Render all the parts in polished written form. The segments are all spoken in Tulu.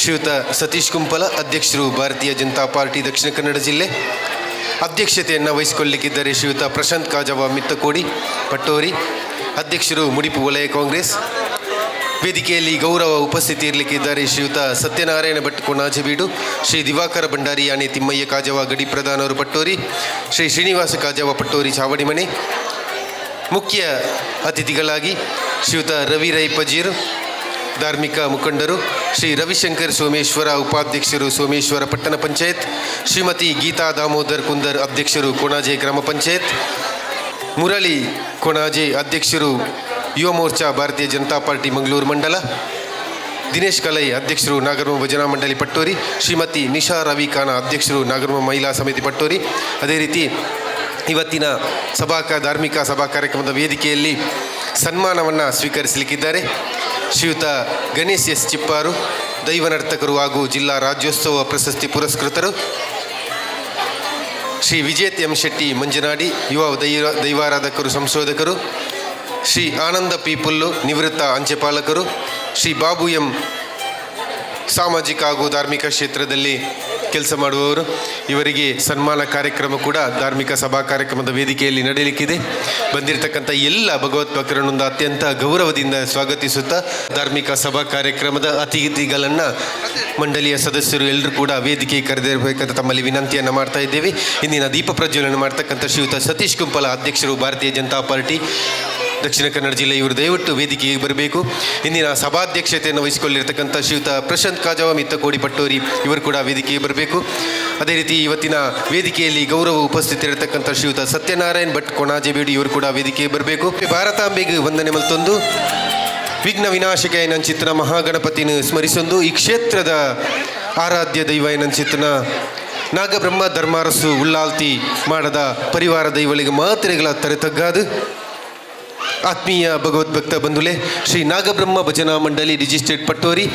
ಶ್ರೀಯುತ ಸತೀಶ್ ಕುಂಪಲ, ಅಧ್ಯಕ್ಷರು, ಭಾರತೀಯ ಜನತಾ ಪಾರ್ಟಿ, ದಕ್ಷಿಣ ಕನ್ನಡ ಜಿಲ್ಲೆ. ಅಧ್ಯಕ್ಷತೆಯನ್ನು ವಹಿಸಿಕೊಳ್ಳಲಿಕ್ಕಿದ್ದಾರೆ ಶ್ರೀಯುತ ಪ್ರಶಾಂತ್ ಕಾಜವ ಮಿತ್ತಕೋಡಿ ಪಟ್ಟೋರಿ, ಅಧ್ಯಕ್ಷರು, ಮುಡಿಪು ವಲಯ ಕಾಂಗ್ರೆಸ್. ವೇದಿಕೆಯಲ್ಲಿ ಗೌರವ ಉಪಸ್ಥಿತಿ ಇರಲಿಕ್ಕಿದ್ದಾರೆ ಶ್ರೀಯುತ ಸತ್ಯನಾರಾಯಣ ಭಟ್ ಕೊಣಾಜೆಬೀಡು, ಶ್ರೀ ದಿವಾಕರ ಭಂಡಾರಿ ಯಾನೆ ತಿಮ್ಮಯ್ಯ ಕಾಜವ ಗಡಿ ಪ್ರಧಾನರು ಪಟ್ಟೋರಿ, ಶ್ರೀ ಶ್ರೀನಿವಾಸ ಕಾಜವ ಪಟ್ಟೋರಿ ಚಾವಡಿಮನೆ. ಮುಖ್ಯ ಅತಿಥಿಗಳಾಗಿ ಶ್ರೀಯುತ ರವಿ ರೈ ಪಜೀರು, ಧಾರ್ಮಿಕ ಮುಖಂಡರು, ಶ್ರೀ ರವಿಶಂಕರ್ ಸೋಮೇಶ್ವರ, ಉಪಾಧ್ಯಕ್ಷರು, ಸೋಮೇಶ್ವರ ಪಟ್ಟಣ ಪಂಚಾಯತ್, ಶ್ರೀಮತಿ ಗೀತಾ ದಾಮೋದರ್ ಕುಂದರ್, ಅಧ್ಯಕ್ಷರು, ಕೊಣಾಜೆ ಗ್ರಾಮ ಪಂಚಾಯತ್, ಮುರಳಿ ಕೊಣಾಜೆ, ಅಧ್ಯಕ್ಷರು, ಯುವ ಮೋರ್ಚಾ, ಭಾರತೀಯ ಜನತಾ ಪಾರ್ಟಿ, ಮಂಗಳೂರು ಮಂಡಲ, ದಿನೇಶ್ ಕಲೈ, ಅಧ್ಯಕ್ಷರು, ನಾಗರಮ ಭಜನಾ ಮಂಡಳಿ ಪಟ್ಟೋರಿ, ಶ್ರೀಮತಿ ನಿಶಾ ರವಿ ಖಾನ, ಅಧ್ಯಕ್ಷರು, ನಾಗರಮ ಮಹಿಳಾ ಸಮಿತಿ ಪಟ್ಟೋರಿ. ಅದೇ ರೀತಿ ಇವತ್ತಿನ ಸಭಾ ಧಾರ್ಮಿಕ ಸಭಾ ಕಾರ್ಯಕ್ರಮದ ವೇದಿಕೆಯಲ್ಲಿ ಸನ್ಮಾನವನ್ನು ಸ್ವೀಕರಿಸಲಿಕ್ಕಿದ್ದಾರೆ ಶ್ರೀಯುತ ಗಣೇಶ್ ಎಸ್ ಚಿಪ್ಪಾರು, ದೈವ ನರ್ತಕರು ಹಾಗೂ ಜಿಲ್ಲಾ ರಾಜ್ಯೋತ್ಸವ ಪ್ರಶಸ್ತಿ ಪುರಸ್ಕೃತರು, ಶ್ರೀ ವಿಜೇತ್ ಎಂ ಶೆಟ್ಟಿ ಮಂಜನಾಡಿ, ಯುವ ದೈವಾರಾಧಕರು, ಸಂಶೋಧಕರು, ಶ್ರೀ ಆನಂದ ಪೀಪುಲ್ಲು, ನಿವೃತ್ತ ಅಂಚೆಪಾಲಕರು, ಶ್ರೀ ಬಾಬು ಎಂ, ಸಾಮಾಜಿಕ ಹಾಗೂ ಧಾರ್ಮಿಕ ಕ್ಷೇತ್ರದಲ್ಲಿ ಕೆಲಸ ಮಾಡುವವರು. ಇವರಿಗೆ ಸನ್ಮಾನ ಕಾರ್ಯಕ್ರಮ ಕೂಡ ಧಾರ್ಮಿಕ ಸಭಾ ಕಾರ್ಯಕ್ರಮದ ವೇದಿಕೆಯಲ್ಲಿ ನಡೆಯಲಿಕ್ಕಿದೆ. ಬಂದಿರತಕ್ಕಂಥ ಎಲ್ಲ ಭಗವತ್ ಭಕ್ತರನ್ನು ಅತ್ಯಂತ ಗೌರವದಿಂದ ಸ್ವಾಗತಿಸುತ್ತಾ, ಧಾರ್ಮಿಕ ಸಭಾ ಕಾರ್ಯಕ್ರಮದ ಅತಿಥಿಗಳನ್ನು ಮಂಡಳಿಯ ಸದಸ್ಯರು ಎಲ್ಲರೂ ಕೂಡ ವೇದಿಕೆಗೆ ಕರೆದಿರಬೇಕಂತ ತಮ್ಮಲ್ಲಿ ವಿನಂತಿಯನ್ನು ಮಾಡ್ತಾ ಇದ್ದೇವೆ. ಇಂದಿನ ದೀಪ ಪ್ರಜ್ವಲನೆ ಮಾಡ್ತಕ್ಕಂಥ ಶ್ರೀಯುತ ಸತೀಶ್ ಕುಂಪಲ, ಅಧ್ಯಕ್ಷರು, ಭಾರತೀಯ ಜನತಾ ಪಾರ್ಟಿ, ದಕ್ಷಿಣ ಕನ್ನಡ ಜಿಲ್ಲೆ, ಇವರು ದಯವಿಟ್ಟು ವೇದಿಕೆಗೆ ಬರಬೇಕು. ಇಂದಿನ ಸಭಾಧ್ಯಕ್ಷತೆಯನ್ನು ವಹಿಸಿಕೊಳ್ಳಿರ್ತಕ್ಕಂಥ ಶ್ರೀಯುತ ಪ್ರಶಾಂತ್ ಕಾಜವ ಮಿತ್ತಕೋಡಿ ಪಟ್ಟೋರಿ, ಇವರು ಕೂಡ ವೇದಿಕೆಗೆ ಬರಬೇಕು. ಅದೇ ರೀತಿ ಇವತ್ತಿನ ವೇದಿಕೆಯಲ್ಲಿ ಗೌರವ ಉಪಸ್ಥಿತರಿರ್ತಕ್ಕಂಥ ಶ್ರೀಯುತ ಸತ್ಯನಾರಾಯಣ್ ಭಟ್ ಕೊಣಾಜೆಬೀಡು, ಇವರು ಕೂಡ ವೇದಿಕೆಗೆ ಬರಬೇಕು. ಭಾರತಾಂಬೆಗೆ ವಂದನೆ ಮಲ್ತೊಂದು, ವಿಘ್ನ ವಿನಾಶಕ ಏನಂಚಿತ್ತನ ಮಹಾಗಣಪತಿನ ಸ್ಮರಿಸೊಂದು, ಈ ಕ್ಷೇತ್ರದ ಆರಾಧ್ಯ ದೈವ ಏನಂಚಿತ್ತನ ನಾಗಬ್ರಹ್ಮ ಧರ್ಮಾರಸು ಉಳ್ಳಾಲ್ತಿ ಮಾಡದ ಪರಿವಾರ ದೈವಗಳಿಗೆ ಮಾತ್ರೆಗಳ ತರೆ ತಗ್ಗಾದು, ಆತ್ಮೀಯ ಭಗವದ್ಭಕ್ತ ಬಂಧುಲೆ, ಶ್ರೀ ನಾಗಬ್ರಹ್ಮ ಭಜನಾ ಮಂಡಳಿ ರಿಜಿಸ್ಟರ್ಡ್ ಪಟ್ಟೋರಿ,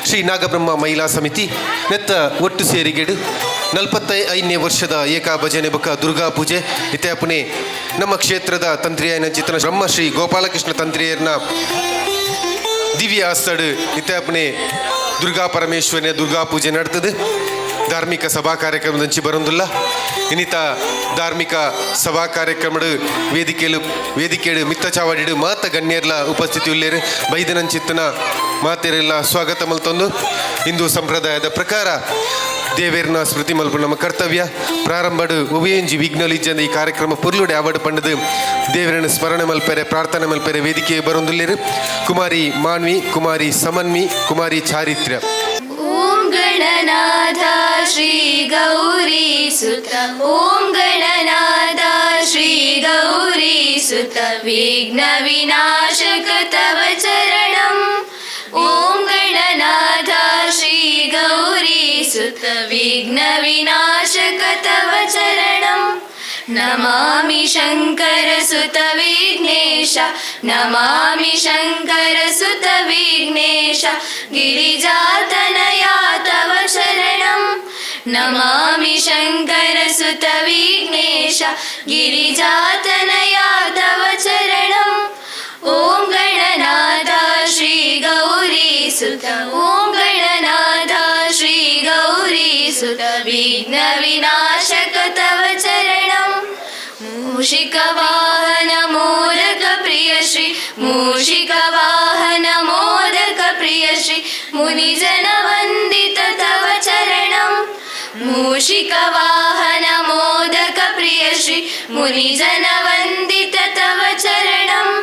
ಶ್ರೀ ನಾಗಬ್ರಹ್ಮ ಮಹಿಳಾ ಸಮಿತಿ ನೆತ್ತ ಒಟ್ಟು ಸೇರಿಗೆಡು 45ನೇ ವರ್ಷದ ಏಕಾ ಭಜನೆ ಬೊಕ್ಕ ದುರ್ಗಾ ಪೂಜೆ ಇತ್ಯಾಪುಣೆ ನಮ್ಮ ಕ್ಷೇತ್ರದ ತಂತ್ರಿಯಾಯನ ಚಿತ್ರ ಬ್ರಹ್ಮ ಶ್ರೀ ಗೋಪಾಲಕೃಷ್ಣ ತಂತ್ರಿಯರ್ನ ದಿವ್ಯ ಆಸ್ತಡು ಇತ್ಯಾಪುಣೆ ದುರ್ಗಾ ಪರಮೇಶ್ವರಿಯ ದುರ್ಗಾ ಪೂಜೆ ನಡ್ತದೆ. ಧಾರ್ಮಿಕ ಸಭಾ ಕಾರ್ಯಕ್ರಮದಂಚಿ ಬರೋದಿಲ್ಲ. ಇನ್ನಿತ ಧಾರ್ಮಿಕ ಸಭಾ ಕಾರ್ಯಕ್ರಮಡು ವೇದಿಕೆಲು ವೇದಿಕೆಡು ಮಿತ್ತ ಚಾವಡಿಡು ಮಾತ ಗಣ್ಯರ್ಲ ಉಪಸ್ಥಿತಿ ಉಲ್ಲೇರು. ಬೈದನಂಚಿತ್ತನ ಮಾತೆರೆಲ್ಲ ಸ್ವಾಗತ ಮಲ್ತೊಂದು, ಹಿಂದೂ ಸಂಪ್ರದಾಯದ ಪ್ರಕಾರ ದೇವೇರ್ನ ಸ್ಮೃತಿ ಮಲ್ಪು ನಮ್ಮ ಕರ್ತವ್ಯ. ಪ್ರಾರಂಭಡು ಉಭಯಂಜಿ ವಿಘ್ನಲಿಜ್ಜಂದ ಈ ಕಾರ್ಯಕ್ರಮ ಪುರ್ಲುಡೆ ಅವಡು ಪಂಡದು ದೇವರನ್ನು ಸ್ಮರಣೆ ಮಲ್ಪೆರೆ, ಪ್ರಾರ್ಥನೆ ಮಲ್ಪೆರೆ ವೇದಿಕೆ ಬರೊಂದುಲ್ಲೇರು ಕುಮಾರಿ ಮಾನ್ವಿ, ಕುಮಾರಿ ಸಮನ್ವಿ, ಕುಮಾರಿ ಚಾರಿತ್ರ್ಯ. ॐ गणनाथ श्रीगौरीसुत, ॐ गणनाथ श्रीगौरीसुत, विघ्नविनाशक तव चरणम्। ॐ गणनाथ श्रीगौरीसुत, विघ्नविनाशक तव चरणम्। नमामि शङ्करसुत विघ्नेश, नमामि शङ्करसुत विघ्नेश, गिरिजातनया तव शरणम्। नमामि शङ्करसुत विघ्नेश, गिरिजातनया तव चरणम्। ॐ गणनाथ श्रीगौरीसुत, ॐ गणनाथ श्रीगौरीसुत, विघ्नविनाशक तव चरणम्। मूषिकवाहन मोदकप्रिय श्री, मूषिकवाहन मोदकप्रिय श्री, मुनिजनवन्दित तव चरणम्। मूषिकवाहन मोदकप्रिय श्री, मुनिजनवन्दित तव चरणम्।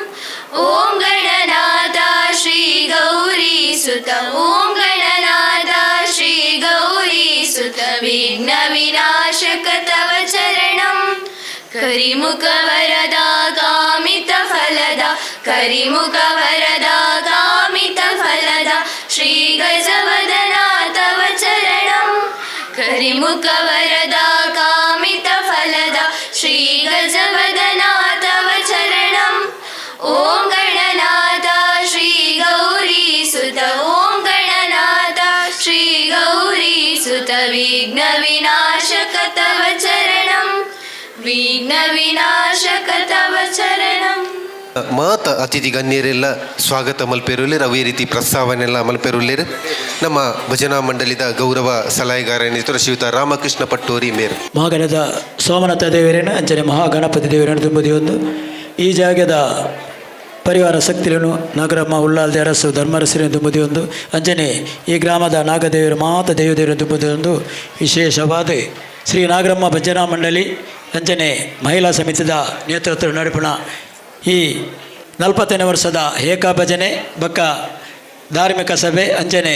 ॐ गणनाथ श्रीगौरीसुत, ॐ गणनाथ श्रीगौरीसुत, विघ्नविनाशक तव चरणम्। करिमुखवरदा कामितफलदा, करिमुखवरदा कामितफलदा, श्रीगजवदना तव चरणम्। करिमुखवरदा कामितफलदा, श्रीगजवदना तव चरणम्। ॐ गणनाथ श्रीगौरीसुत, ॐ गणनाथ श्रीगौरीसुत, विघ्नविनाशक तव चरणम्, विघ्नविनाशक तव चरणम्। ಮಾತ ಅತಿಥಿ ಗಣ್ಯರೆಲ್ಲ ಸ್ವಾಗತ ಮಲ್ಪೆರುಲ್ಲೇರು. ಅವೇ ರೀತಿ ಪ್ರಸ್ತಾವನೆಲ್ಲ ಮಲ್ಪೆರುಲ್ಲೇರು. ನಮ್ಮ ಭಜನಾ ಮಂಡಳಿದ ಗೌರವ ಸಲಹೆಗಾರ ಶ್ರೀಯುತ ರಾಮಕೃಷ್ಣ ಪಟ್ಟೋರಿ ಮೇರು. ಮಹಾಗಣದ ಸೋಮನಾಥ ದೇವರೇನು ಅಂಚನೆ ಮಹಾಗಣಪತಿ ದೇವರೇನು ತುಂಬುದಿ ಒಂದು ಈ ಜಾಗದ ಪರಿವಾರ ಶಕ್ತಿలను ನಾಗರಮ್ಮ ಉಳ್ಳಾಲ್ದೆ ಅರಸು ಧರ್ಮರಸರೇನು ತುಂಬುದಿ ಒಂದು ಅಂಚನೆ ಈ ಗ್ರಾಮದ ನಾಗದೇವರು ಮಾತ ದೇವದೇವರು ತುಂಬುದಿ ಒಂದು ವಿಶೇಷವಾದ ಶ್ರೀ ನಾಗರಮ್ಮ ಭಜನಾ ಮಂಡಳಿ ಅಂಚನೆ ಮಹಿಳಾ ಸಮಿತಿದ ನೇತೃತ್ವ ನಡೆಪುಣ ಈ 40ನೇ ವರ್ಷದ ಏಕಾ ಭಜನೆ ಬಕ್ಕ ಧಾರ್ಮಿಕ ಸಭೆ ಅಂಚನೆ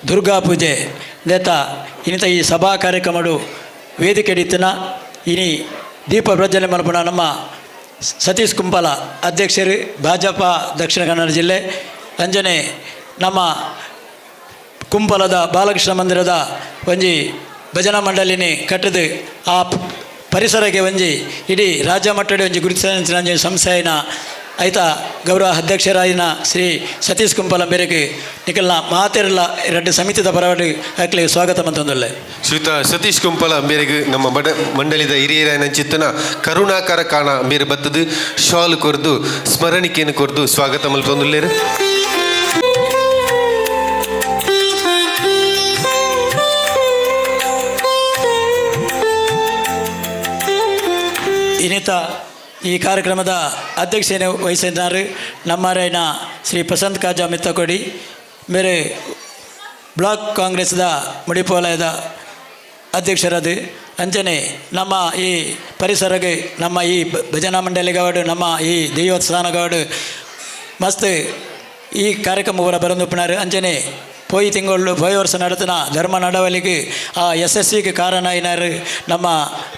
ದುರ್ಗಾ ಪೂಜೆ ನೇತ ಇನ್ನಿತ ಈ ಸಭಾ ಕಾರ್ಯಕ್ರಮಡು ವೇದಿಕೆ ಇತ್ತಿನ ಇನಿ ದೀಪ ಪ್ರಜ್ವಲನೆ ಮಲ್ಪುನ ನಮ್ಮ ಸತೀಶ್ ಕುಂಪಾಲ ಅಧ್ಯಕ್ಷರು, ಭಾಜಪ ದಕ್ಷಿಣ ಕನ್ನಡ ಜಿಲ್ಲೆ. ಅಂಚನೆ ನಮ್ಮ ಕುಂಪಲದ ಬಾಲಕೃಷ್ಣ ಮಂದಿರದ ಒಂಜಿ ಭಜನಾ ಮಂಡಳಿನಿ ಕಟ್ಟದು ಆ ಪರಿಸರಕ್ಕೆ ಒಂಜಿ ಇಡೀ ರಾಜ್ಯ ಮಟ್ಟದ ಒಂಜಿ ಗುರುತಿಸಿದ ಒಂಜಿ ಸಂಸ್ಥೆಯ ಐತ ಗೌರವ ಅಧ್ಯಕ್ಷರಾಯಿನ ಶ್ರೀ ಸತೀಶ್ ಕುಂಪಲ ಮೇರೆಗೆ ನಿಕಲ್ನ ಮಾತೆರಲ್ಲ ಎರಡು ಸಮಿತಿದ ಪರವಾಗಿ ಅಕ್ಲೆ ಸ್ವಾಗತ ಮಂತೊಂದುಲ್ಲೆ. ಶ್ರೀಯುತ ಸತೀಶ್ ಕುಂಪಲ ಮೇರೆಗೆ ನಮ್ಮ ಮಂಡಳಿದ ಹಿರಿಯರಾಯನ ಚಿತ್ತನ ಕರುಣಾಕರ ಕಾಣ ಮೇರೆ ಬತ್ತದು ಶಾಲ್ ಕೊರ್ದು ಸ್ಮರಣಿಕೆಯನ್ನು ಕೊರ್ದು ಸ್ವಾಗತ ಮಲ್ತೊಂದುಲ್ಲೇರು. ಇನ್ನಿತ ಈ ಕಾರ್ಯಕ್ರಮದ ಅಧ್ಯಕ್ಷತೆ ವಹಿಸಿದ್ದಾರೆ ನಮ್ಮರೈನ ಶ್ರೀ ಪ್ರಶಾಂತ್ ಕಾಜಾ ಮಿತ್ತಕೊಡಿ ಮೇರೆ, ಬ್ಲಾಕ್ ಕಾಂಗ್ರೆಸ್ದ ಮುಡಿಪು ವಲಯದ ಅಧ್ಯಕ್ಷರದು. ಅಂಚನೆ ನಮ್ಮ ಈ ಪರಿಸರಗೆ, ನಮ್ಮ ಈ ಭಜನಾ ಮಂಡಳಿಗವಾಡು, ನಮ್ಮ ಈ ದೇವಸ್ಥಾನಗವಾಡು ಮಸ್ತ್ ಈ ಕಾರ್ಯಕ್ರಮ ಪೂರ ಬರಂದುಪ್ಪುನಾರು. ಅಂಚನೆ ಪೋಯಿ ತಿಂಗಳು, ಪೋಯಿ ವರ್ಷ ನಡೆತನ ಧರ್ಮ ನಡವಳಿಗೆ ಆ ಯಶಸ್ವಿಗೆ ಕಾರಣ అయినారు ನಮ್ಮ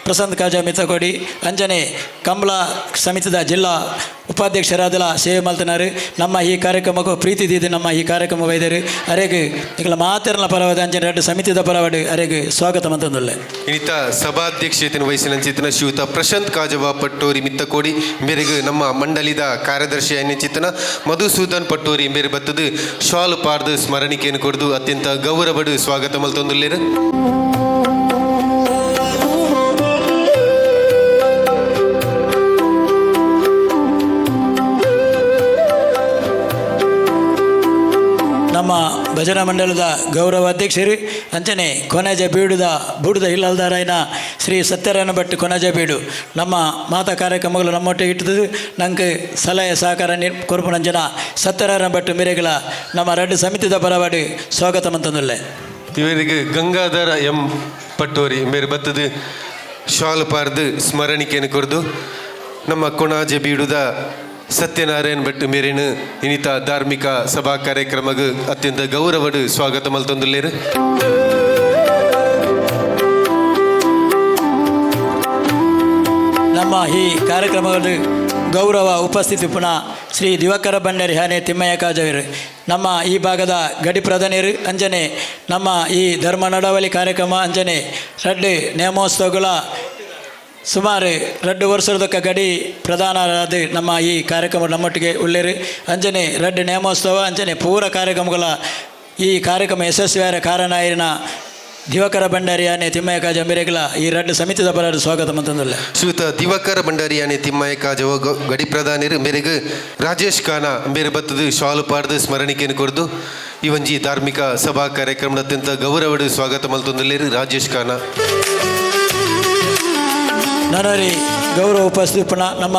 ಪ್ರಶಾಂತ್ ಕಾಜಾ ಮಿತ್ತಕೊಡಿ. ಅಂಚನೆ ಕಂಬಳ ಸಮಿತಿದ ಜಿಲ್ಲಾ ಉಪಾಧ್ಯಕ್ಷರಾದಲ ಸೇವೆ ಮಲ್ತನಾರು. ನಮ್ಮ ಈ ಕಾರ್ಯಕ್ರಮಕ್ಕೂ ಪ್ರೀತಿ ದೀದು ನಮ್ಮ ಈ ಕಾರ್ಯಕ್ರಮ ವೈದ್ಯರು ಅರೆಗ್ ನಿಕಲ ಮಾತೆರ್ನ ಪರವಾದ ಅಂಚನೆ ಎರಡು ಸಮಿತಿದ ಪರವಾಡು ಅರೆಗ್ ಸ್ವಾಗತ ಮಂತೊಂದುಲ್ಲೆ. ಇನ್ನಿತ ಸಭಾಧ್ಯಕ್ಷತೆಯನ್ನು ವಹಿಸಿನ ಚಿತ್ತನ ಶ್ರೀಯುತ ಪ್ರಶಾಂತ್ ಕಾಜವ ಪಟ್ಟೋರಿ ಮಿತ್ತಕೋಡಿ ಮೇರೆಗೆ ನಮ್ಮ ಮಂಡಳಿದ ಕಾರ್ಯದರ್ಶಿ అయిన ಚಿತ್ತನ ಮಧುಸೂದನ್ ಪಟ್ಟೋರಿ ಮೇರೆ ಬತ್ತದು ಶಾಲು ಪಾರ್ದು ಸ್ಮರಣಿಕೆಯನ್ನು ಕೊಡ್ದು ಅತ್ಯಂತ ಗೌರವಡು ಸ್ವಾಗತ ಮಲ್ತೊಂದುಲ್ಲೇರು. ನಮ್ಮ ಭಜನಾ ಮಂಡಲದ ಗೌರವ ಅಧ್ಯಕ್ಷರು ಅಂಚನೆ ಕೊನಜ ಬೀಡುದ ಬೂಡುದ ಹಿಲ್ಲಲ್ದಾರಾಯನ ಶ್ರೀ ಸತ್ಯನಾರಾಯಣ ಭಟ್ ಕೊನಜ ಬೀಡು ನಮ್ಮ ಮಾತಾ ಕಾರ್ಯಕ್ರಮಗಳು ನಮ್ಮೊಟ್ಟಿಗೆ ಇಟ್ಟது ನಂಗೆ ಸಲಹೆ ಸಹಕಾರ ಕೊರ್ಪುನಂಜನ ಸತ್ಯನಾರಾಯಣ ಭಟ್ ಮೇರೆಗಳ ನಮ್ಮ ರಡ್ಡು ಸಮಿತಿದ ಪರವಾಡಿ ಸ್ವಾಗತ ಮಂತಂದುಲ್ಲೆ. ಇವರಿಗೆ ಗಂಗಾಧರ ಎಂ ಪಟ್ಟೋರಿ ಮೇರೆ ಬತ್ತದು ಶಾಲು ಪಾರ್ದು ಸ್ಮರಣಿಕೆಯನ್ನು ಕೊರ್ದು ನಮ್ಮ ಕೊಣಾಜೆ ಬೀಡುದ ಸತ್ಯನಾರಾಯಣ ಭಟ್ ಮೇರೇನು ಇನ್ನಿತ ಧಾರ್ಮಿಕ ಸಭಾ ಕಾರ್ಯಕ್ರಮಕ್ಕೆ ಅತ್ಯಂತ ಗೌರವಡು ಸ್ವಾಗತ ಮಲ್ತೊಂದುಲ್ಲೇರು. ನಮ್ಮ ಈ ಕಾರ್ಯಕ್ರಮದ ಗೌರವ ಉಪಸ್ಥಿತಿ ಪುನಃ ಶ್ರೀ ದಿವಾಕರ ಭಂಡಾರಿ ಹಾನೆ ತಿಮ್ಮಯ್ಯ ಕಾಜವರು, ನಮ್ಮ ಈ ಭಾಗದ ಗಡಿ ಪ್ರಧಾನಿಯರು. ಅಂಜನೆ ನಮ್ಮ ಈ ಧರ್ಮ ನಡವಳಿ ಕಾರ್ಯಕ್ರಮ ಅಂಜನೆ ರಡ್ಡು ನೇಮೋತ್ಸವಗಳ ಸುಮಾರು 2 ವರ್ಷದಕ್ಕ ಗಡಿ ಪ್ರಧಾನರಾದ ನಮ್ಮ ಈ ಕಾರ್ಯಕ್ರಮ ನಮ್ಮೊಟ್ಟಿಗೆ ಉಳ್ಳೇರು. ಅಂಜನೆ ರಡ್ಡು ನೇಮೋತ್ಸವ ಅಂಜನೆ ಪೂರ ಕಾರ್ಯಕ್ರಮಗಳ ಈ ಕಾರ್ಯಕ್ರಮ ಯಶಸ್ವಿಯಾದ ಕಾರಣ ಇರಿನ ದಿವಾಕರ ಭಂಡಾರಿ ಆನೆ ತಿಮ್ಮಯ್ಯ ಕಾಜ ಮೇರೆಗಳ ಈ ರಡ್ಡು ಸಮಿತಿದ ಪರ ಸ್ವಾಗತ ಮಂತಂದುಲ್ಲೆ. ಶ್ರೀಯುತ ದಿವಾಕರ ಭಂಡಾರಿ ಯಾನೆ ತಿಮ್ಮಯ್ಯ ಕಾಜವ ಗಡಿ ಪ್ರಧಾನಿರು ಮೇರೆಗೆ ರಾಜೇಶ್ ಖಾನ ಮೇರೆ ಬತ್ತದು ಶಾಲು ಪಾರ್ದು ಸ್ಮರಣಿಕೆಯನ್ನು ಕೊರ್ದು ಈ ಒಂಜಿ ಧಾರ್ಮಿಕ ಸಭಾ ಕಾರ್ಯಕ್ರಮದ ಅತ್ಯಂತ ಗೌರವಡು ಸ್ವಾಗತ ಮಲ್ತೊಂದುಲ್ಲೇರು ರಾಜೇಶ್ ಖಾನ. ನನರಿ ಗೌರವ ಉಪಸ್ಥಿತಿ ಪುನಃ ನಮ್ಮ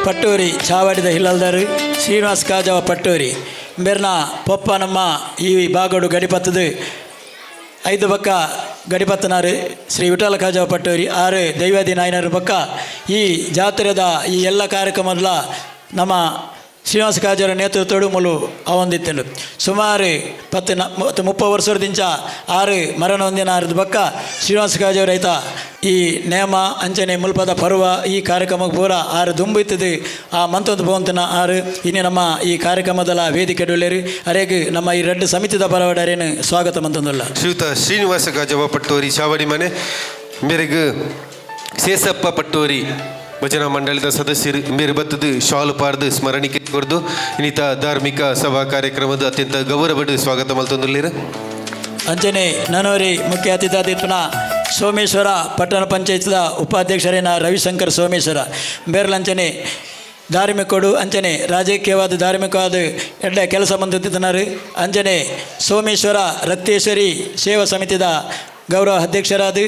ಪಟ್ಟೂರಿ ಚಾವಾಡಿದ ಹಿಲ್ಲಲ್ದಾರು ಶ್ರೀನಿವಾಸ್ ಕಾಜವ ಪಟ್ಟೂರಿ ಮೇರ್ನ ಪೊಪ್ಪ ನಮ್ಮ ಈ ಭಾಗಡು ಗಡಿಪತ್ತದು ಐದು ಬಕ್ಕ ಗಡಿಪತ್ತನಾರು ಶ್ರೀ ವಿಠಲ ಕಾಜವ ಪಟ್ಟೂರಿ ಆರು ದೈವಾದಿ ನಾಯನರು ಬಕ್ಕ ಈ ಜಾತ್ರೆದ ಈ ಎಲ್ಲ ಕಾರ್ಯಕ್ರಮದ ನಮ್ಮ ಶ್ರೀನಿವಾಸ ಕಾಜರ ನೇತೃತ್ವಡು ಮುಲು ಅವಂದಿತ್ತನು. ಸುಮಾರು ಪತ್ತು ನ ಮತ್ತು 30 ವರ್ಷದಿಂಚ ಆರು ಮರಣ ಹೊಂದಿನ ಆರದ ಬಕ್ಕ ಶ್ರೀನಿವಾಸ ಕಾಜವರು ರೈತ ಈ ನೇಮ ಅಂಚನೆ ಮುಲ್ಪದ ಪರ್ವ ಈ ಕಾರ್ಯಕ್ರಮಕ್ಕೆ ಪೂರ ಆರು ದುಂಬಿತ್ತದು ಆ ಮಂತೊಂದು ಪೋಂತನ ಆರು ಇನ್ನು ನಮ್ಮ ಈ ಕಾರ್ಯಕ್ರಮದಲ್ಲ ವೇದಿಕೆ ಡೊಲ್ಲೇರು ಅರೇಗ್ ನಮ್ಮ ಈ ರಡ್ಡು ಸಮಿತಿದ ಪರವಾಡ ಅರೇನು ಸ್ವಾಗತ ಮಂತೊಂದುಲ್ಲ. ಶ್ರೀಯುತ ಶ್ರೀನಿವಾಸ ಕಾಜವ ಪಟ್ಟೋರಿ ಚಾವಡಿ ಮನೆ ಮೇರೆಗೆ ಸೇಸಪ್ಪ ಪಟ್ಟೋರಿ ಭಜನಾ ಮಂಡಳಿದ ಸದಸ್ಯರು ಮೇರೆ ಬತ್ತದು ಶಾಲು ಪಾರ್ದು ಸ್ಮರಣಿಕೆ ಕೊರ್ದು ಇನ್ನಿತ ಧಾರ್ಮಿಕ ಸಭಾ ಕಾರ್ಯಕ್ರಮದ ಅತ್ಯಂತ ಗೌರವಡು ಸ್ವಾಗತ ಮಲ್ತೊಂದುಲ್ಲೇರು. ಅಂಚನೆ ನನೋರಿ ಮುಖ್ಯ ಅತಿಥಿ ಪುನಃ ಸೋಮೇಶ್ವರ ಪಟ್ಟಣ ಪಂಚಾಯತ್ದ ಉಪಾಧ್ಯಕ್ಷರೇನ ರವಿಶಂಕರ್ ಸೋಮೇಶ್ವರ ಬೇರ್ಲಂಚನೆ ಧಾರ್ಮಿಕಡು ಅಂಚನೆ ರಾಜಕೀಯವಾದ ಧಾರ್ಮಿಕವಾದ ಎಡ್ಡೆ ಕೆಲಸ ಮಂತಿತ್ತಿನಾರು. ಅಂಚನೆ ಸೋಮೇಶ್ವರ ರಕ್ತೇಶ್ವರಿ ಸೇವಾ ಸಮಿತಿದ ಗೌರವ ಅಧ್ಯಕ್ಷರಾದ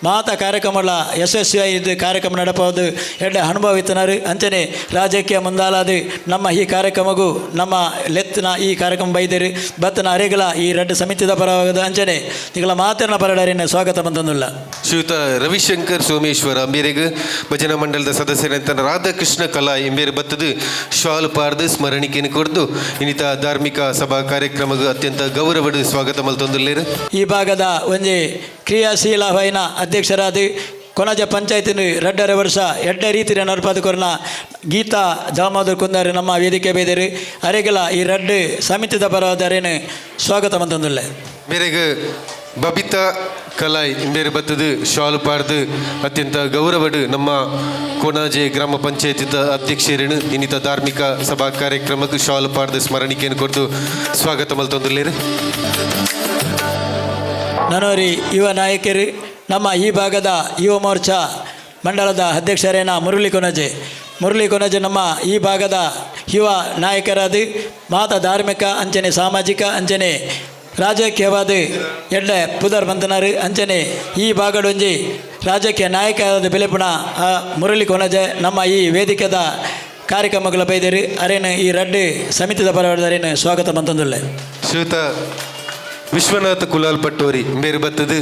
ಮಾತ ಕಾರ್ಯಕ್ರಮಗಳ ಯಶಸ್ವಿಯಾಗಿ ಕಾರ್ಯಕ್ರಮ ನಡಪೋದು ಎಡ್ಡೆ ಅನುಭವ ಇತ್ತನಾರು. ಅಂಚನೆ ರಾಜಕೀಯ ಮುಂದಾಲಾದ ನಮ್ಮ ಈ ಕಾರ್ಯಕ್ರಮಗೂ ನಮ್ಮ ಲೆತ್ತಿನ ಈ ಕಾರ್ಯಕ್ರಮ ಬೈದಿರು ಬತ್ತನ ಅರೆಗಳ ಈ ರಡ್ಡು ಸಮಿತಿದ ಪರವಾದ ಅಂಚನೆ ನಿಗಳ ಮಾತಿನ ಪರಡರಿನ ಸ್ವಾಗತ ಬಂತಂದುಲ್ಲ. ಶ್ರೀಯುತ ರವಿಶಂಕರ್ ಸೋಮೇಶ್ವರ ಅಂಬೇರೆಗ್, ಭಜನಾ ಮಂಡಲದ ಸದಸ್ಯರಂತ ರಾಧಾಕೃಷ್ಣ ಕಲಾ ಎಂಬೇರು ಬತ್ತದು ಶಾಲು ಪಾರ್ದು ಸ್ಮರಣಿಕೆಯನ್ನು ಕೊಡ್ದು ಇನ್ನಿತ ಧಾರ್ಮಿಕ ಸಭಾ ಕಾರ್ಯಕ್ರಮಕ್ಕೆ ಅತ್ಯಂತ ಗೌರವಡು ಸ್ವಾಗತ ಮಲ್ತೊಂದುಲ್ಲೇರು. ಈ ಭಾಗದ ಒಂಜಿ ಕ್ರಿಯಾಶೀಲ ಹೊಯ್ನ ಅಧ್ಯಕ್ಷರಾದ ಕೊಣಜ ಪಂಚಾಯತಿನ 2.5 ವರ್ಷ ಎಡ್ಡೆ ರೀತಿಯ ನಡಪಾದ ಕೊರ್ನ ಗೀತಾ ದಾಮೋದರ್ ಕುಂದಾರು ನಮ್ಮ ವೇದಿಕೆ ಬೇದರು. ಅರೆಗಲ ಈ ರಡ್ಡು ಸಮಿತಿದ ಪರವಾದರೇನು ಸ್ವಾಗತ ಮಂತಂದುಲ್ಲೆ. ಮೇರೆಗ್ ಬಬಿತಾ ಕಲಾಯ್ ಇಂಬೇರು ಬತ್ತದು ಶಾಲು ಪಾರ್ದು ಅತ್ಯಂತ ಗೌರವಡು ನಮ್ಮ ಕೋಣಾಜೆ ಗ್ರಾಮ ಪಂಚಾಯತಿದ ಅಧ್ಯಕ್ಷರೇನು ಇನ್ನಿತ ಧಾರ್ಮಿಕ ಸಭಾ ಕಾರ್ಯಕ್ರಮಕ್ಕೆ ಶಾಲು ಪಾರ್ದು ಸ್ಮರಣಿಕೆಯನ್ನು ಕೊಡ್ದು ಸ್ವಾಗತ ಮಲ್ತೊಂದುಲ್ಲೇರು. ನನೋರಿ ಯುವ ನಾಯಕರು, ನಮ್ಮ ಈ ಭಾಗದ ಯುವ ಮೋರ್ಚಾ ಮಂಡಲದ ಅಧ್ಯಕ್ಷರೇನ ಮುರಳಿ ಕೊನಜೆ. ಮುರಳಿ ಕೊನಜೆ ನಮ್ಮ ಈ ಭಾಗದ ಯುವ ನಾಯಕರಾದ ಮಾತ ಧಾರ್ಮಿಕ ಅಂಚನೆ ಸಾಮಾಜಿಕ ಅಂಚನೆ ರಾಜಕೀಯವಾದ ಎಡ್ಡೆ ಪುದರ್ ಬಂತನಾರು. ಅಂಚನೆ ಈ ಭಾಗಡೊಂಜಿ ರಾಜಕೀಯ ನಾಯಕರಾದ ಬೆಲೆಪುಣ ಆ ಮುರಳಿ ಕೊನಜೆ ನಮ್ಮ ಈ ವೇದಿಕೆದ ಕಾರ್ಯಕ್ರಮಗಳ ಬೈದೇರಿ. ಅರೇನು ಈ ರಡ್ಡು ಸಮಿತಿದ ಪರವಾದರೇನು ಸ್ವಾಗತ ಬಂತಂದುಲ್ಲೆ. ಶ್ರೀಯುತ ವಿಶ್ವನಾಥ ಕುಲಾಲ್ ಪಟ್ಟೋರಿ ಮೇರು ಬತ್ತದು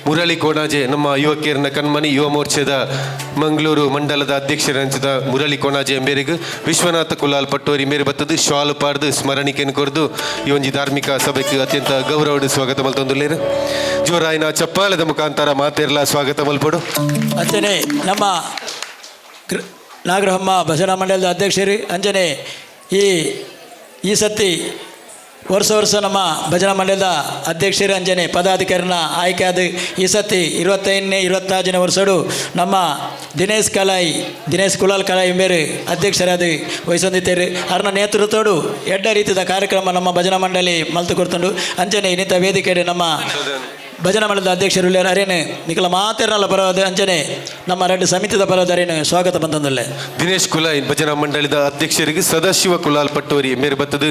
ಮುರಳಿ ಕೋಣಾಜೆ ನಮ್ಮ ಯುವಕಿಯರನ ಕಣ್ಮಣಿ ಯುವ ಮೋರ್ಚಾದ ಮಂಗಳೂರು ಮಂಡಲದ ಅಧ್ಯಕ್ಷರಂಚಿದ ಮುರಳಿ ಕೋಣಾಜೆ ಎಂಬೇರಿಗ್ ವಿಶ್ವನಾಥ ಕುಲಾಲ್ ಪಟ್ಟೋರಿ ಮೇರು ಬತ್ತದು ಶಾಲು ಪಾರ್ದು ಸ್ಮರಣಿಕೆಯನ್ನು ಕೊರ್ದು ಈ ಒಂಜಿ ಧಾರ್ಮಿಕ ಸಭೆಗೆ ಅತ್ಯಂತ ಗೌರವಡು ಸ್ವಾಗತ ಮಲ್ತೊಂದುಲ್ಲೇರು. ಜೋರಾಯಿನ ಚಪ್ಪಾಲದ ಮುಖಾಂತರ ಮಾತೇರ್ಲ ಸ್ವಾಗತ ಮಲ್ಪಡು. ಅಂಚನೆ ನಮ್ಮ ನಾಗರಹಮ್ಮ ಭಜನಾ ಮಂಡಲದ ಅಧ್ಯಕ್ಷರು, ಅಂಚನೆ ಈ ಈ ಸತಿ ವರ್ಷ ವರ್ಷ ನಮ್ಮ ಭಜನಾ ಮಂಡಲದ ಅಧ್ಯಕ್ಷರು ಅಂಚನೆ ಪದಾಧಿಕಾರಿನ ಆಯ್ಕೆ ಆದ ಈ ಸತಿ 25ನೇ 26ನೇ ವರ್ಷಡು ನಮ್ಮ ದಿನೇಶ್ ಕಲಾಯಿ, ದಿನೇಶ್ ಕುಲಾಲ್ ಕಲಾಯಿ ಮೇರು ಅಧ್ಯಕ್ಷರಾದ ವಹಿಸೊಂದಿತ್ತೇರು. ಅರ್ನ ನೇತೃತ್ವಡು ಎಡ್ಡ ರೀತಿಯ ಕಾರ್ಯಕ್ರಮ ನಮ್ಮ ಭಜನಾ ಮಂಡಳಿ ಮಲ್ತು ಕೊಡ್ತುಂಡು. ಅಂಚನೆ ಇನ್ನಿತ ವೇದಿಕೆ ನಮ್ಮ ಭಜನಾ ಮಂಡಲದ ಅಧ್ಯಕ್ಷರು ಉಲ್ಲೇರು. ಅರೇನು ನಿಕಲ ಮಾತೇರಲ್ಲ ಬರೋದು ಅಂಚನೆ ನಮ್ಮ ಎರಡು ಸಮಿತಿದ ಬರೋದು ಅರೇನು ಸ್ವಾಗತ ಬಂತಂದುಲ್ಲೆ. ದಿನೇಶ್ ಕುಲಾಯ್ ಭಜನಾ ಮಂಡಳಿದ ಅಧ್ಯಕ್ಷರಿಗೆ ಸದಾಶಿವ ಕುಲಾಲ್ ಪಟ್ಟೋರಿ ಮೇರು ಬತ್ತದು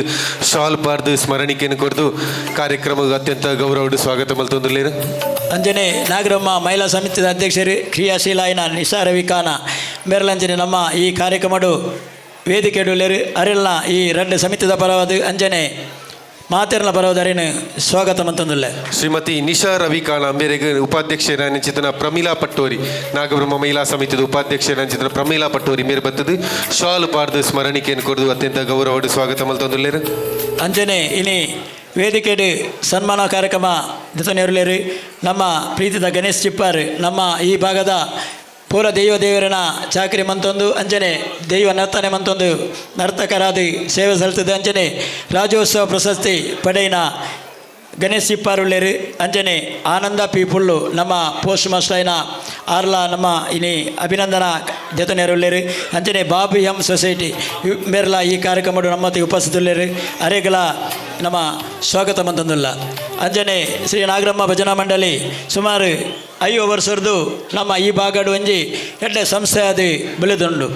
ಶಾಲ್ ಪಾರ್ದು ಸ್ಮರಣಿಕೆಯನ್ನು ಕೊಡ್ದು ಕಾರ್ಯಕ್ರಮ ಅತ್ಯಂತ ಗೌರವಡು ಸ್ವಾಗತ ಮಲ್ತೊಂದುಲ್ಲೇರು. ಅಂಜನೆ ನಾಗರಮ್ಮ ಮಹಿಳಾ ಸಮಿತಿದ ಅಧ್ಯಕ್ಷರು ಕ್ರಿಯಾಶೀಲ ಆಯಿನ ನಿಶಾ ರವಿಖಾನ ಮೇರ್ಲಂಜನೆ ನಮ್ಮ ಈ ಕಾರ್ಯಕ್ರಮಡು ವೇದಿಕೆ ಉಲ್ಲೇರು. ಅರೆಲ್ನ ಈ ಎರಡು ಸಮಿತಿದ ಪರವಾದ ಅಂಜನೆ ಮಾತೇರ್ನ ಪರವಾದ ಅರೇನು ಸ್ವಾಗತ ಮಂತಂದುಲ್ಲೆ. ಶ್ರೀಮತಿ ನಿಶಾ ರವಿಕಾಣ ಅಂಬೇರೆಗ್, ಉಪಾಧ್ಯಕ್ಷರ ಪ್ರಮೀಳಾ ಪಟ್ಟೋರಿ, ನಾಗಬ್ರಹ್ಮ ಮಹಿಳಾ ಸಮಿತಿದ ಉಪಾಧ್ಯಕ್ಷರ ಪ್ರಮೀಳಾ ಪಟ್ಟೋರಿ ಮೇರು ಬತ್ತದು ಶಾಲು ಪಾರ್ದು ಸ್ಮರಣಿಕೆಯನ್ನು ಕೊಡ್ದು ಅತ್ಯಂತ ಗೌರವಡು ಸ್ವಾಗತ ಮಲ್ತೊಂದುಲ್ಲೇರು. ಅಂಜನೆ ಇನಿ ವೇದಿಕೆಡು ಸನ್ಮಾನ ಕಾರ್ಯಕ್ರಮ ದಿತನೇರುಲೇರು. ನಮ್ಮ ಪ್ರೀತಿದ ಗಣೇಶ್ ಚಿಪ್ಪಾರ್ ನಮ್ಮ ಈ ಭಾಗದ ಪೂರ ದೈವ ದೇವರನ ಚಾಕರಿ ಮಂತೊಂದು ಅಂಜನೆ ದೈವ ನರ್ತನೆ ಮಂತೊಂದು ನರ್ತಕರಾದ ಸೇವೆ ಸಲ್ಲಿಸಿದ ಅಂಜನೆ ರಾಜ್ಯೋತ್ಸವ ಪ್ರಶಸ್ತಿ ಪಡೆಯಿನ ಗಣೇಶ್ ಚಿಪ್ಪಾರುಳ್ಳೇರು. ಅಂಜನೆ ಆನಂದ ಪಿ ಪುಳ್ಳು ನಮ್ಮ ಪೋಸ್ಟ್ ಮಾಸ್ಟರ್ ಆಯಿನ ಆರ್ಲ ನಮ್ಮ ಇನಿ ಅಭಿನಂದನಾ ಜತನೇರುಳ್ಳೇರು. ಅಂಜನೆ ಬಾಬು ಎಂ ಸೊಸೈಟಿ ಮೇರ್ಲ ಈ ಕಾರ್ಯಕ್ರಮಡು ನಮ್ಮೊತ್ತಿಗೆ ಉಪಸ್ಥಿತುಳ್ಳೇರು. ಅರೇಗಲ ನಮ್ಮ ಸ್ವಾಗತ ಮಂತಂದುಲ್ಲ. ಅಂಜನೆ ಶ್ರೀ ನಾಗರಮ್ಮ ಭಜನಾ ಮಂಡಳಿ ಸುಮಾರು 5 ವರ್ಷದ್ದು ನಮ್ಮ ಈ ಭಾಗಡು ಒಂಜಿ ಎಡ್ಡೆ ಸಂಸ್ಥೆ ಅದು ಬೆಳೆದುಂಡು.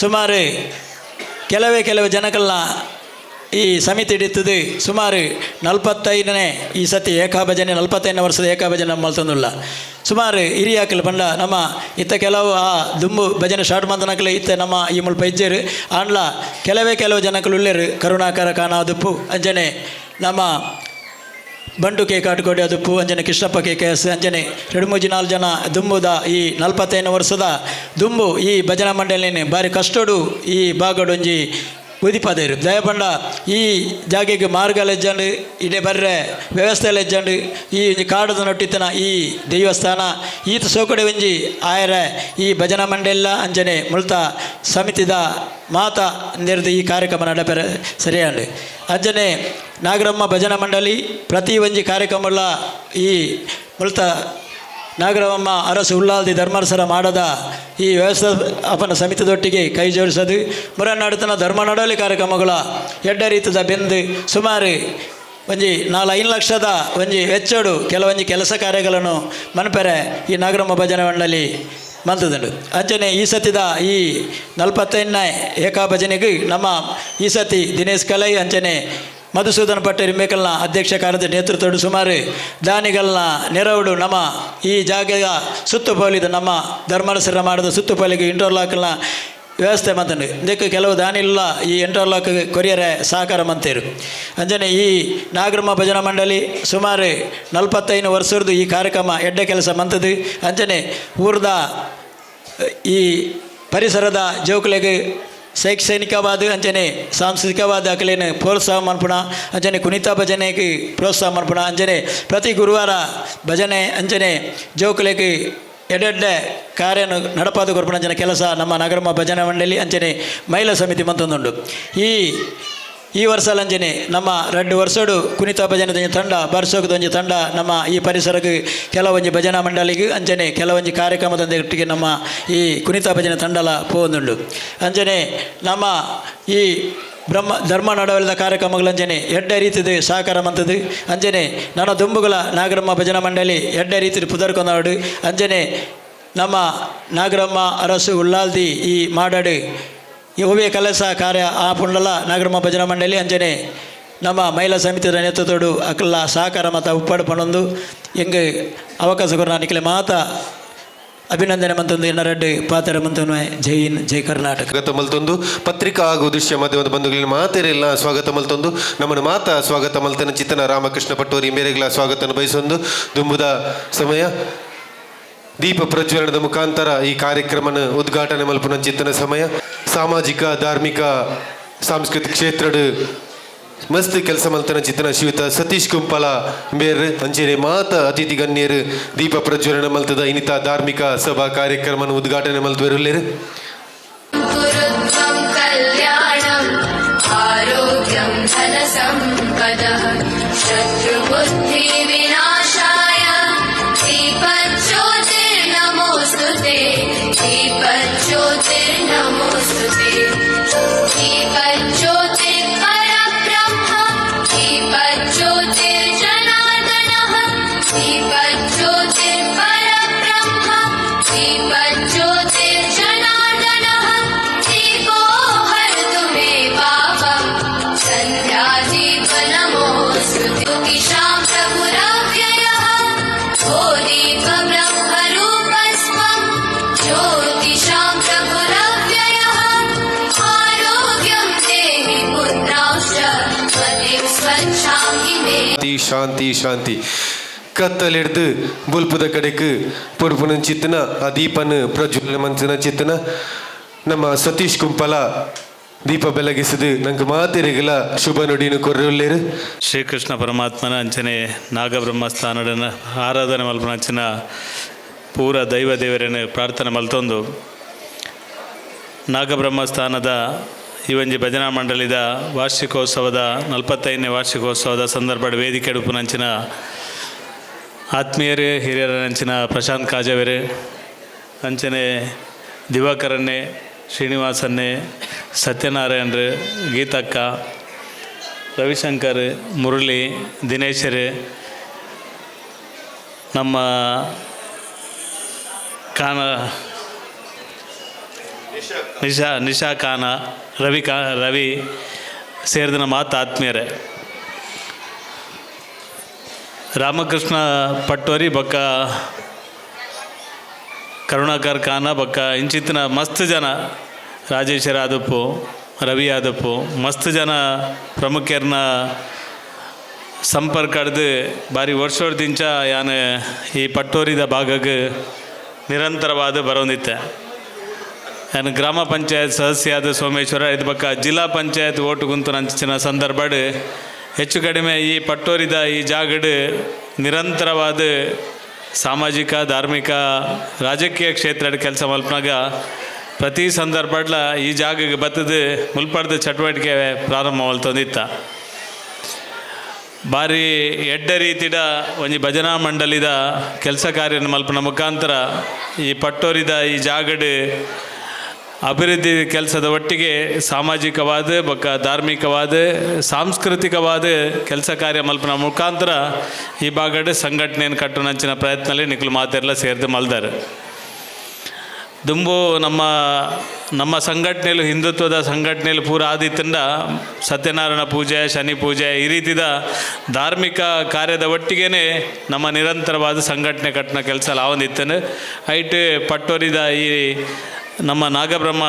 ಸುಮಾರು ಕೆಲವೇ ಕೆಲವು ಜನಕಲ್ನ ಈ ಸಮಿತಿ ಹಿಡಿತದೆ. ಸುಮಾರು 45ನೇ ಈ ಸತಿ ಏಕಾಭಜನೆ, 45ನೇ ವರ್ಷದ ಏಕಾಭಜನೆ ನಮ್ಮ ಮಲ್ತೊಂದುಲ್ಲ. ಸುಮಾರು ಹಿರಿಯಾಕಲು ಪಂಡ ನಮ್ಮ ಇತ್ತ ಕೆಲವು ಆ ದುಂಬು ಭಜನೆ ಸ್ಟಾರ್ಟ್ ಮಂತನಕಲು ಇತ್ತ ನಮ್ಮ ಈ ಮುಲ್ಪ ಇಜ್ಜೇರು. ಆಂಡ್ಲ ಕೆಲವೇ ಕೆಲವು ಜನಕಲು ಉಲ್ಲೇರು. ಕರುಣಾಕರ ಕಾನಾದುಪ್ಪು, ಅಂಜನೆ ನಮ್ಮ ಬಂಟು ಕೆ ಕಾಟುಕೋಡಿ ಅದುಪ್ಪು, ಅಂಜನೆ ಕೃಷ್ಣಪ್ಪ ಕೆ ಕೆ ಎಸ್, ಅಂಜನೆ ಎರಡು ಮೂಜಿ ನಾಲ್ಕು ಜನ ದುಂಬುದ ಈ 45 ವರ್ಷದ ದುಂಬು ಈ ಭಜನಾ ಮಂಡಳಿನ ಭಾರಿ ಕಷ್ಟಡು ಈ ಭಾಗಡೊಂಜಿ ಉದಿಪದೇರು. ದಯಪಂಡ ಈ ಜಾಗೆಗೆ ಮಾರ್ಗ ಲೆಜ್ಜಂಡು ಇಡೆ ಬರ್ರೆ ವ್ಯವಸ್ಥೆ ಲೆಜ್ಜಂಡು ಈ ಒಂಜಿ ಕಾಡದ ನೊಟ್ಟಿತನ ಈ ದೇವಸ್ಥಾನ ಈತ ಸೋಕಡೆ ಒಂಜಿ ಆಯರ ಈ ಭಜನಾ ಮಂಡಳಿಲ ಅಂಜನೆ ಮುಲ್ತ ಸಮಿತಿದ ಮಾತ ನೆರೆದು ಈ ಕಾರ್ಯಕ್ರಮ ನಡಪೆರೆ ಸರಿಯಾಂಡು. ಅಂಜನೆ ನಾಗರಮ್ಮ ಭಜನಾ ಮಂಡಳಿ ಪ್ರತಿ ಒಂಜಿ ಕಾರ್ಯಕ್ರಮಲ ಈ ಮುಲ್ತ ನಾಗರಮ್ಮ ಅರಸು ಉಲ್ಲಾಲ್ದಿ ಧರ್ಮರಸರ ಮಾಡದ ಈ ವ್ಯವಸ್ಥಾಪನ ಸಮಿತಿದೊಟ್ಟಿಗೆ ಕೈ ಜೋಡಿಸೋದು ಮುರನಾಡುತ್ತನ ಧರ್ಮ ನಡವಳಿ ಕಾರ್ಯಕ್ರಮಗಳ ಎಡ್ಡ ರೀತಿದ ಬೆಂದು ಸುಮಾರು ಒಂಜಿ 4-5 ಲಕ್ಷದ ಒಂಜಿ ವೆಚ್ಚಡು ಕೆಲವೊಂಜಿ ಕೆಲಸ ಕಾರ್ಯಗಳನ್ನು ಮನ್ಪೆರೆ ಈ ನಾಗರಮ್ಮ ಭಜನಾ ಮಂಡಳಿ. ಮಲ್ತದುಂಡು. ಅಂಚನೆ ಈ ಸತಿದ ಈ 45ನೇ ಏಕಾ ಭಜನೆಗೆ ನಮ್ಮ ಈ ಸತಿ ದಿನೇಶ್ ಕಲೈ ಅಂಚನೆ ಮಧುಸೂದನ ಪಟ್ಟೇರಿ ಮೇಕಲ್ನ ಅಧ್ಯಕ್ಷ ಕಾರ್ಯದ ನೇತೃತ್ವದ ಸುಮಾರು ದಾನಿಗಳನ್ನ ನೆರವುಡು ನಮ್ಮ ಈ ಜಾಗೆಯ ಸುತ್ತುಪೌಲಿದ ನಮ್ಮ ಧರ್ಮರಸರ ಮಾಡಿದ ಸುತ್ತುಪೌಲಿಗೆ ಇಂಟರ್ಲಾಕ್ನ ವ್ಯವಸ್ಥೆ ಮಂತಂಡು. ಇದಕ್ಕೆ ಕೆಲವು ದಾನಿಲ್ಲ ಈ ಇಂಟರ್ಲಾಕ್ ಕೊರಿಯರೆ ಸಹಕಾರ ಮಂತೇರು. ಅಂಚನೆ ಈ ನಾಗರಮ್ಮ ಭಜನಾ ಮಂಡಳಿ ಸುಮಾರು 45 ವರ್ಷದ್ದು ಈ ಕಾರ್ಯಕ್ರಮ ಎಡ್ಡೆ ಕೆಲಸ ಮಂತದು. ಅಂಚನೆ ಊರ್ದ ಈ ಪರಿಸರದ ಜೋಕುಲೆಗ್ ಶೈಕ್ಷಣಿಕವಾದ ಅಂಚನೆ ಸಾಂಸ್ಕೃತಿಕವಾದ ಅಕಲೇನು ಪ್ರೋತ್ಸಾಹ ಮನ್ಪುಣ, ಅಂಚನೆ ಕುಣಿತ ಭಜನೆಗೆ ಪ್ರೋತ್ಸಾಹ ಮನ್ಪುಣ, ಅಂಚನೆ ಪ್ರತಿ ಗುರುವಾರ ಭಜನೆ ಅಂಚನೆ ಜೋಕುಲೆಗ್ ಎಡೆಡ್ಡೆ ಕಾರ್ಯನು ನಡಪಾದ ಕೊರ್ಪುಣ ಅಂಚನೆ ಕೆಲಸ ನಮ್ಮ ನಗರಮ್ಮ ಭಜನಾ ಮಂಡಳಿ ಅಂಚನೆ ಮಹಿಳಾ ಸಮಿತಿ ಮಂತೊಂದುಂಡು. ಈ ಈ ವರ್ಷಲಂಚನೆ ನಮ್ಮ ರಡ್ಡು ವರ್ಷಡು ಕುಣಿತ ಭಜನೆ ತಂಡ, ಬರ್ಸೋಗದೊಂಜಿ ತಂಡ ನಮ್ಮ ಈ ಪರಿಸರಕ್ಕೆ ಕೆಲವೊಂಜಿ ಭಜನಾ ಮಂಡಳಿಗೆ ಅಂಚನೆ ಕೆಲವೊಂಜಿ ಕಾರ್ಯಕ್ರಮದೊಂದಿಗೆ ನಮ್ಮ ಈ ಕುಣಿತ ಭಜನೆ ತಂಡಲ ಪೋವೊಂದುಂಡು. ಅಂಚನೆ ನಮ್ಮ ಈ ಬ್ರಹ್ಮ ಧರ್ಮ ನಡವಳಿದ ಕಾರ್ಯಕ್ರಮಗಳಂಚನೆ ಎಡ್ಡೆ ರೀತಿದ ಸಹಕಾರ ಮಂತದು. ಅಂಚನೆ ನನ್ನ ದುಂಬುಗಳ ನಾಗರಮ್ಮ ಭಜನಾ ಮಂಡಳಿ ಎಡ್ಡೆ ರೀತಿದ ಪುದರ್ಕೊಂಡಾಡು. ಅಂಚನೆ ನಮ್ಮ ನಾಗರಮ್ಮ ಅರಸು ಉಳ್ಳಾಲ್ದಿ ಈ ಮಾಡಾಡು ಈ ಒವ್ವೆ ಕೆಲಸ ಕಾರ್ಯ ಆ ಪುಂಡಲ ನಾಗರಮ್ಮ ಭಜನಾ ಮಂಡಳಿ ಅಂಚನೆ ನಮ್ಮ ಮಹಿಳಾ ಸಮಿತಿಯ ನೇತೃತ್ವಡು ಅಕಲ್ಲ ಸಹಕಾರ ಮತ್ತು ಉಪ್ಪಾಡು ಪಣೊಂದು ಎಂಗ್ ಅವಕಾಶ ಕೊರ ನಿಖಲೆ ಮಾತ ಅಭಿನಂದನೆ ಮಂತೊಂದು ಎನ್ನರೆಡ್ಡಿ ಪಾತ್ರ ಮಂತೊಂದು. ಜೈ ಹಿಂದ್, ಜೈ ಕರ್ನಾಟಕ. ಸ್ವಾಗತ ಮಲ್ತೊಂದು, ಪತ್ರಿಕಾ ಹಾಗೂ ದೃಶ್ಯ ಮಾಧ್ಯಮದ ಬಂಧುಗಳಿಗೆ ಮಾತೆರೆಲ್ಲ ಸ್ವಾಗತ ಮಲ್ತೊಂದು, ನಮ್ಮನ್ನು ಮಾತ ಸ್ವಾಗತ ಮಲ್ತನ ಚಿತ್ತನ ರಾಮಕೃಷ್ಣ ಪಟ್ಟೋರಿ ಮೇರೆಗಳ ಸ್ವಾಗತನ ಬಯಸೊಂದು, ದುಂಬುದ ಸಮಯ ದೀಪ ಪ್ರಜ್ವಲನದ ಮುಖಾಂತರ ಈ ಕಾರ್ಯಕ್ರಮನ ಉದ್ಘಾಟನೆ ಮಲ್ಪುನ ಚಿತ್ತನ ಸಮಯ. ಸಾಮಾಜಿಕ, ಧಾರ್ಮಿಕ, ಸಾಂಸ್ಕೃತಿಕ ಕ್ಷೇತ್ರಡ್ ಮಸ್ತ್ ಕೆಲಸ ಮಲ್ತನ ಚಿತ್ತನ ಶ್ರೀಯುತ ಸತೀಶ್ ಕುಂಪಲ ಮೇರ್ ಅಂಚೆನೆ ಮಾತ ಅತಿಥಿ ಗಣ್ಯರು ದೀಪ ಪ್ರಜ್ವಲನ ಮಲ್ತದ ಇನಿತ ಧಾರ್ಮಿಕ ಸಭಾ ಕಾರ್ಯಕ್ರಮನ ಉದ್ಘಾಟನೆ ಮಲ್ತುವರುಲ್ಲೇರು. कुरु त्वं कल्याणम्, आरोग्यं धनसम्पदः, शत्रुबुद्धिविनाशाय दीपज्योतिर्नमोऽस्तु ते, दीपज्योतिर्नमोऽस्तु ते। दीपज्योतिः परब्रह्म, दीपज्योतिर्जनार्दनः, दीपज्योतिः परब्रह्म, दीपज्योतिर्जनार्दनः, दीपो हरतु मे पापम्, सन्ध्यादीप नमोऽस्तु ते। ज्योतिषां प्रभुरव्ययः, भो दीप ब्रह्मरूपस्त्वं, ज्योतिषां प्रभुरव्ययः, आरोग्यं देहि पुत्रांश्च मतिं स्वच्छां हि मे। ಶಾಂತಿ, ಶಾಂತಿ, ಶಾಂತಿ. ಕತ್ತಲಿಡ್ದು ಬುಲ್ಪುದ ಕಡೆಕ್ ಪುರ್ಪುನ ಚಿತ್ತನ ಆ ದೀಪನ ಪ್ರಜ್ವಲನ ಮಂಚಿನ ಚಿತ್ತನ ನಮ್ಮ ಸತೀಶ್ ಕುಂಪಲ ದೀಪ ಬೆಳಗಿಸಿದು ನಂಗೆ ಮಾತೆರಿಗಲ ಶುಭ ನುಡಿನ ಕೊರ್ರುಲ್ಲೇರು. ಶ್ರೀಕೃಷ್ಣ ಪರಮಾತ್ಮನ ಅಂಚನೆ ನಾಗಬ್ರಹ್ಮಸ್ಥಾನಡನ ಆರಾಧನೆ ಮಲ್ಪನಂಚಿನ ಪೂರ ದೈವ ದೇವರನ್ನು ಪ್ರಾರ್ಥನೆ ಮಲ್ತೊಂದು, ನಾಗಬ್ರಹ್ಮಸ್ಥಾನದ ಈ ಒಂಜಿ ಭಜನಾ ಮಂಡಳಿದ ವಾರ್ಷಿಕೋತ್ಸವದ 45ನೇ ವಾರ್ಷಿಕೋತ್ಸವದ ಸಂದರ್ಭದ ವೇದಿಕೆ ಉಡುಪುನಂಚಿನ ಆತ್ಮೀಯರೇ, ಹಿರಿಯರ ನಂಚಿನ ಪ್ರಶಾಂತ್ ಕಾಜವೆರೆ, ಅಂಚನೆ ದಿವಾಕರನ್ನೇ, ಶ್ರೀನಿವಾಸನ್ನೇ, ಸತ್ಯನಾರಾಯಣರು, ಗೀತಕ್ಕ, ರವಿಶಂಕರ್, ಮುರಳಿ, ದಿನೇಶರು, ನಮ್ಮ ಕಾನ ನಿಶಾ, ನಿಶಾ ಖಾನ, ರವಿ ಕಾ ರವಿ ಸೇರಿದ ಮಾತು ಆತ್ಮೀಯರೇ, ರಾಮಕೃಷ್ಣ ಪಟ್ಟೋರಿ ಬೊಕ್ಕ ಕರುಣಾಕರ್ ಖಾನ ಬೊಕ್ಕ ಇಂಚಿತ್ತಿನ ಮಸ್ತ್ ಜನ, ರಾಜೇಶ್ವರ ಆದಪ್ಪು, ರವಿ ಆದಪ್ಪು, ಮಸ್ತ್ ಜನ ಪ್ರಮುಖರ್ನ ಸಂಪರ್ಕ ಹಿಡ್ದು ಬಾರಿ ವರ್ಷೋರ್ದಿಂಚ ಯಾನ್ ಈ ಪಟ್ಟೋರಿದ ಭಾಗಕ್ಕೆ ನಿರಂತರವಾದ ಬರೋಂದಿತ್ತೆ. ನಾನು ಗ್ರಾಮ ಪಂಚಾಯತ್ ಸದಸ್ಯಾದ ಸೋಮೇಶ್ವರ ಇದು ಬಕ್ಕ ಜಿಲ್ಲಾ ಪಂಚಾಯತ್ ಓಟು ಗುಂತು ನಂಚಿನ ಸಂದರ್ಭಡ್ ಹೆಚ್ಚು ಕಡಿಮೆ ಈ ಪಟ್ಟೋರಿದ ಈ ಜಾಗಡ್ ನಿರಂತರವಾದ ಸಾಮಾಜಿಕ, ಧಾರ್ಮಿಕ, ರಾಜಕೀಯ ಕ್ಷೇತ್ರ ಕೆಲಸ ಮಲ್ಪನಾಗ ಪ್ರತಿ ಸಂದರ್ಭಡ್ಲ ಈ ಜಾಗಕ್ಕೆ ಬತ್ತದ ಮುಲ್ಪಡ್ದ ಚಟುವಟಿಕೆ ಪ್ರಾರಂಭ ಮಲ್ತೊಂದಿತ್ತ. ಬಾರಿ ಎಡ್ಡ ರೀತಿದ ಒಂಜಿ ಭಜನಾ ಮಂಡಳಿದ ಕೆಲಸ ಕಾರ್ಯ ಮಲ್ಪನ ಮುಖಾಂತರ ಈ ಪಟ್ಟೋರಿದ ಈ ಜಾಗಡ್ ಅಭಿವೃದ್ಧಿ ಕೆಲಸದ ಒಟ್ಟಿಗೆ ಸಾಮಾಜಿಕವಾದ ಬೊಕ್ಕ ಧಾರ್ಮಿಕವಾದ, ಸಾಂಸ್ಕೃತಿಕವಾದ ಕೆಲಸ ಕಾರ್ಯ ಮಲ್ಪನ ಮುಖಾಂತರ ಈ ಭಾಗಡ್ ಸಂಘಟನೆಯನ್ನು ಕಟ್ಟುನಂಚಿನ ಪ್ರಯತ್ನದಲ್ಲಿ ನಿಖಲು ಮಾತೆಲ್ಲ ಸೇರಿದು ಮಲ್ದಾರೆ. ದುಂಬು ನಮ್ಮ ನಮ್ಮ ಸಂಘಟನೆಲು, ಹಿಂದುತ್ವದ ಸಂಘಟನೆಲು ಪೂರ ಆದಿತ್ತಂಡ ಸತ್ಯನಾರಾಯಣ ಪೂಜೆ, ಶನಿ ಪೂಜೆ ಈ ರೀತಿದ ಧಾರ್ಮಿಕ ಕಾರ್ಯದ ಒಟ್ಟಿಗೆನೆ ನಮ್ಮ ನಿರಂತರವಾದ ಸಂಘಟನೆ ಕಟ್ಟಿನ ಕೆಲಸ ಆವೊಂದಿತ್ತಂಡು. ಐಟ್ ಪಟ್ಟೋರಿದ ಈ ನಮ್ಮ ನಾಗಬ್ರಹ್ಮ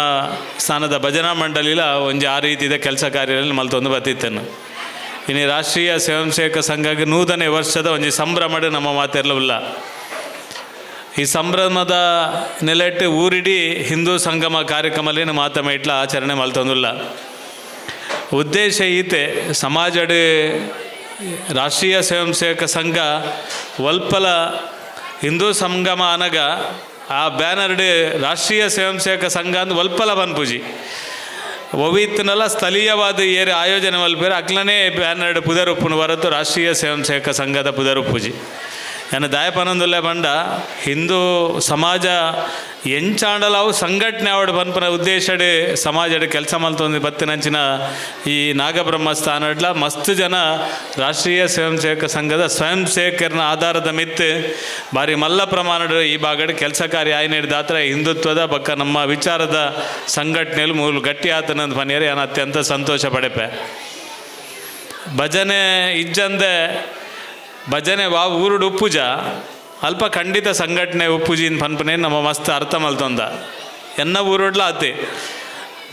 ಸ್ಥಾನದ ಭಜನಾ ಮಂಡಳಿಲ ಒಂಜಿ ಆ ರೀತಿದ ಕೆಲಸ ಕಾರ್ಯದಲ್ಲಿ ಮಲ್ತೊಂದು ಬತ್ತಿತ್ತನು. ಇನ್ನು ರಾಷ್ಟ್ರೀಯ ಸ್ವಯಂ ಸೇವಕ ಸಂಘಕ್ಕೆ 100ನೇ ವರ್ಷದ ಒಂಜಿ ಸಂಭ್ರಮಡ್ ನಮ್ಮ ಮಾತೆರ್ಲ ಉಲ್ಲ. ಈ ಸಂಭ್ರಮದ ನೆಲೆಟ್ ಊರಿಡಿ ಹಿಂದೂ ಸಂಗಮ ಕಾರ್ಯಕ್ರಮದಲ್ಲಿ ಮಾತ ಮೈಟ್ಲ ಆಚರಣೆ ಮಲ್ತೊಂದುಲ್ಲ. ಉದ್ದೇಶ ಈತೆ, ಸಮಾಜಡ್ ರಾಷ್ಟ್ರೀಯ ಸ್ವಯಂ ಸೇವಕ ಸಂಘ ಒಲ್ಪಲ ಹಿಂದೂ ಸಂಗಮ ಅನಗ ಆ ಬ್ಯಾನರ್ಡ್ ರಾಷ್ಟ್ರೀಯ ಸ್ವಯಂ ಸೇವಕ ಸಂಘ ಅಂದ್ ಒಲ್ಪಲ ಪನ್ಪುಜಿ. ಒವಿತ್ನಲ ಸ್ಥಳೀಯವಾದ ಏರು ಆಯೋಜನೆ ಮಲ್ಪೆರ್ ಅಕ್ಲನೇ ಬ್ಯಾನರ್ಡ್ ಪುದರ್ ಉಪ್ಪುನು ಹೊರತು ರಾಷ್ಟ್ರೀಯ ಸ್ವಯಂ ಸೇವಕ ಸಂಘದ ಪುದರ್ ಉಪ್ಪುಜಿ. ಯಾನ್ ದಾಯೆ ಪನೊಂದುಲ್ಲೆ ಪಂಡ, ಹಿಂದೂ ಸಮಾಜ ಎಂಚಾಂಡಲ ಅವು ಸಂಘಟನೆ ಆವಡ್ ಪನ್ಪುನ ಉದ್ದೇಶಡ್ ಸಮಾಜಡ್ ಕೆಲಸ ಮಲ್ತೊಂದು ಬತ್ತಿನಂಚಿನ ಈ ನಾಗಬ್ರಹ್ಮ ಸ್ಥಾನಡ್ಲ ಮಸ್ತ್ ಜನ ರಾಷ್ಟ್ರೀಯ ಸ್ವಯಂ ಸೇವಕ ಸಂಘದ ಸ್ವಯಂ ಸೇವಕರನ ಆಧಾರದ ಮಿತ್ತ್ ಬಾರಿ ಮಲ್ಲ ಪ್ರಮಾಣಡ್ ಈ ಭಾಗಡ್ ಕೆಲಸ ಕಾರ್ಯ ಆಯ್ನ ಹಿಂದುತ್ವದ ಬೊಕ್ಕ ನಮ್ಮ ವಿಚಾರದ ಸಂಘಟನೆಯಲ್ಲಿ ಮೂಲು ಗಟ್ಟಿ ಆತನಂದ್ ಪನಿಯರೆ ಯಾನ್ ಅತ್ಯಂತ ಸಂತೋಷ ಪಡೆಪೆ. ಭಜನೆ ಇಜ್ಜಂದೆ, ಭಜನೆ ವಾ ಊರುಡು ಉಪ್ಪುಜ ಅಲ್ಪ ಖಂಡಿತ ಸಂಘಟನೆ ಉಪ್ಪುಜಿನ್ ಪನ್ಪುನೆ ನಮ್ಮ ಮಸ್ತ್ ಅರ್ಥ ಮಲ್ತೊಂದ. ಎನ್ನ ಊರುಡ್ಲ ಆತೆ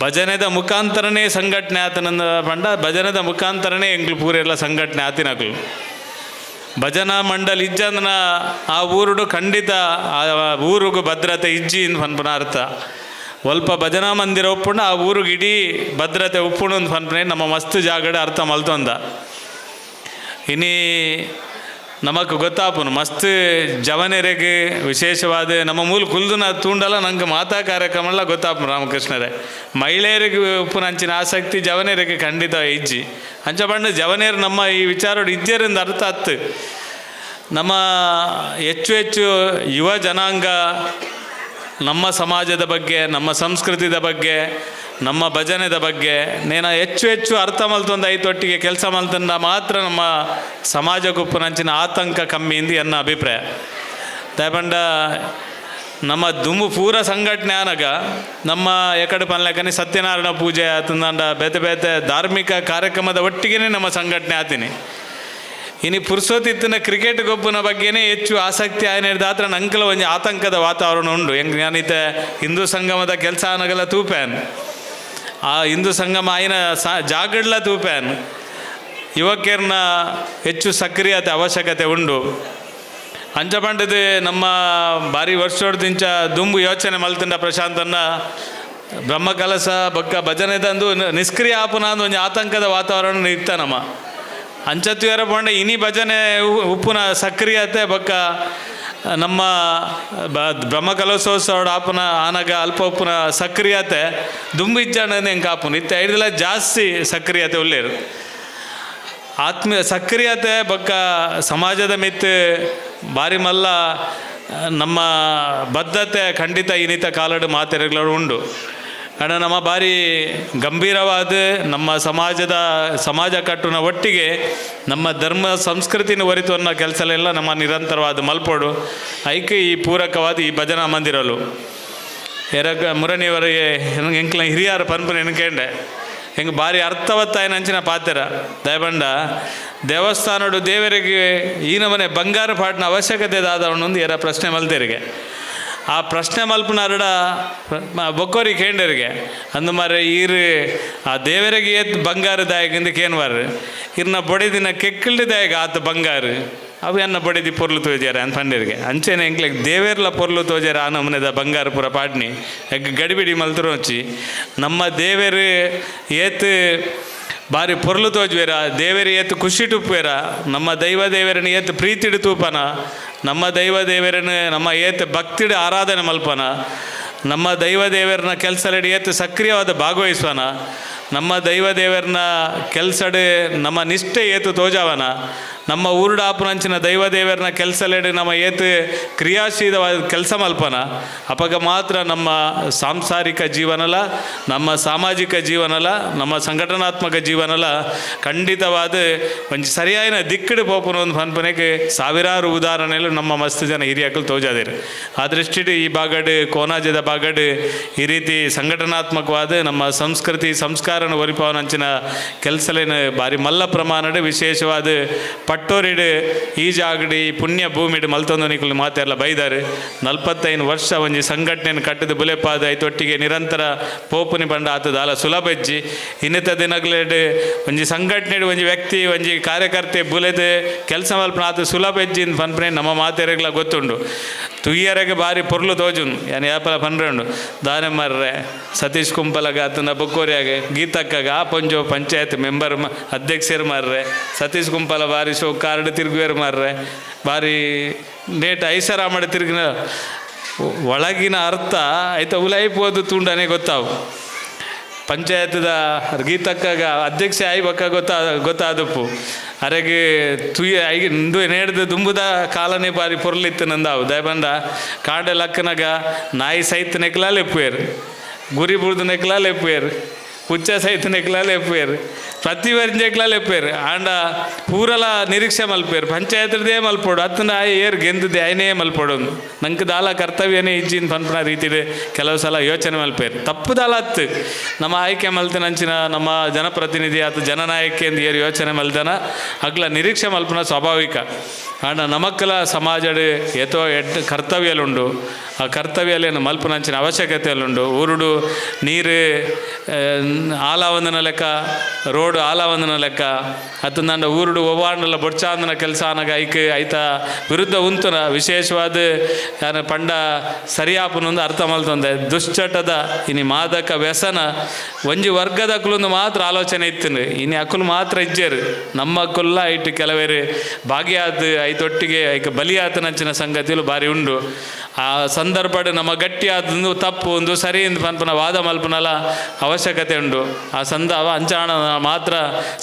ಭಜನೆದ ಮುಖಾಂತರನೇ ಸಂಘಟನೆ ಆತನಂದ ಪಂಡ, ಭಜನೆದ ಮುಖಾಂತರನೇ ಎಂಕ್ಲು ಪೂರೆಲ್ಲ ಸಂಘಟನೆ ಆತಿನಕ್ಲು. ಭಜನಾ ಮಂಡಲ್ ಇಜ್ಜಂದನ ಆ ಊರುಡು ಖಂಡಿತ ಆ ಊರುಗು ಭದ್ರತೆ ಇಜ್ಜಿ ಪನ್ಪುನ ಅರ್ಥ. ಒಲ್ಪ ಭಜನಾ ಮಂದಿರ ಉಪ್ಪುಂಡ ಆ ಊರುಗೆ ಇಡೀ ಭದ್ರತೆ ಉಪ್ಪುಂಡು ಅಂದ್ ಪನ್ಪುನೆ ನಮ್ಮ ಮಸ್ತ್ ಜಾಗಡ್ ಅರ್ಥ ಮಲ್ತೊಂದ. ಇನಿ ನಮಕ್ ಗೊತ್ತಾಪುನು, ಮಸ್ತ್ ಜವನೆರೆಗ್ ವಿಶೇಷವಾದ ನಮ್ಮ ಮೂಲ ಕುಲ್ದುನ ತೂಂಡಲ ನಂಗೆ ಮಾತಾ ಕಾರ್ಯಕ್ರಮ ಎಲ್ಲ ಗೊತ್ತಾಪುನು ರಾಮಕೃಷ್ಣರೇ. ಮಹಿಳೆಯರಿಗೆ ಉಪ್ಪುನ ಅಂಚಿನ ಆಸಕ್ತಿ ಜವನೆರೆಗ್ ಖಂಡಿತ ಇಜ್ಜಿ. ಅಂಚ ಪಂಡ ಜವನೇರು ನಮ್ಮ ಈ ವಿಚಾರಡ್ ಇಜ್ಜೆರಿಂದ ಅರ್ಥ ಅತ್ತು. ನಮ್ಮ ಹೆಚ್ಚು ಹೆಚ್ಚು ಯುವ ಜನಾಂಗ ನಮ್ಮ ಸಮಾಜದ ಬಗ್ಗೆ, ನಮ್ಮ ಸಂಸ್ಕೃತಿದ ಬಗ್ಗೆ, ನಮ್ಮ ಭಜನೆದ ಬಗ್ಗೆ ನೇನ ಹೆಚ್ಚು ಹೆಚ್ಚು ಅರ್ಥ ಮಲ್ತೊಂದು ಐತೊಟ್ಟಿಗೆ ಕೆಲಸ ಮಲ್ತಂದ ಮಾತ್ರ ನಮ್ಮ ಸಮಾಜಕ್ಕುಪ್ಪುನಂಚಿನ ಆತಂಕ ಕಮ್ಮಿ ಇಂದು ಎನ್ನ ಅಭಿಪ್ರಾಯ. ದಾಯೆಪಂಡ ನಮ್ಮ ದುಂಬು ಪೂರ ಸಂಘಟನೆ ಆನಗ ನಮ್ಮ ಎಕಡೆ ಪನ್ಲೆಕನೆ ಸತ್ಯನಾರಾಯಣ ಪೂಜೆ ಆತಂದಂಡ ಬೇತೆ ಬೇತೆ ಧಾರ್ಮಿಕ ಕಾರ್ಯಕ್ರಮದ ಒಟ್ಟಿಗೆನೇ ನಮ್ಮ ಸಂಘಟನೆ ಆತೀನಿ. ಇನಿ ಪುರ್ಸೊತ್ತಿತ್ತಿನ ಕ್ರಿಕೆಟ್ ಗೊಬ್ಬುನ ಬಗ್ಗೆನೇ ಹೆಚ್ಚು ಆಸಕ್ತಿ ಆಯ್ನ ನಂಕಲ ಒಂಜಿ ಆತಂಕದ ವಾತಾವರಣ ಉಂಡು. ಎಂಕ್ ಯಾನಿತ್ತೆ ಹಿಂದೂ ಸಂಗಮದ ಕೆಲಸ ಆನಗಲ ತೂಪ್ಯಾನ್, ಆ ಹಿಂದೂ ಸಂಗಮ ಆಯ್ನ ಜಾಗಡ್ಲ ತೂಪ್ಯಾನ್. ಯುವಕರನ್ನ ಹೆಚ್ಚು ಸಕ್ರಿಯತೆ ಅವಶ್ಯಕತೆ ಉಂಡು. ಅಂಚ ಪಂಡದು ನಮ್ಮ ಭಾರಿ ವರ್ಷೋಡ್ದಿಂಚ ದುಂಬು ಯೋಚನೆ ಮಲ್ತಂಡ ಪ್ರಶಾಂತನ್ನ, ಬ್ರಹ್ಮಕಲಸ ಬೊಕ್ಕ ಭಜನೆ ತಂದು ನಿಷ್ಕ್ರಿಯ ಆಪುನ ಅಂದ್ ಒಂಜಿ ಆತಂಕದ ವಾತಾವರಣ ಇತ್ತ ನಮ್ಮ. ಅಂಚತ್ವೇರ ಪಂಡ ಇನಿ ಭಜನೆ ಉಪ್ಪುನ ಸಕ್ರಿಯತೆ ಬೊಕ್ಕ ನಮ್ಮ ಬ್ರಹ್ಮಕಲಶೋತ್ಸವ ಆಪುನ ಆನಗ ಅಲ್ಪ ಉಪ್ಪುನ ಸಕ್ರಿಯತೆ ದುಂಬು ಇಜ್ಜಾಂಡ ಎಂಕ್ ಆಪುನು. ಇತ್ತೆ ಐಡ್ದಲ ಜಾಸ್ತಿ ಸಕ್ರಿಯತೆ ಉಲ್ಲೇರು. ಆತ್ಮೀಯ ಸಕ್ರಿಯತೆ ಬೊಕ್ಕ ಸಮಾಜದ ಮಿತ್ತ್ ಬಾರಿ ಮಲ್ಲ ನಮ್ಮ ಬದ್ಧತೆ ಖಂಡಿತ ಇನಿತ ಕಾಲಡ್ ಮಾತೆರೆಗ್ಲಡ್ ಉಂಡು. ಕಾರಣ ನಮ್ಮ ಬಾರಿ ಗಂಭೀರವಾದ ನಮ್ಮ ಸಮಾಜದ ಸಮಾಜ ಕಟ್ಟುನ ಒಟ್ಟಿಗೆ ನಮ್ಮ ಧರ್ಮ ಸಂಸ್ಕೃತಿನ ಒರಿತು ಕೆಲಸಲೆಲ್ಲ ನಮ್ಮ ನಿರಂತರವಾದ ಮಲ್ಪೋಡು. ಐಕೆ ಈ ಪೂರಕವಾದ ಈ ಭಜನಾ ಮಂದಿರಲು ಎರಗ ಮುರಣಿಯವರಿಗೆ ಎಂಕ್ಲ ಹಿರಿಯರ ಪನ್ಪುನ ಎನ್ಕೇಂಡೆ. ಹೆಂಗೆ ಭಾರಿ ಅರ್ಥವತ್ತಾಯಿನ ಅಂಚಿನ ಪಾತೆರ. ದಯಪಂಡ ದೇವಸ್ಥಾನಡು ದೇವರಿಗೆ ಈ ನಮನೆ ಬಂಗಾರ ಪಾಟ್ನ ಅವಶ್ಯಕತೆ ದಾದವನೊಂದು ಎರ ಪ್ರಶ್ನೆ ಮಲ್ತೆರಿಗೆ. ಆ ಪ್ರಶ್ನೆ ಮಲ್ಪುನಾರಡ ಬೊಕ್ಕೋರಿ ಕೇಂಡರಿಗೆ ಅಂದು ಮಾರೆ, ಈರು ಆ ದೇವರಿಗೆ ಏತ್ ಬಂಗಾರ ದಾಯಕಿಂದ ಕೇನ್ವಾರ್, ಇರ್ನ ಬೊಡೆದಿನ ಕೆಕ್ಕಿಲ್ದ ದಾಯಗ ಆತ ಬಂಗಾರ, ಅವು ಎನ್ನ ಬೊಡೆದಿ ಪೊರ್ಲು ತೋಜಾರ ಅಂತ ಪಂಡರಿಗೆ. ಅಂಚೆನೆ ಎಂಕ್ಲೆಗ್ ದೇವೇರ್ಲ ಪೊರ್ಲು ತೋಜಾರ ಆ ನಮೂನೆದ ಬಂಗಾರ ಪೂರ ಪಾಡ್ನಿ ಎಗ್ ಗಡಿಬಿಡಿ ಮಲ್ತುರೋಚಿ. ನಮ್ಮ ದೇವೇರು ಏತ್ ಬಾರಿ ಪೊರ್ಲು ತೋಜುವೆರ, ದೇವೇರು ಏತ್ ಖುಷಿ ಟುಪ್ಪುವೆರ, ನಮ್ಮ ದೈವ ದೇವರನ್ನ ಏತ್ ಪ್ರೀತಿಡು ತೂಪನ, ನಮ್ಮ ದೈವ ದೇವರನ್ನ ನಮ್ಮ ಏತ್ ಭಕ್ತಿಡು ಆರಾಧನೆ ಮಲ್ಪನ, ನಮ್ಮ ದೈವ ದೇವರನ್ನ ಕೆಲಸಲಡಿ ಏತ್ ಸಕ್ರಿಯವಾದ ಭಾಗವಹಿಸುವನ, ನಮ್ಮ ದೈವ ದೇವರನ್ನ ಕೆಲಸಡು ನಮ್ಮ ನಿಷ್ಠೆ ಏತು ತೋಜಾವನ. ನಮ್ಮ ಊರುಡಾಪುನಂಚಿನ ದೈವ ದೇವರನ ಕೆಲಸಲೆಡ್ ನಮ್ಮ ಏತ್ ಕ್ರಿಯಾಶೀಲವಾದ ಕೆಲಸ ಮಲ್ಪನ ಅಪಗ ಮಾತ್ರ ನಮ್ಮ ಸಾಂಸಾರಿಕ ಜೀವನಲ, ನಮ್ಮ ಸಾಮಾಜಿಕ ಜೀವನಲ, ನಮ್ಮ ಸಂಘಟನಾತ್ಮಕ ಜೀವನಲ ಖಂಡಿತವಾದ ಒಂಜಿ ಸರಿಯಾಯಿನ ದಿಕ್ಕಡು ಪೋಪುನ ಒಂದು ಪನ್ಪನೆಗೆ ಸಾವಿರಾರು ಉದಾಹರಣೆಲು ನಮ್ಮ ಮಸ್ತ್ ಜನ ಹಿರಿಯಕಲು ತೋಜಾದಿರು. ಆ ದೃಷ್ಟಿಡ್ ಈ ಭಾಗಡ್, ಕೋನಾಜದ ಭಾಗಡ್ ಈ ರೀತಿ ಸಂಘಟನಾತ್ಮಕವಾದ ನಮ್ಮ ಸಂಸ್ಕೃತಿ ಸಂಸ್ಕಾರನ ಒರಿಪಾವನಂಚಿನ ಕೆಲಸಲೇನು ಬಾರಿ ಮಲ್ಲ ಪ್ರಮಾಣಡ್ ವಿಶೇಷವಾದ ಪಟ್ಟೋರಿಡ್ ಈ ಜಾಗಡ್ ಈ ಪುಣ್ಯ ಭೂಮಿಡ್ ಮಲ್ತೊಂದು ನಿಕುಲು ಮಾತೆರ್ಲ ಬೈದಾರು. 45 ವರ್ಷ ಒಂಜಿ ಸಂಘಟನೆಯನ್ನು ಕಟ್ಟದ ಬುಲೆಪಾದ ಐತೊಟ್ಟಿಗೆ ನಿರಂತರ ಪೋಪುನಿ ಪಂಡ ಆತ ದಾಲ ಸುಲಭ ಇಜ್ಜಿ. ಇನ್ನಿತ ದಿನಗಳೇಡ್ ಒಂಜಿ ಸಂಘಟನೆ ಒಂಜಿ ವ್ಯಕ್ತಿ ಒಂಜಿ ಕಾರ್ಯಕರ್ತೆ ಬುಲೆದ್ ಕೆಲಸ ಮಲ್ಪನ ಆತ ಸುಲಭ ಇಜ್ಜಿ ಪನ್ಪನೆ ನಮ್ಮ ಮಾತೆರೆಗ್ಲ ಗೊತ್ತುಂಡು. ತುಯ್ಯರೆಗೆ ಬಾರಿ ಪೊರ್ಲು ತೋಜುನ್ ಯಾನ್ ಯಾಪಲ ಪನ್ರೆ ದಾನೆ ಮರ್ರೆ ಸತೀಶ್ ಕುಂಪಲಗ ಆತನ ಬೊಕ್ಕೋರಿಯಾಗ ಗೀತಕ್ಕಗ ಆ ಪಂಜೋ ಪಂಚಾಯತ್ ಮೆಂಬರ್ ಅಧ್ಯಕ್ಷರು ಮಾರ್ರೆ ಸತೀಶ್ ಕುಂಪಲ ಬಾರಿ ಶೋ ಕಾರ್ಡ್ ತಿರುಗುವೇರು ಮಾರ್ರೆ ಬಾರಿ ನೇಟ್ ಐಸರಾಮಡ ತಿರುಗಿನ ಒಳಗಿನ ಅರ್ಥ ಆಯ್ತ ಉಲಾಯಿಪೋದು ತುಂಡನೆ ಗೊತ್ತಾವು. ಪಂಚಾಯತ್ದ ಗೀತಕ್ಕಗ ಅಧ್ಯಕ್ಷ ಆಯ್ ಬಕ್ಕ ಗೊತ್ತಾದಪ್ಪು ಅರೆಗೆ ತುಯ್ಯ ಐಗೆ ಇಂದು ನೇಡ್ದು ದುಂಬುದ ಕಾಲನೇ ಬಾರಿ ಪೊರ್ಲಿತ್ತು ನಂದಾವು. ದಯಬಂದ ಕಾಡ ಲಕ್ಕನಗ ನಾಯಿ ಸೈತ್ ನೆಕ್ಲ ಲೆಪ್ಪುವೇರು, ಗುರಿ ಬುಡ್ದು ನೆಕ್ಲ ಲೆಪ್ಪುವೇರು, ಪುಚ್ಚ ಸೈತ್ ನೆಕ್ಲ ಲೆಪ್ಪುವೇರು, ಪ್ರತಿ ವರ್ಜೆಕ್ಲ ಲೆಪ್ಪುವೇರು. ಆಂಡ ಪೂರಲ ನಿರೀಕ್ಷೆ ಮಲ್ಪೇರು ಪಂಚಾಯತ್ದೇ ಮಲ್ಪೋಡು ಅತ್ತನ ಏರ್ ಗೆಂದದೆ ಆಯ್ನೇ ಮಲ್ಪೋಡು ನಂಗೆ ದಾಲ ಕರ್ತವ್ಯನೇ ಇಜ್ಜಿನ್ ಪನ್ಪುನ ರೀತಿಡ್ ಕೆಲವು ಸಲ ಯೋಚನೆ ಮಲ್ಪೇರು. ತಪ್ಪು ದಾಲ ಅತ್ತು ನಮ್ಮ ಆಯ್ಕೆ ಮಲ್ತನಂಚಿನ ನಮ್ಮ ಜನಪ್ರತಿನಿಧಿ ಆತ ಜನನಾಯಕ ಎಂದು ಏರ್ ಯೋಚನೆ ಮಲ್ದನ ಅಗ್ಲ ನಿರೀಕ್ಷೆ ಮಲ್ಪುನ ಸ್ವಾಭಾವಿಕ. ಆಂಡ ನಮಕ್ಕಲ ಸಮಾಜಡ್ ಏತೋ ಎಡ್ ಕರ್ತವ್ಯಲುಂಡು, ಆ ಕರ್ತವ್ಯಲೇನು ಮಲ್ಪುನಂಚಿನ ಅವಶ್ಯಕತೆಯಲ್ಲುಂಡು. ಊರುಡು ನೀರು ಆಲಾವಂದನ ಲೆಕ್ಕ, ರೋಡು ಆಲಾವಂದನ ಲೆಕ್ಕ ಅತ್ತಂದಂಡ ಊರುಡು ಒವ್ವಾಂಡಲ ಬೊಡ್ಚಾಂದನ ಕೆಲಸ ಆನಗ ಐಕ್ ಐತ ವಿರುದ್ಧ ಉಂತುನ ವಿಶೇಷವಾದ ಯಾನ ಪಂಡ ಸರಿಯಾಪುನೊಂದು ಅರ್ಥ ಮಲ್ತೊಂದೆ. ದುಶ್ಚಟದ ಇನಿ ಮಾದಕ ವ್ಯಸನ ಒಂಜಿ ವರ್ಗದ ಅಕುಲೊಂದು ಮಾತ್ರ ಆಲೋಚನೆ ಇತ್ತು, ಇನಿ ಅಕುಲು ಮಾತ್ರ ಇಜ್ಜೇರು ನಮ್ಮ ಅಕುಲ್ಲ ಐಟ್ ಕೆಲವೇರು ಭಾಗಿಯಾದ ಐತೊಟ್ಟಿಗೆ ಐಕ್ ಬಲಿಯಾತನಂಚಿನ ಸಂಗತಿಲು ಬಾರಿ ಉಂಡು. ಆ ಸಂದರ್ಭಡ್ ನಮ್ಮ ಗಟ್ಟಿಯಾದ ತಪ್ಪು ಒಂದು ಸರಿ ಎಂದು ಪನ್ಪುನ ವಾದ ಮಲ್ಪುನಲ ಅವಶ್ಯಕತೆ ಉಂಡು. ಆ ಸಂದ ಅಂಚಾಣ ಮಾತ್ರ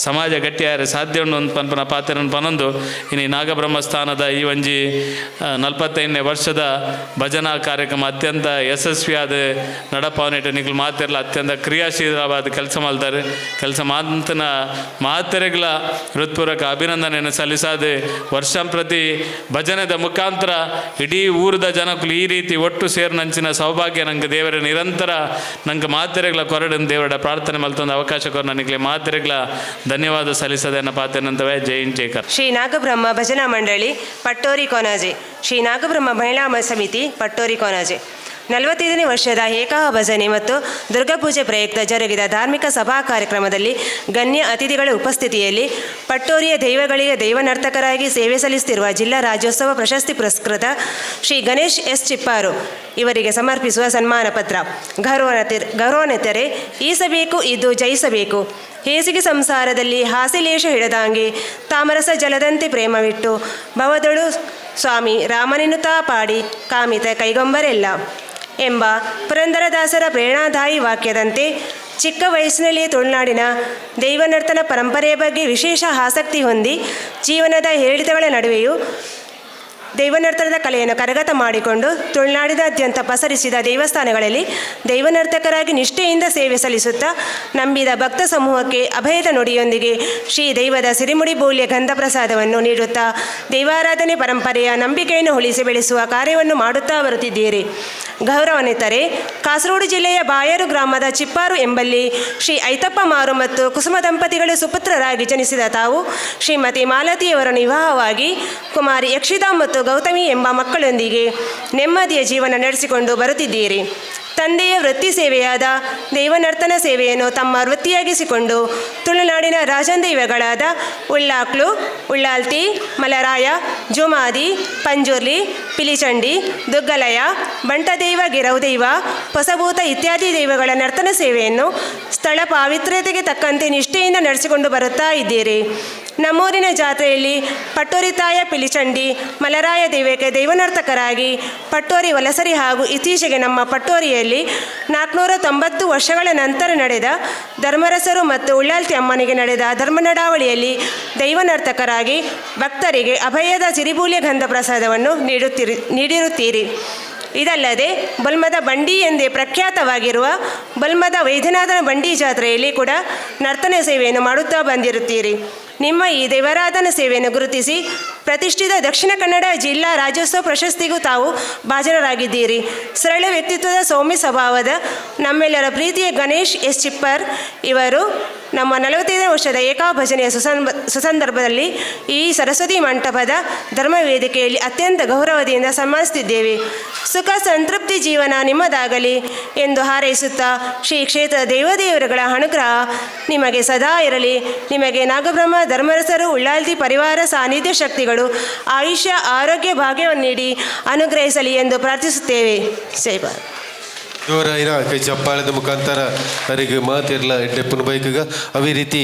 ಸಮಾಜ ಗಟ್ಟಿಯಾರೆ ಸಾಧ್ಯ ಉಂಡು ಒಂದು ಪನ್ಪುನ ಪಾತ್ರನ ಪನೊಂದು ಇನಿ ನಾಗಬ್ರಹ್ಮಸ್ಥಾನದ ಈ ಒಂಜಿ 45ನೇ ವರ್ಷದ ಭಜನಾ ಕಾರ್ಯಕ್ರಮ ಅತ್ಯಂತ ಯಶಸ್ವಿಯಾದ ನಡಪಾವನೆಟ್ ನಿಕುಲು ಮಾತೆರ್ಲ ಅತ್ಯಂತ ಕ್ರಿಯಾಶೀಲವಾದ ಕೆಲಸ ಮಾಡ್ತಾರೆ. ಕೆಲಸ ಮಾತನ ಮಾತೆರೆಗ್ಲ ಹೃತ್ಪೂರ್ವಕ ಅಭಿನಂದನೆಯನ್ನು ಸಲ್ಲಿಸಾದೆ ವರ್ಷಂಪ್ರತಿ ಭಜನೆದ ಮುಖಾಂತರ ಇಡೀ ಊರದ ಜನಕ್ಕೂ ಈ ರೀತಿ ಒಟ್ಟು ಸೇರಿನಂಚಿನ ಸೌಭಾಗ್ಯ ನಂಗೆ ದೇವರ ನಿರಂತರ ನಂಗೆ ಮಾತೆರೆಗ್ಲ ಕೊರಡನ್ ದೇವರ ಪ್ರಾರ್ಥನೆ ಮಲ್ತೊಂದು ಅವಕಾಶ ಕೊರ ನನಗೆ ಮಾತೆರೆಗ್ಲ ಧನ್ಯವಾದ ಸಲ್ಲಿಸದೆನ್ನ ಪಾತೆನಂತವೇ. ಜೈ ಹಿಂದ್, ಜೈ ಕರ್. ಶ್ರೀ ನಾಗಬ್ರಹ್ಮ ಭಜನಾ ಮಂಡಳಿ ಪಟ್ಟೋರಿ ಕೊನಾಜೆ, ಶ್ರೀ ನಾಗಬ್ರಹ್ಮ ಮಹಿಳಾ ಸಮಿತಿ ಪಟ್ಟೋರಿ ಕೊನಾಜೆ. 45ನೇ ವರ್ಷದ ಏಕಾಹ ಭಜನೆ ಮತ್ತು ದುರ್ಗಾಪೂಜೆ ಪ್ರಯುಕ್ತ ಜರುಗಿದ ಧಾರ್ಮಿಕ ಸಭಾ ಕಾರ್ಯಕ್ರಮದಲ್ಲಿ ಗಣ್ಯ ಅತಿಥಿಗಳ ಉಪಸ್ಥಿತಿಯಲ್ಲಿ ಪಟ್ಟೋರಿಯ ದೈವಗಳಿಗೆ ದೈವನರ್ತಕರಾಗಿ ಸೇವೆ ಸಲ್ಲಿಸುತ್ತಿರುವ ಜಿಲ್ಲಾ ರಾಜ್ಯೋತ್ಸವ ಪ್ರಶಸ್ತಿ ಪುರಸ್ಕೃತ ಶ್ರೀ ಗಣೇಶ್ ಎಸ್ ಚಿಪ್ಪಾರು ಇವರಿಗೆ ಸಮರ್ಪಿಸುವ ಸನ್ಮಾನ ಪತ್ರ. ಗೌರವಾನ್ವಿತರೆ, ಈಸಬೇಕು ಇದು ಜಯಿಸಬೇಕು. ಹೇಸಿಗೆ ಸಂಸಾರದಲ್ಲಿ ಹಾಸಿಲೇಶ ಹಿಡದಾಂಗೆ ತಾಮರಸ ಜಲದಂತೆ ಪ್ರೇಮವಿಟ್ಟು ಭವದೊಳು ಸ್ವಾಮಿ ರಾಮನೆನ್ನುತ್ತಾ ಪಾಡಿ ಕಾಮಿತ ಕೈಗೊಂಬರೆಲ್ಲ ಎಂಬ ಪುರಂದರದಾಸರ ಪ್ರೇರಣಾದಾಯಿ ವಾಕ್ಯದಂತೆ ಚಿಕ್ಕ ವಯಸ್ಸಿನಲ್ಲಿಯೇ ತುಳುನಾಡಿನ ದೈವನರ್ತನ ಪರಂಪರೆಯ ಬಗ್ಗೆ ವಿಶೇಷ ಆಸಕ್ತಿ ಹೊಂದಿ ಜೀವನದ ಏರಿಳಿತಗಳ ನಡುವೆಯೂ ದೈವನರ್ತನದ ಕಲೆಯನ್ನು ಕರಗತ ಮಾಡಿಕೊಂಡು ತುಳುನಾಡಿನಾದ್ಯಂತ ಪಸರಿಸಿದ ದೇವಸ್ಥಾನಗಳಲ್ಲಿ ದೈವನರ್ತಕರಾಗಿ ನಿಷ್ಠೆಯಿಂದ ಸೇವೆ ಸಲ್ಲಿಸುತ್ತಾ ನಂಬಿದ ಭಕ್ತ ಸಮೂಹಕ್ಕೆ ಅಭಯದ ನುಡಿಯೊಂದಿಗೆ ಶ್ರೀ ದೈವದ ಸಿರಿಮುಡಿ ಬೋಲ್ಯ ಗಂಧ ಪ್ರಸಾದವನ್ನು ನೀಡುತ್ತಾ ದೈವಾರಾಧನೆ ಪರಂಪರೆಯ ನಂಬಿಕೆಯನ್ನು ಉಳಿಸಿ ಬೆಳೆಸುವ ಕಾರ್ಯವನ್ನು ಮಾಡುತ್ತಾ ಬರುತ್ತಿದ್ದೀರಿ. ಗೌರವಾನ್ವಿತರೆ, ಕಾಸರಗೋಡು ಜಿಲ್ಲೆಯ ಬಾಯರು ಗ್ರಾಮದ ಚಿಪ್ಪಾರು ಎಂಬಲ್ಲಿ ಶ್ರೀ ಐತಪ್ಪ ಮಾರು ಮತ್ತು ಕುಸುಮ ದಂಪತಿಗಳು ಸುಪುತ್ರರಾಗಿ ಜನಿಸಿದ ತಾವು ಶ್ರೀಮತಿ ಮಾಲತಿಯವರನ್ನು ವಿವಾಹವಾಗಿ ಕುಮಾರಿ ಯಕ್ಷಿತಾ ಮತ್ತು ಗೌತಮಿ ಎಂಬ ಮಕ್ಕಳೊಂದಿಗೆ ನೆಮ್ಮದಿಯ ಜೀವನ ನಡೆಸಿಕೊಂಡು ಬರುತ್ತಿದ್ದೀರಿ. ತಂದೆಯ ವೃತ್ತಿ ಸೇವೆಯಾದ ದೈವನರ್ತನ ಸೇವೆಯನ್ನು ತಮ್ಮ ವೃತ್ತಿಯಾಗಿಸಿಕೊಂಡು ತುಳುನಾಡಿನ ರಾಜಂದೈವಗಳಾದ ಉಳ್ಳಾಕ್ಲು, ಉಳ್ಳಾಲ್ತಿ, ಮಲರಾಯ, ಜುಮಾದಿ, ಪಂಜುರ್ಲಿ, ಪಿಲಿಚಂಡಿ, ದುಗ್ಗಲಯ, ಬಂಟದೈವ, ಗಿರೌದೈವ, ಹೊಸಭೂತ ಇತ್ಯಾದಿ ದೈವಗಳ ನರ್ತನ ಸೇವೆಯನ್ನು ಸ್ಥಳ ಪಾವಿತ್ರ್ಯತೆಗೆ ತಕ್ಕಂತೆ ನಿಷ್ಠೆಯಿಂದ ನಡೆಸಿಕೊಂಡು ಬರುತ್ತಾ ಇದ್ದೀರಿ. ನಮ್ಮೂರಿನ ಜಾತ್ರೆಯಲ್ಲಿ ಪಟ್ಟೋರಿತಾಯ ಪಿಲಿಚಂಡಿ ಮಲರಾಯ ದೈವಕ್ಕೆ ದೈವನರ್ತಕರಾಗಿ ಪಟ್ಟೋರಿ ವಲಸರಿ ಹಾಗೂ ಇತ್ತೀಚೆಗೆ ನಮ್ಮ ಪಟ್ಟೋರಿಯಲ್ಲಿ 490 ವರ್ಷಗಳ ನಂತರ ನಡೆದ ಧರ್ಮರಸರು ಮತ್ತು ಉಳ್ಳಾಲ್ತಿ ಅಮ್ಮನಿಗೆ ನಡೆದ ಧರ್ಮನಡಾವಳಿಯಲ್ಲಿ ದೈವನರ್ತಕರಾಗಿ ಭಕ್ತರಿಗೆ ಅಭಯದ ಸಿರಿಬೂಲ್ಯ ಗಂಧ ಪ್ರಸಾದವನ್ನು ನೀಡಿರುತ್ತೀರಿ. ಇದಲ್ಲದೆ ಬಲ್ಮದ ಬಂಡಿ ಎಂದೇ ಪ್ರಖ್ಯಾತವಾಗಿರುವ ಬಲ್ಮದ ವೈದ್ಯನಾಥನ ಬಂಡಿ ಜಾತ್ರೆಯಲ್ಲಿ ಕೂಡ ನರ್ತನ ಸೇವೆಯನ್ನು ಮಾಡುತ್ತಾ ಬಂದಿರುತ್ತೀರಿ. ನಿಮ್ಮ ಈ ದೇವರಾಧನ ಸೇವೆಯನ್ನು ಗುರುತಿಸಿ ಪ್ರತಿಷ್ಠಿತ ದಕ್ಷಿಣ ಕನ್ನಡ ಜಿಲ್ಲಾ ರಾಜ್ಯೋತ್ಸವ ಪ್ರಶಸ್ತಿಗೂ ತಾವು ಭಾಜನರಾಗಿದ್ದೀರಿ. ಸರಳ ವ್ಯಕ್ತಿತ್ವದ, ಸೌಮ್ಯ ಸ್ವಭಾವದ, ನಮ್ಮೆಲ್ಲರ ಪ್ರೀತಿಯ ಗಣೇಶ್ ಎಸ್ ಚಿಪ್ಪರ್ ಇವರು ನಮ್ಮ 45ನೇ ವರ್ಷದ ಏಕಾಭಜನೆಯ ಸುಸಂದರ್ಭದಲ್ಲಿ ಈ ಸರಸ್ವತಿ ಮಂಟಪದ ಧರ್ಮ ವೇದಿಕೆಯಲ್ಲಿ ಅತ್ಯಂತ ಗೌರವದಿಂದ ಸನ್ಮಾನಿಸುತ್ತಿದ್ದೇವೆ. ಸುಖ ಸಂತೃಪ್ತಿ ಜೀವನ ನಿಮ್ಮದಾಗಲಿ ಎಂದು ಹಾರೈಸುತ್ತಾ, ಶ್ರೀ ಕ್ಷೇತ್ರ ದೇವದೇವರುಗಳ ಅನುಗ್ರಹ ನಿಮಗೆ ಸದಾ ಇರಲಿ. ನಿಮಗೆ ನಾಗಬ್ರಹ್ಮ ಧರ್ಮರಸರು ಉಳ್ಳಾಲ್ತಿ ಪರಿವಾರ ಸಾನ್ನಿಧ್ಯ ಶಕ್ತಿಗಳು ಆಯುಷ್ಯ, ಆರೋಗ್ಯ, ಭಾಗ್ಯವನ್ನು ನೀಡಿ ಅನುಗ್ರಹಿಸಲಿ ಎಂದು ಪ್ರಾರ್ಥಿಸುತ್ತೇವೆ. ಜೈ ಭಾರತ್. ಜೋರಾಯಿನ ಕೈ ಚಪ್ಪಾಳದ ಮುಖಾಂತರ ಅವರಿಗೆ ಮಾತಿರಲ ಎಡ್ಡೆಪ್ಪನ ಬೈಕ್ಗ. ಅದೇ ರೀತಿ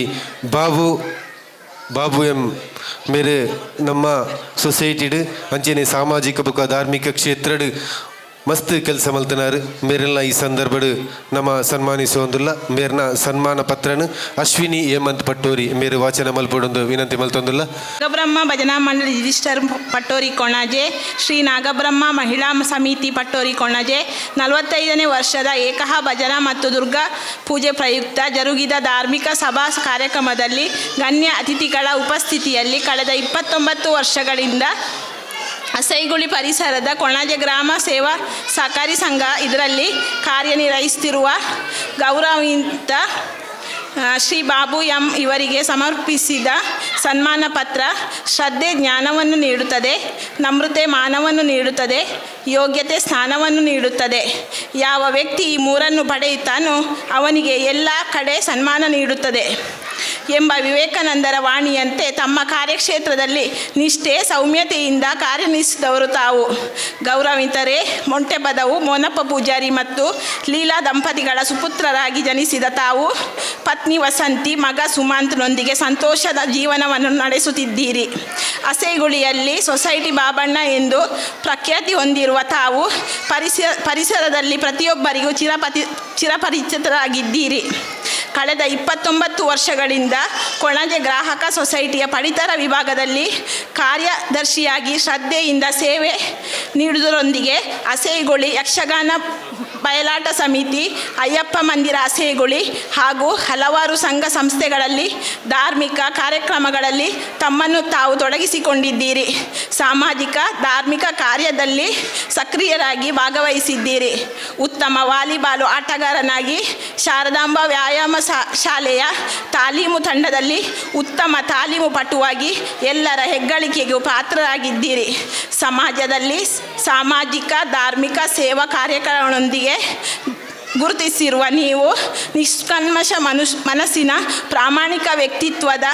ಬಾಬು ಬಾಬು ಎಂ ಮೇರೆ ನಮ್ಮ ಸೊಸೈಟಿಡ್ ಅಂಚನೆ ಸಾಮಾಜಿಕ ಬೊಕ ಧಾರ್ಮಿಕ ಕ್ಷೇತ್ರಡ್ ಮಸ್ತ್ ಕೆಲಸ ಮಲ್ತನಾರು. ಮೇರೆಲ್ಲ ಈ ಸಂದರ್ಭಡ್ ನಮ್ಮ ಸನ್ಮಾನಿಸುವಂದುಲ್ಲ. ಮೇರ್ನ ಸನ್ಮಾನ ಪತ್ರನ ಅಶ್ವಿನಿ ಹೇಮಂತ್ ಪಟ್ಟೋರಿ ಮೇರು ವಾಚನ ಮಲ್ಪೊಡೊಂದು ವಿನಂತಿ ಮಲ್ತೊಂದುಲ್ಲ. ನಾಗಬ್ರಹ್ಮ ಭಜನಾ ಮಂಡಳಿ ರಿಜಿಸ್ಟರ್, ಪಟ್ಟೋರಿ ಕೊಣಾಜೆ. ಶ್ರೀ ನಾಗಬ್ರಹ್ಮ ಮಹಿಳಾ ಸಮಿತಿ, ಪಟ್ಟೋರಿ ಕೊಣಾಜೆ. 45ನೇ ವರ್ಷದ ಏಕಹ ಭಜನಾ ಮತ್ತು ದುರ್ಗಾ ಪೂಜೆ ಪ್ರಯುಕ್ತ ಜರುಗಿದ ಧಾರ್ಮಿಕ ಸಭಾ ಕಾರ್ಯಕ್ರಮದಲ್ಲಿ ಗಣ್ಯ ಅತಿಥಿಗಳ ಉಪಸ್ಥಿತಿಯಲ್ಲಿ ಕಳೆದ 29 ವರ್ಷಗಳಿಂದ ಅಸೈಗುಳಿ ಪರಿಸರದ ಕೊಣಾಜೆ ಗ್ರಾಮ ಸೇವಾ ಸಹಕಾರಿ ಸಂಘ ಇದರಲ್ಲಿ ಕಾರ್ಯನಿರ್ವಹಿಸುತ್ತಿರುವ ಗೌರವಾನ್ವಿತ ಶ್ರೀ ಬಾಬು ಎಂ ಇವರಿಗೆ ಸಮರ್ಪಿಸಿದ ಸನ್ಮಾನ ಪತ್ರ. ಶ್ರದ್ಧೆ ಜ್ಞಾನವನ್ನು ನೀಡುತ್ತದೆ, ನಮ್ರತೆ ಮಾನವನ್ನು ನೀಡುತ್ತದೆ, ಯೋಗ್ಯತೆ ಸ್ಥಾನವನ್ನು ನೀಡುತ್ತದೆ. ಯಾವ ವ್ಯಕ್ತಿ ಈ ಮೂರನ್ನು ಪಡೆಯುತ್ತಾನೋ ಅವನಿಗೆ ಎಲ್ಲ ಕಡೆ ಸನ್ಮಾನ ನೀಡುತ್ತದೆ ಎಂಬ ವಿವೇಕಾನಂದರ ವಾಣಿಯಂತೆ ತಮ್ಮ ಕಾರ್ಯಕ್ಷೇತ್ರದಲ್ಲಿ ನಿಷ್ಠೆ, ಸೌಮ್ಯತೆಯಿಂದ ಕಾರ್ಯನಿರ್ವಹಿಸಿದವರು ತಾವು. ಗೌರವಿತರೇ, ಮೊಂಟೆಪದವು ಮೋನಪ್ಪ ಪೂಜಾರಿ ಮತ್ತು ಲೀಲಾ ದಂಪತಿಗಳ ಸುಪುತ್ರರಾಗಿ ಜನಿಸಿದ ತಾವು ಪತ್ನಿ ವಸಂತಿ, ಮಗ ಸುಮಂತ್ನೊಂದಿಗೆ ಸಂತೋಷದ ಜೀವನವನ್ನು ನಡೆಸುತ್ತಿದ್ದೀರಿ. ಅಸೈಗುಳಿಯಲ್ಲಿ ಸೊಸೈಟಿ ಬಾಬಣ್ಣ ಎಂದು ಪ್ರಖ್ಯಾತಿ ಹೊಂದಿರುವ ತಾವು ಪರಿಸರದಲ್ಲಿ ಪ್ರತಿಯೊಬ್ಬರಿಗೂ ಚಿರಪರಿಚಿತರಾಗಿದ್ದೀರಿ. ಕಳೆದ 29 ವರ್ಷಗಳಿಂದ ಕೊಣಾಜೆ ಗ್ರಾಹಕ ಸೊಸೈಟಿಯ ಪಡಿತರ ವಿಭಾಗದಲ್ಲಿ ಕಾರ್ಯದರ್ಶಿಯಾಗಿ ಶ್ರದ್ಧೆಯಿಂದ ಸೇವೆ ನೀಡುವುದರೊಂದಿಗೆ ಅಸೈಗುಳಿ ಯಕ್ಷಗಾನ ಬಯಲಾಟ ಸಮಿತಿ, ಅಯ್ಯಪ್ಪ ಮಂದಿರ ಅಸೈಗುಳಿ ಹಾಗೂ ಹಲವಾರು ಸಂಘ ಸಂಸ್ಥೆಗಳಲ್ಲಿ ಧಾರ್ಮಿಕ ಕಾರ್ಯಕ್ರಮಗಳಲ್ಲಿ ತಮ್ಮನ್ನು ತಾವು ತೊಡಗಿಸಿಕೊಂಡಿದ್ದೀರಿ. ಸಾಮಾಜಿಕ, ಧಾರ್ಮಿಕ ಕಾರ್ಯದಲ್ಲಿ ಸಕ್ರಿಯರಾಗಿ ಭಾಗವಹಿಸಿದ್ದೀರಿ. ಉತ್ತಮ ವಾಲಿಬಾಲು ಆಟಗಾರನಾಗಿ ಶಾರದಾಂಬ ವ್ಯಾಯಾಮ ಶಾಲೆಯ ತಾಲೀಮು ತಂಡದಲ್ಲಿ ಉತ್ತಮ ತಾಲೀಮು ಪಟುವಾಗಿ ಎಲ್ಲರ ಹೆಗ್ಗಳಿಕೆಗೂ ಪಾತ್ರರಾಗಿದ್ದೀರಿ. ಸಮಾಜದಲ್ಲಿ ಸಾಮಾಜಿಕ, ಧಾರ್ಮಿಕ ಸೇವಾ ಕಾರ್ಯಕ್ರಮಗಳೊಂದಿಗೆ ಗುರುತಿಸಿರುವ ನೀವು ನಿಷ್ಕಲ್ಮಶ ಮನಸ್ಸಿನ ಪ್ರಾಮಾಣಿಕ ವ್ಯಕ್ತಿತ್ವದ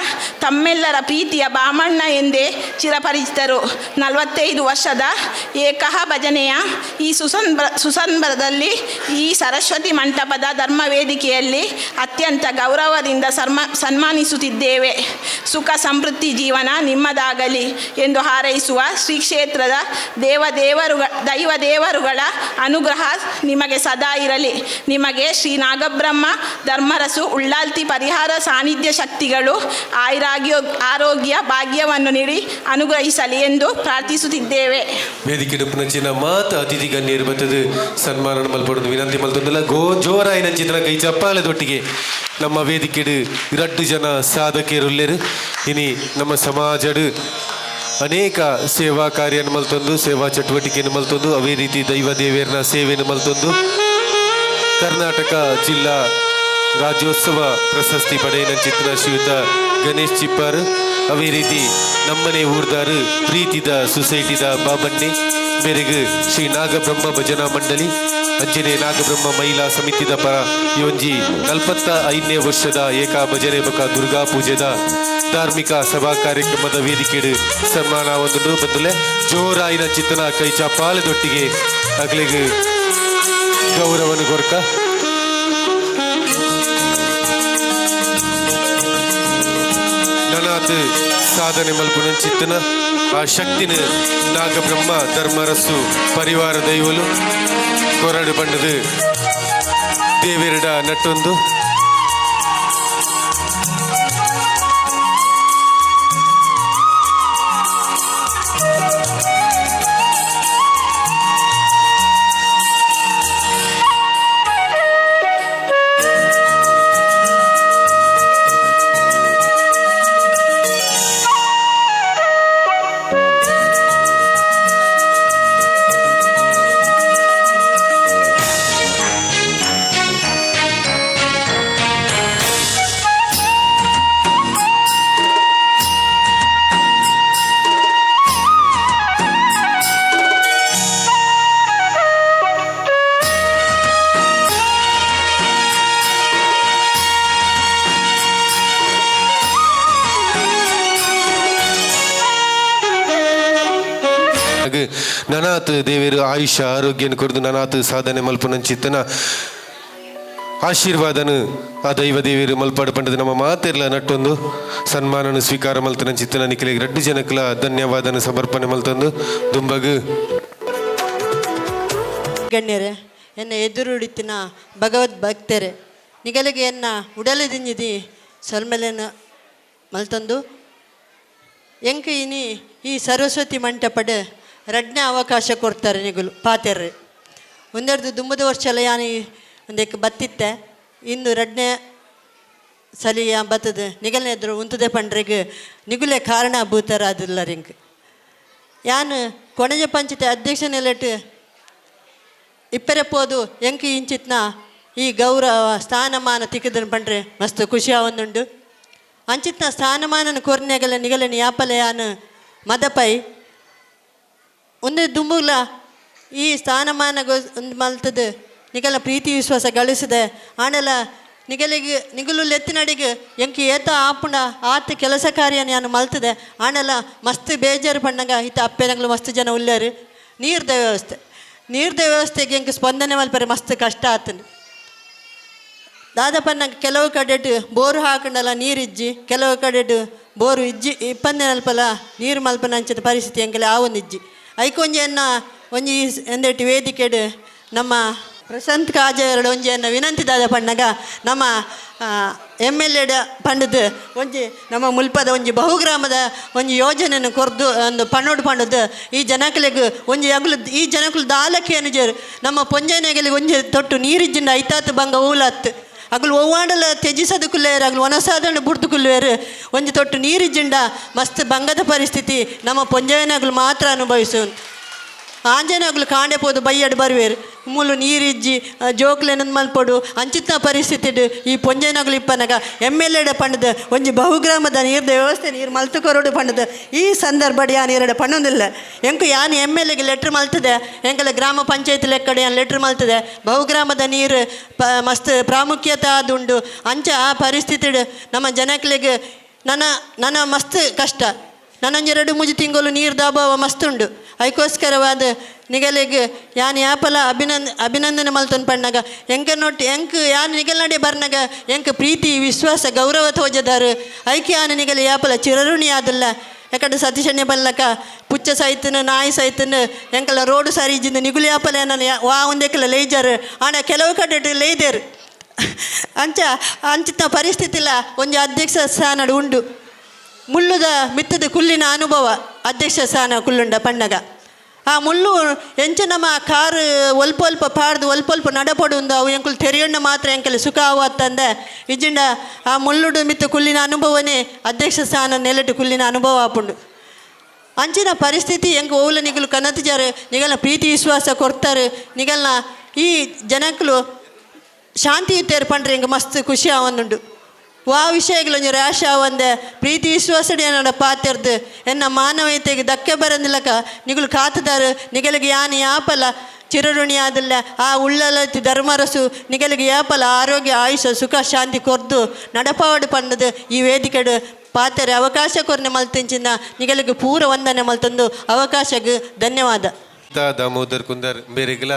ತಮ್ಮೆಲ್ಲರ ಪ್ರೀತಿಯ ಬಾಮಣ್ಣ ಎಂದೇ ಚಿರಪರಿಚಿತರು. 45 ವರ್ಷದ ಏಕಹ ಭಜನೆಯ ಈ ಸುಸಂದರ್ಭದಲ್ಲಿ ಈ ಸರಸ್ವತಿ ಮಂಟಪದ ಧರ್ಮವೇದಿಕೆಯಲ್ಲಿ ಅತ್ಯಂತ ಗೌರವದಿಂದ ಸನ್ಮಾನಿಸುತ್ತಿದ್ದೇವೆ. ಸುಖ ಸಮೃದ್ಧಿ ಜೀವನ ನಿಮ್ಮದಾಗಲಿ ಎಂದು ಹಾರೈಸುವ ಶ್ರೀ ಕ್ಷೇತ್ರದ ದೈವದೇವರುಗಳ ಅನುಗ್ರಹ ನಿಮಗೆ ಸದಾ ಇರಲಿ. ನಿಮಗೆ ಶ್ರೀ ನಾಗಬ್ರಹ್ಮ ಧರ್ಮರಸು ಉಳ್ಳಾಲ್ತಿ ಪರಿಹಾರ ಸಾನ್ನಿಧ್ಯ ಶಕ್ತಿಗಳು ಆಯುರಾಗ್ಯ ಆರೋಗ್ಯ ಭಾಗ್ಯವನ್ನು ನೀಡಿ ಅನುಗ್ರಹಿಸಲಿ ಎಂದು ಪ್ರಾರ್ಥಿಸುತ್ತಿದ್ದೇವೆ. ವೇದಿಕೆ ನಂಚಿನ ಮಾತ ಅತಿಥಿ ಗಣ್ಯರು ಬತ್ತದು ಸನ್ಮಾನ ಮಲ್ಪೊಡೊಂದು ವಿನಂತಿ ಮಲ್ತೊಂದುಲ್ಲ. ಗೋ ಜೋರಾಯಿನಂಚಿನ ಕೈ ಚಪ್ಪಾಳೆದೊಟ್ಟಿಗೆ ನಮ್ಮ ವೇದಿಕೆಡು ರಡ್ಡು ಜನ ಸಾಧಕಿಯರುಲ್ಲೆರು. ಇನಿ ನಮ್ಮ ಸಮಾಜಡು ಅನೇಕ ಸೇವಾ ಕಾರ್ಯನ ಮಲ್ತೊಂದು, ಸೇವಾ ಚಟುವಟಿಕೆಯನ್ನು ಮಲ್ತೊಂದು, ಅವೇ ರೀತಿ ದೈವ ದೇವಿಯರ್ನ ಸೇವೆಯನ್ನು ಮಲ್ತೊಂದು ಕರ್ನಾಟಕ ಜಿಲ್ಲಾ ರಾಜ್ಯೋತ್ಸವ ಪ್ರಶಸ್ತಿ ಪಡೆಯಿನಂಚಿತ್ತಿನ ಶ್ರೀಯುತ ಗಣೇಶ್ ಚಿಪ್ಪಾರ್, ಅವೇ ರೀತಿ ನಮ್ಮನೆ ಊರ್ದಾರು ಪ್ರೀತಿದ ಸೊಸೈಟಿದ ಬಾಬನ್ನೆ ಮೇರೆಗೆ ಶ್ರೀ ನಾಗಬ್ರಹ್ಮ ಭಜನಾ ಮಂಡಳಿ ಅಂಜನೆ ನಾಗಬ್ರಹ್ಮ ಮಹಿಳಾ ಸಮಿತಿದ ಪರ ಈ ಒಂಜಿ 45ನೇ ವರ್ಷದ ಏಕಾ ಭಜನೆ ಬೊಕ ದುರ್ಗಾ ಪೂಜೆದ ಧಾರ್ಮಿಕ ಸಭಾ ಕಾರ್ಯಕ್ರಮದ ವೇದಿಕೆಡು ಸನ್ಮಾನ ಒಂದು ಬಂದುಲೆ. ಜೋರಾಯಿನ ಚಿತ್ತನ ಕೈ ಚಪ್ಪಾಳೆದೊಟ್ಟಿಗೆ ಅಗ್ಲಿಗೆ ಗೌರವನು ಕೊರ್ಕ. ನನಾತ್ ನನಾತ್ ಸಾಧನೆ ಮಲ್ಪುನಂಚಿತ್ತನ ಆ ಶಕ್ತಿನ ನಾಗಬ್ರಹ್ಮ ಧರ್ಮರಸು ಪರಿವಾರ ದೈವಲು ಕೊರಡು ಬಂಡದು ದೇವಿರಡ ನಟ್ಟೊಂದು. ನನಾತ್ ದೇವರು ಆಯುಷ್ಯ ಆರೋಗ್ಯನ ಕೊರದು ನನಾತ್ ಸಾಧನೆ ಮಲ್ಪುನಂಚಿತ್ತನ ಆಶೀರ್ವಾದನು ಆ ದೈವ ದೇವರು ಮಲ್ಪಾಡು ಪಂಡದು ನಮ್ಮ ಮಾತೆರ್ಲ ನಟ್ಟೊಂದು ಸನ್ಮಾನನ ಸ್ವೀಕಾರ ಮಲ್ತನಂಚಿತ್ತನ ನಿಖಿಲಿಗೆ ರಡ್ಡು ಜನಕ್ಲ ಧನ್ಯವಾದನ ಸಮರ್ಪಣೆ ಮಲ್ತೊಂದು ದುಂಬಗು. ಗಣ್ಯರೇ, ಎನ್ನ ಎದುರುಡಿತಿನ ಭಗವದ್ ಭಕ್ತರೆ, ನಿಗಲಿಗೆ ಎನ್ನ ಉಡಲದಿಂಜಿದಿ ಸೊಲ್ಮೆಲೆನ ಮಲ್ತಂದು ಎಂಕ ಇನಿ ಈ ಸರಸ್ವತಿ ಮಂಟಪಡ್ ರಡ್ನೇ ಅವಕಾಶ ಕೊಡ್ತಾರೆ ನಿಗುಲು ಪಾತೆರ್ರೆ. ಒಂದೆರಡು ದುಂಬದ ವರ್ಷ ಯಾನಿ ಒಂದಕ್ಕೆ ಬತ್ತಿತ್ತೆ, ಇಂದು ರಡ್ನೇ ಸಲಿಯ ಬತ್ತದ ನಿಗಲ್ನ ಎದುರು ಉಂತದೆ ಪಂಡ್ರೆಗ್ ನಿಗುಲೆ ಕಾರಣ ಭೂತರ ಅದಿಲ್ಲ ರಿಂಕ್. ಯಾನು ಕೊಣಜ ಪಂಚಾಯತಿ ಅಧ್ಯಕ್ಷ ನೆಲೆಟ್ ಇಪ್ಪರೆ ಪೋದು ಎಂಕ್ ಇಂಚಿತ್ನ ಈ ಗೌರವ ಸ್ಥಾನಮಾನ ತಿಕ್ಕದನ್ ಪಂಡ್ರೆ ಮಸ್ತ್ ಖುಷಿ ಆವೊಂದುಂಡು. ಅಂಚಿತ್ನ ಸ್ಥಾನಮಾನನ ಕೊರ್ನೆಗಲ ನಿಗಲನ ಯಾಪಲ ಯಾನು ಮದಪೈ ಒಂದೇ ದುಂಬುಗ್ಲ ಈ ಸ್ಥಾನಮಾನ ಒಂದು ಮಲ್ತದ ನಿಗಲ ಪ್ರೀತಿ ವಿಶ್ವಾಸ ಗಳಿಸಿದೆ. ಆಂಡಲ ನಿಗಲಿಗೆ ನಿಗಲು ಲೆತ್ತಿನಡಿಗೆ ಎಂಕ್ ಏತ ಆಪುಂಡ ಆತ ಕೆಲಸ ಕಾರ್ಯ ನಾನು ಮಲ್ತದೆ. ಆಂಡಲ ಮಸ್ತ್ ಬೇಜಾರು ಪಂಡಂಗ ಇತ್ತ ಅಪ್ಪೆನಂಗ್ಲು ಮಸ್ತ್ ಜನ ಉಲ್ಲೇರು. ನೀರ್ದ ವ್ಯವಸ್ಥೆ, ನೀರ್ದ ವ್ಯವಸ್ಥೆಗೆ ಎಂಕ್ ಸ್ಪಂದನೆ ಮಲ್ಪರೆ ಮಸ್ತ್ ಕಷ್ಟ ಆತನು. ದಾದಪ್ಪ ಕೆಲವು ಕಡೆಟ್ ಬೋರು ಹಾಕೊಂಡಲ್ಲ ನೀರಿಜ್ಜಿ, ಕೆಲವು ಕಡೆಟ್ ಬೋರು ಇಜ್ಜಿ ಇಪ್ಪಂದೆ ಅಲ್ಪಲ ನೀರು ಮಲ್ಪನ ಅಂಚಿನ ಪರಿಸ್ಥಿತಿ ಎಂಕಲೆ ಆವೊಂದಿಜ್ಜಿ. ಐಕೊಂಜಿ ಎನ್ನ ಒಂಜಿ ಎಂದೆಟ್ಟು ವೇದಿಕೆಡ್ ನಮ್ಮ ಪ್ರಶಾಂತ್ ಕಾಜೆರಡು ಒಂಜಿ ಎನ್ನ ವಿನಂತಿ ದಾದ ಪಣ್ಣಗ ನಮ್ಮ ಎಮ್ ಎಲ್ ಎಡ್ ಪಂಡದು ಒಂಜಿ ನಮ್ಮ ಮುಲ್ಪದ ಒಂಜಿ ಬಹುಗ್ರಾಮದ ಒಂಜಿ ಯೋಜನೆಯನ್ನು ಕೊರ್ದು ಒಂದು ಪಣ್ಣೋಡು ಪಂಡದು ಈ ಜನಕಲೆಗ್ ಒಂಜಿ ಅಗುಲು ಈ ಜನಕುಲು ದಾಲಕ್ಕೆ ಅನುಜರು ನಮ್ಮ ಪೊಂಜನೆಗಳಿಗೆ ಒಂಜಿ ತೊಟ್ಟು ನೀರಿಜ್ಜಿಂಡ ಐತಾತ್ ಬಂಗ ಊಲತ್ತು ಅಗುಲು ಒವ್ವಾಂಡಲ ತ್ಯಜಿಸದು ಕುಲ್ಲೇರು, ಅಗುಲು ವನಸಾದಣ ಬುಡ್ದು ಕುಲ್ಲೇರು. ಒಂಜಿ ತೊಟ್ಟು ನೀರಿಜ್ಜಿಂಡ ಮಸ್ತ್ ಬಂಗದ ಪರಿಸ್ಥಿತಿ ನಮ್ಮ ಪೊಂಜೆನಗುಲು ಮಾತ್ರ ಅನುಭವಿಸು. ಆಂಜನಗುಲು ಕಾಂಡೆ ಪೋದು ಬಯ್ಯಡ್ ಬರುವೇರು, ಮೂಲು ನೀರಿಜ್ಜಿ ಜೋಕ್ಲೆನಂದ್ ಮಲ್ಪೊಡು ಅಂಚಿತ್ನ ಪರಿಸ್ಥಿತಿಡ್ ಈ ಪೊಂಜೆನಗುಲು ಇಪ್ಪನಗ ಎಮ್ ಎಲ್ ಎಡ ಪಂಡದ ಒಂಜಿ ಬಹುಗ್ರಾಮದ ನೀರ್ದ ವ್ಯವಸ್ಥೆ ನೀರು ಮಲ್ತು ಕೊರಡು ಪಂಡದ ಈ ಸಂದರ್ಭಡ್ ಯಾನ್ ಎರಡ ಪಣ್ಣೊಂದಿಲ್ಲ. ಎಂಕು ಯಾನ್ ಎಮ್ ಎಲ್ ಎಗೆ ಲೆಟ್ರ್ ಮಲ್ತದೆ, ಎಂಕಲ ಗ್ರಾಮ ಪಂಚಾಯತ್ ಲೆಕ್ಕಡೆ ಯಾನ್ ಲೆಟ್ರ್ ಮಲ್ತದೆ. ಬಹುಗ್ರಾಮದ ನೀರು ಮಸ್ತ್ ಪ್ರಾಮುಖ್ಯತೆ ಆದುಂಡು. ಅಂಚ ಆ ಪರಿಸ್ಥಿತಿಡ್ ನಮ್ಮ ಜನಕ್ಲೆಗ್ ನನ್ನ ನನ್ನ ಮಸ್ತ್ ಕಷ್ಟ. ನನೊಂಜಿ ಎರಡು ಮೂಜಿ ತಿಂಗಳು ನೀರ್ದ ಅಭಾವ ಮಸ್ತ್ ಉಂಡು. ಐಕೋಸ್ಕರವಾದ ನಿಗಲೆಗ್ ಯಾನ್ ಯಾಪಲ ಅಭಿನಂದನೆ ಮಲ್ತೊಂದು ಪಣ್ಣಗ ಎಂಕ ನೋಟ್ ಎಂಕ್ ಯಾನ್ ನಿಗಲ್ನಡೆ ಬರ್ನಗ ಎಂಕ್ ಪ್ರೀತಿ ವಿಶ್ವಾಸ ಗೌರವ ತೋಜದಾರು. ಐಕೆ ಯಾನ್ ನಿಗಲ ಯಾಪಲ ಚಿರಋಣಿ ಆದಲ್ಲ. ಯಾಕಂದ್ರೆ ಸತೀಶಣ್ಣೆ ಬಲ್ಲಕ ಪುಚ್ಚ ಸೈತನ ನಾಯಿ ಸೈತನ ಎಂಕಲ ರೋಡು ಸರಿ ಇಜ್ಜಿಂದ ನಿಗುಲು ಯಾಪಲ ನನ್ನ ವಾ ಒಂದೆಕ್ಕಲ ಲೇಜರ್ ಆಂಡ ಕೆಲವು ಕಡೆ ಲೇದೇರು. ಅಂಚ ಅಂಚಿನ ಪರಿಸ್ಥಿತಿ ಇಲ್ಲ ಒಂಜಿ ಅಧ್ಯಕ್ಷ ಸ್ಥಾನಡ್ ಉಂಡು. ಮುಳ್ಳುದ ಮಿತ್ತದ ಕುಲ್ಲಿನ ಅನುಭವ ಅಧ್ಯಕ್ಷ ಸ್ಥಾನ ಕುಲ್ಲುಂಡ ಪಣ್ಣಗ ಆ ಮುಳ್ಳು ಎಂಚ ನಮ್ಮ ಕಾರು ಒಲ್ಪ ಒಲ್ಪ ಪಾಡ್ದು ಒಲ್ಪ ಒಲ್ಪ ನಡಪಡು ಉಂದು ಅವು ಎಂಕುಲು ತೆರಿಯೊಂಡ ಮಾತ್ರ ಎಂಕಲ್ ಸುಖ ಆವತ್ತಂದೆ ಇಜ್ಜಿಂಡ ಆ ಮುಳ್ಳುಡು ಮಿತ್ತ ಕುಲ್ಲಿನ ಅನುಭವನೇ ಅಧ್ಯಕ್ಷ ಸ್ಥಾನ ನೆಲೆಟು ಕುಲ್ಲಿನ ಅನುಭವ ಆಪುಂಡು. ಅಂಚಿನ ಪರಿಸ್ಥಿತಿ ಎಂಕ್ ಓಲ ನಿಗಲು ಕನತಿಜಾರು ನಿಗಲ್ನ ಪ್ರೀತಿ ವಿಶ್ವಾಸ ಕೊಡ್ತಾರೆ. ನಿಗಲ್ನ ಈ ಜನಕ್ಕಲು ಶಾಂತಿ ಇತ್ತೇರು ಪಂಡ್ರೆ ಎಂಕ್ ಮಸ್ತ್ ಖುಷಿ ಆವೊಂದುಂಡು. ವಾ ವಿಷಯಗಳು ಒಂಜಿ ರ್ಯಾಶ್ ಆವಂದೆ ಪ್ರೀತಿ ವಿಶ್ವಾಸಡಿ ಎನ್ನಡ ಪಾತೆರ್ದು ಎನ್ನ ಮಾನವೀಯತೆಗೆ ಧಕ್ಕೆ ಬರಂದಿಲ್ಲಕ ನಿಗುಲು ಕಾತುದಾರು. ನಿಗಲಿಗೆ ಯಾನ್ ಯಾಪಲ ಚಿರಋಣಿ ಆದಿಲ್ಲ. ಆ ಉಳ್ಳಲತಿ ಧರ್ಮರಸು ನಿಗಲಿಗೆ ಯಾಪಲ ಆರೋಗ್ಯ ಆಯುಷ ಸುಖ ಶಾಂತಿ ಕೊರ್ದು ನಡಪಾವಡು ಪಂಡದು ಈ ವೇದಿಕೆಡು ಪಾತೆರೆ ಅವಕಾಶ ಕೊರ್ನೆ ಮಲ್ತಿಂಚಿನ ನಿಗಲಿಗೆ ಪೂರ ವಂದನೆ ಮಲ್ತಂದು ಅವಕಾಶಕ್ಕೆ ಧನ್ಯವಾದ. ದಾಮೋದರ್ ಕುಂದರ್ ಬೇರೆಗ್ಲ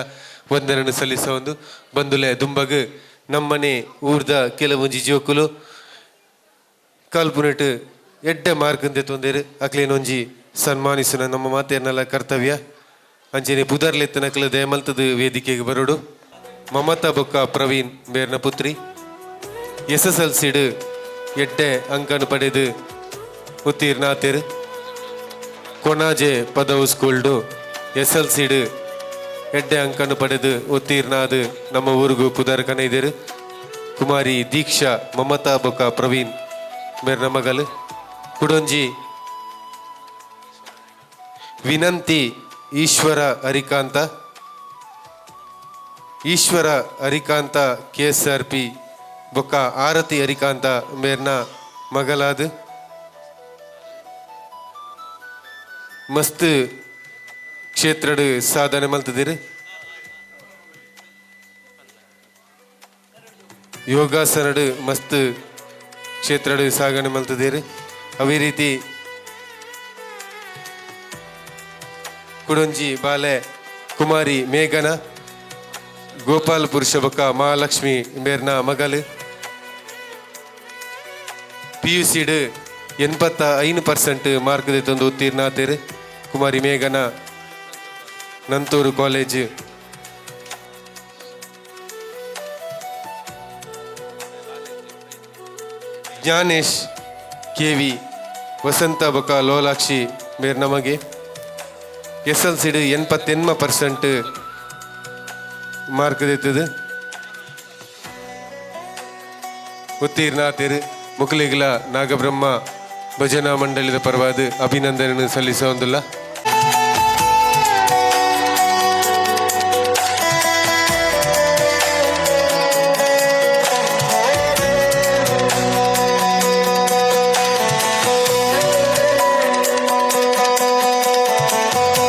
ವಂದನೆಯನ್ನು ಸಲ್ಲಿಸ ಒಂದು ಬಂದುಲೆ. ದುಂಬಗ್ ನಮ್ಮನೆ ಊರ್ದ ಕೆಲವೊಂಜಿ ಜೋಕುಲು ಕಾಲ್ಪುನೆಟ್ ಎಡ್ಡೆ ಮಾರ್ಕ್ ದೆತ್ತೊಂದೇರು. ಅಕ್ಲೇನೊಂಜಿ ಸನ್ಮಾನಿಸುನ ನಮ್ಮ ಮಾತೇರ್ನಲ ಕರ್ತವ್ಯ. ಅಂಚನೆ ಪುದರ್ಲೆತ್ತನಕ್ಲು ದಯಮಲ್ತದ ವೇದಿಕೆಗೆ ಬರೋಡು. ಮಮತಾ ಬೊಕ್ಕ ಪ್ರವೀಣ್ ಬೇರ್ನ ಪುತ್ರಿ, ಎಸ್ಎಸ್ಎಲ್ಸಿಡ್ ಎಡ್ಡೆ ಅಂಕನು ಪಡೆದು ಉತ್ತೀರ್ಣಾತೆರ್. ಕೊಣಾಜೆ ಪದವು ಸ್ಕೂಲ್ಡು ಎಸ್ಎಲ್ಸಿಡ್ ಎಡ್ಡೆ ಅಂಕನು ಪಡೆದು ಉತ್ತೀರ್ಣಾದ ನಮ್ಮ ಊರುಗು ಪುದರ್ ಕನೈದೆರು. ಕುಮಾರಿ ದೀಕ್ಷಾ, ಮಮತಾ ಬೊಕ್ಕ ಪ್ರವೀಣ್ ಮೇರ್ನ ಮಗಲು. ಕುಡೊಂಜಿ ವಿನಂತಿ ಈಶ್ವರ ಹರಿಕಾಂತ, ಈಶ್ವರ ಹರಿಕಾಂತ ಕೆಎಸ್ಆರ್ಪಿ ಬೊಕ್ಕ ಆರತಿ ಹರಿಕಾಂತ ಮೇರ್ನ ಮಗಲಾದ. ಮಸ್ತ್ ಕ್ಷೇತ್ರಡ್ ಸಾಧನೆ ಮಲ್ತದಿರು. ಯೋಗಾಸನಡ್ ಮಸ್ತ್ ಕ್ಷೇತ್ರಡ್ ಸಾಗಣೆ ಮಲ್ತದಿರು. ಅವೇ ರೀತಿ ಕುಡೊಂಜಿ ಬಾಲೆ ಕುಮಾರಿ ಮೇಘನ, ಗೋಪಾಲ್ ಪುರುಷ ಬೊಕ್ಕ ಮಹಾಲಕ್ಷ್ಮಿ ಮೇರ್ನ ಮಗಲು. ಪಿಯುಸಿಡ್ 85% ಮಾರ್ಕ್ ದೆತ್ತೊಂದು ಉತ್ತೀರ್ಣಾತೆರ್ ಕುಮಾರಿ ಮೇಘನ, ನಂತೂರು ಕಾಲೇಜ್. ಜ್ಞಾನೇಶ್ ಕೆವಿ, ವಸಂತ ಬೊಕ ಲೋಲಾಕ್ಷಿ ಮೇರ್ ನಮಗೆ. ಎಸ್ಎಲ್ಸಿಡ್ 88% ಮಾರ್ಕ್ ದೆತ್ತದು ಉತ್ತೀರ್ಣಾತೆರ್. ಮುಕುಲಿಗ್ಲ ನಾಗಬ್ರಹ್ಮ ಭಜನಾ ಮಂಡಳಿದ ಪರವಾದ ಅಭಿನಂದನೆ ಸಲ್ಲಿಸೋಂದುಲ್ಲ.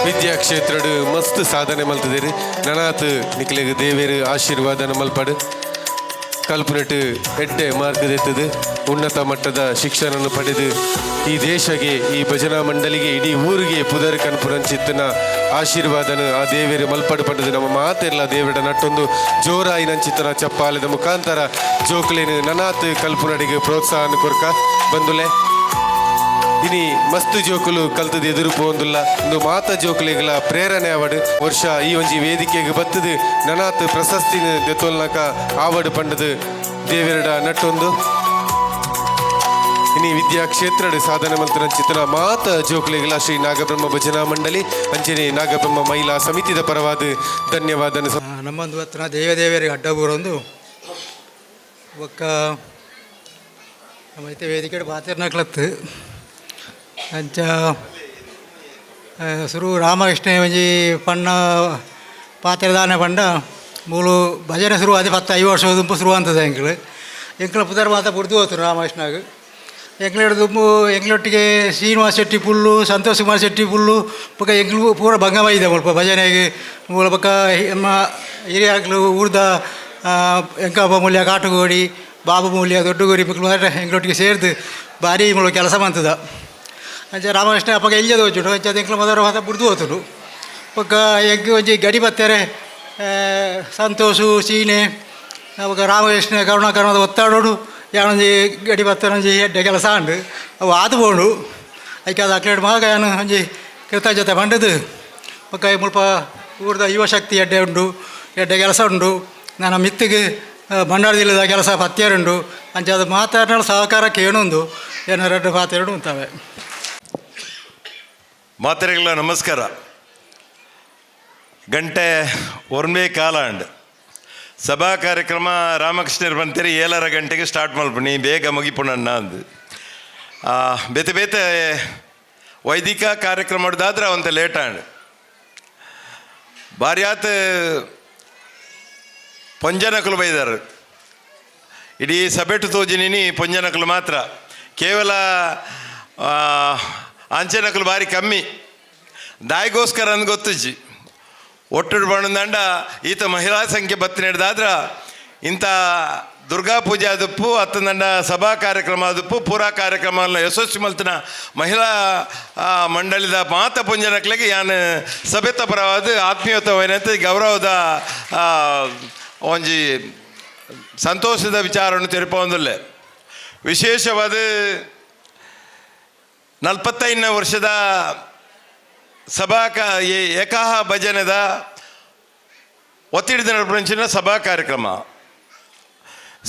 ವಿದ್ಯಾಕ್ಷೇತ್ರಡ್ ಮಸ್ತ್ ಸಾಧನೆ ಮಲ್ತದಿರಿ. ನನಾತ್ ನಿಕ್ಲೆಗ್ ದೇವೇರು ಆಶೀರ್ವಾದನ ಮಲ್ಪಡು. ಕಲ್ಪನೆಟ್ ಎಡ್ಡೆ ಮಾರ್ಕ್ ದೆತ್ತದು ಉನ್ನತ ಮಟ್ಟದ ಶಿಕ್ಷಣವನ್ನು ಪಡೆದು ಈ ದೇಶಗೆ, ಈ ಭಜನಾ ಮಂಡಳಿಗೆ, ಇಡೀ ಊರಿಗೆ ಪುದರ್ ಕನ್ಪುರಂಚಿತ್ತನ ಆಶೀರ್ವಾದನ ಆ ದೇವೇರು ಮಲ್ಪಡು ಪಡೆದು ನಮ್ಮ ಮಾತೆರ್ಲ ದೇವರ ನಟ್ಟೊಂದು ಜೋರಾಯಿನಂಚಿತ್ತನ ಚಪ್ಪಾಲದ ಮುಖಾಂತರ ಜೋಕ್ಲೇನು ನನಾತ್ ಕಲ್ಪುನಡಿಗೆ ಪ್ರೋತ್ಸಾಹನ ಕೊರ್ಕ ಬಂದುಲೆ. ಇನಿ ಮಸ್ತ್ ಜೋಕುಲು ಕಲ್ತದ ಎದುರು ಪೋಂದುಲ್ಲ. ಒಂದು ಮಾತ ಜೋಕುಲಿಗಳ ಪ್ರೇರಣೆ ಆವಡ್. ವರ್ಷ ಈ ಒಂಜಿ ವೇದಿಕೆಗೆ ಬತ್ತದು ನನಾತ್ ಪ್ರಶಸ್ತಿನ ದೆತ್ತೊಲ್ನಕ ಆವಡ್ ಪಂಡದು ದೇವೆರಡ ನಟ್ಟೊಂದು, ಇನಿ ವಿದ್ಯಾಕ್ಷೇತ್ರಡ್ ಸಾಧನೆ ಮಂತ್ರನ ಚಿತ್ರ ಮಾತ ಜೋಕುಲಿಗಳ ಶ್ರೀ ನಾಗಬ್ರಹ್ಮ ಭಜನಾ ಮಂಡಳಿ ಅಂಚನೆ ನಾಗಬ್ರಹ್ಮ ಮಹಿಳಾ ಸಮಿತಿದ ಪರವಾದ ಧನ್ಯವಾದ. ನಮ್ಮೊಂದು ಹತ್ರ ದೇವದೇವರಿಗೆ ಅಡ್ಡ ಬೂರೊಂದು ಬೊಕ್ಕ ನಮ್ಮ ಇತ್ತೆ ವೇದಿಕೆ ಬಾತಿರ್ನಕ್ಲತ್ತು. ಅಂಚ ಸುರು ರಾಮಕೃಷ್ಣ ಒಂಜಿ ಪಣ್ಣ ಪಾತೆರದಾನೆ ಪಂಡ ಮೂಲು ಭಜನೆ ಶುರು ಅದೇ 10-5 ವರ್ಷ ದುಂಪು ಶುರು ಅಂತದೆ. ಎಂಕ್ಲು ಎಂಕ್ಲ ಪುದರ್ ಮಾತ ಬುಡ್ದು ಹೋತು ರಾಮಕೃಷ್ಣಾಗ. ಎಂಕ್ಲ ದುಂಬು ಎಂಕ್ಲೊಟ್ಟಿಗೆ ಶ್ರೀನಿವಾಸ ಶೆಟ್ಟಿ ಪುಲ್ಲು, ಸಂತೋಷ್ ಕುಮಾರ್ ಶೆಟ್ಟಿ ಪುಲ್ಲು, ಬೊಕ್ಕ ಎಂಕ್ಲು ಪೂರ ಭಂಗ ಬೈದೆ ಮುಲ್ಪ ಭಜನೆಗೆ. ಮೂಲ ಬೊಕ್ಕ ನಮ್ಮ ಹಿರಿಯಾಕ್ಲು ಊರ್ದ ಎಂಕಪ್ಪ ಮೂಲ್ಯ ಕಾಟುಗೋಡಿ, ಬಾಬು ಮೂಲ್ಯ ದೊಡ್ಡಗೋಡಿ ಬೊಕ್ಕ ಎಂಕ್ಲೊಟ್ಟಿಗೆ ಸೇರ್ದು ಭಾರಿ ಮೂಲ ಕೆಲಸ ಮಂತದ. ಅಂಚ ರಾಮಕೃಷ್ಣ ಅಪ್ಪಗ ಎಲ್ಯದ ಹೋಚುಡು. ಅಂಚ ಎಂಕ್ಲ ಮೊದಲು ಹೊಸ ಬುಡ್ದು ಹೋತುಡು. ಬೊಕ್ಕ ಎಂಕ್ ಒಂಜಿ ಗಡಿ ಬತ್ತಾರೆ ಸಂತೋಷು ಸೀನೆ ಬೊಕ್ಕ ರಾಮಕೃಷ್ಣ ಕರುಣಾಕರಣದ ಒತ್ತಾಡೋಡು ಯಾನೊಂಜಿ ಗಡಿ ಬತ್ತಾರೆ ಒಂಜಿ ಎಡ್ಡೆ ಕೆಲಸ ಉಂಡು ಅವು ಆದು ಬೋಡು. ಐಕೆ ಅದು ಅಕ್ಲೇಡ್ ಮಗ ಯಾನು ಒಂಜಿ ಕೃತಜ್ಞತೆ ಪಂಡದು. ಬೊಕ್ಕ ಮುಲ್ಪ ಊರ್ದ ಯುವಶಕ್ತಿ ಎಡ್ಡೆ ಉಂಡು, ಎಡ್ಡೆ ಕೆಲಸ ಉಂಡು. ನನ್ನ ಮಿತ್ತಿಗೆ ಬಂಡಾರದಿಲ್ಲದ ಕೆಲಸ ಪತ್ಯರುಂಡು. ಅಂಚ ಅದು ಮಾತಾಡಿನ ಸಹಕಾರ ಕೇಣುಂದು ಏನಾರ ಪಾತೆರಡು ಉಂತವೆ. ಮಾತೆರೆಗಳ ನಮಸ್ಕಾರ. ಗಂಟೆ ಒರ್ಮೆ ಕಾಲ ಅಂಡ್ ಸಭಾ ಕಾರ್ಯಕ್ರಮ ರಾಮಕೃಷ್ಣರ್ ಬಂತೀರಿ 7:30 ಗಂಟೆಗೆ ಸ್ಟಾರ್ಟ್ ಮಲ್ಪಣಿ, ಬೇಗ ಮುಗಿಪುಣಣ್ಣ ಅಂದು. ಬೇತೆ ಬೇತೆ ವೈದಿಕ ಕಾರ್ಯಕ್ರಮ ದಾದ್ರ ಅವಂತ ಲೇಟ್ ಆಂಡ್. ಬಾರ್ಯಾತ್ ಪೊಂಜನಕುಲು ಬೈದಾರು. ಇಡೀ ಸಭೆಟು ತೋಜಿನಿ ಪೊಂಜನಕುಲು ಮಾತ್ರ, ಕೇವಲ ಆಂಚನಕುಲು ಬಾರಿ ಕಮ್ಮಿ. ದಾಯಿಗೋಸ್ಕರ ಅಂದ್ ಗೊತ್ತುಜ್ಜಿ. ಒಟ್ಟು ಬಣ್ಣದಂಡ ಈತ ಮಹಿಳಾ ಸಂಖ್ಯೆ ಬತ್ತಿ ಹಿಡ್ದಾದ್ರ ಇಂಥ ದುರ್ಗಾ ಪೂಜೆ ಆದಪ್ಪು ಅತ್ತಂದಂಡ ಸಭಾ ಕಾರ್ಯಕ್ರಮ ಆದಪ್ಪು ಪೂರಾ ಕಾರ್ಯಕ್ರಮ ಯಶಸ್ವಿ ಮಲ್ತಿನ ಮಹಿಳಾ ಮಂಡಳಿದ ಮಾತ ಪುಂಜನಕ್ಲೆಗೆ ಯಾನ್ ಸಭೆತ ಪರವಾದ ಆತ್ಮೀಯತವೈನಂತೆ ಗೌರವದ ಒಂಜಿ ಸಂತೋಷದ ವಿಚಾರವನ್ನು ತೆರಪೊಂದುಲ್ಲೆ. ವಿಶೇಷವಾದ 45ನೇ ವರ್ಷದ ಸಭಾ ಏಕಾಹ ಭಜನೆದ ಒತ್ತಿಡಿದ ನಡಪಂಚಿನ ಸಭಾ ಕಾರ್ಯಕ್ರಮ.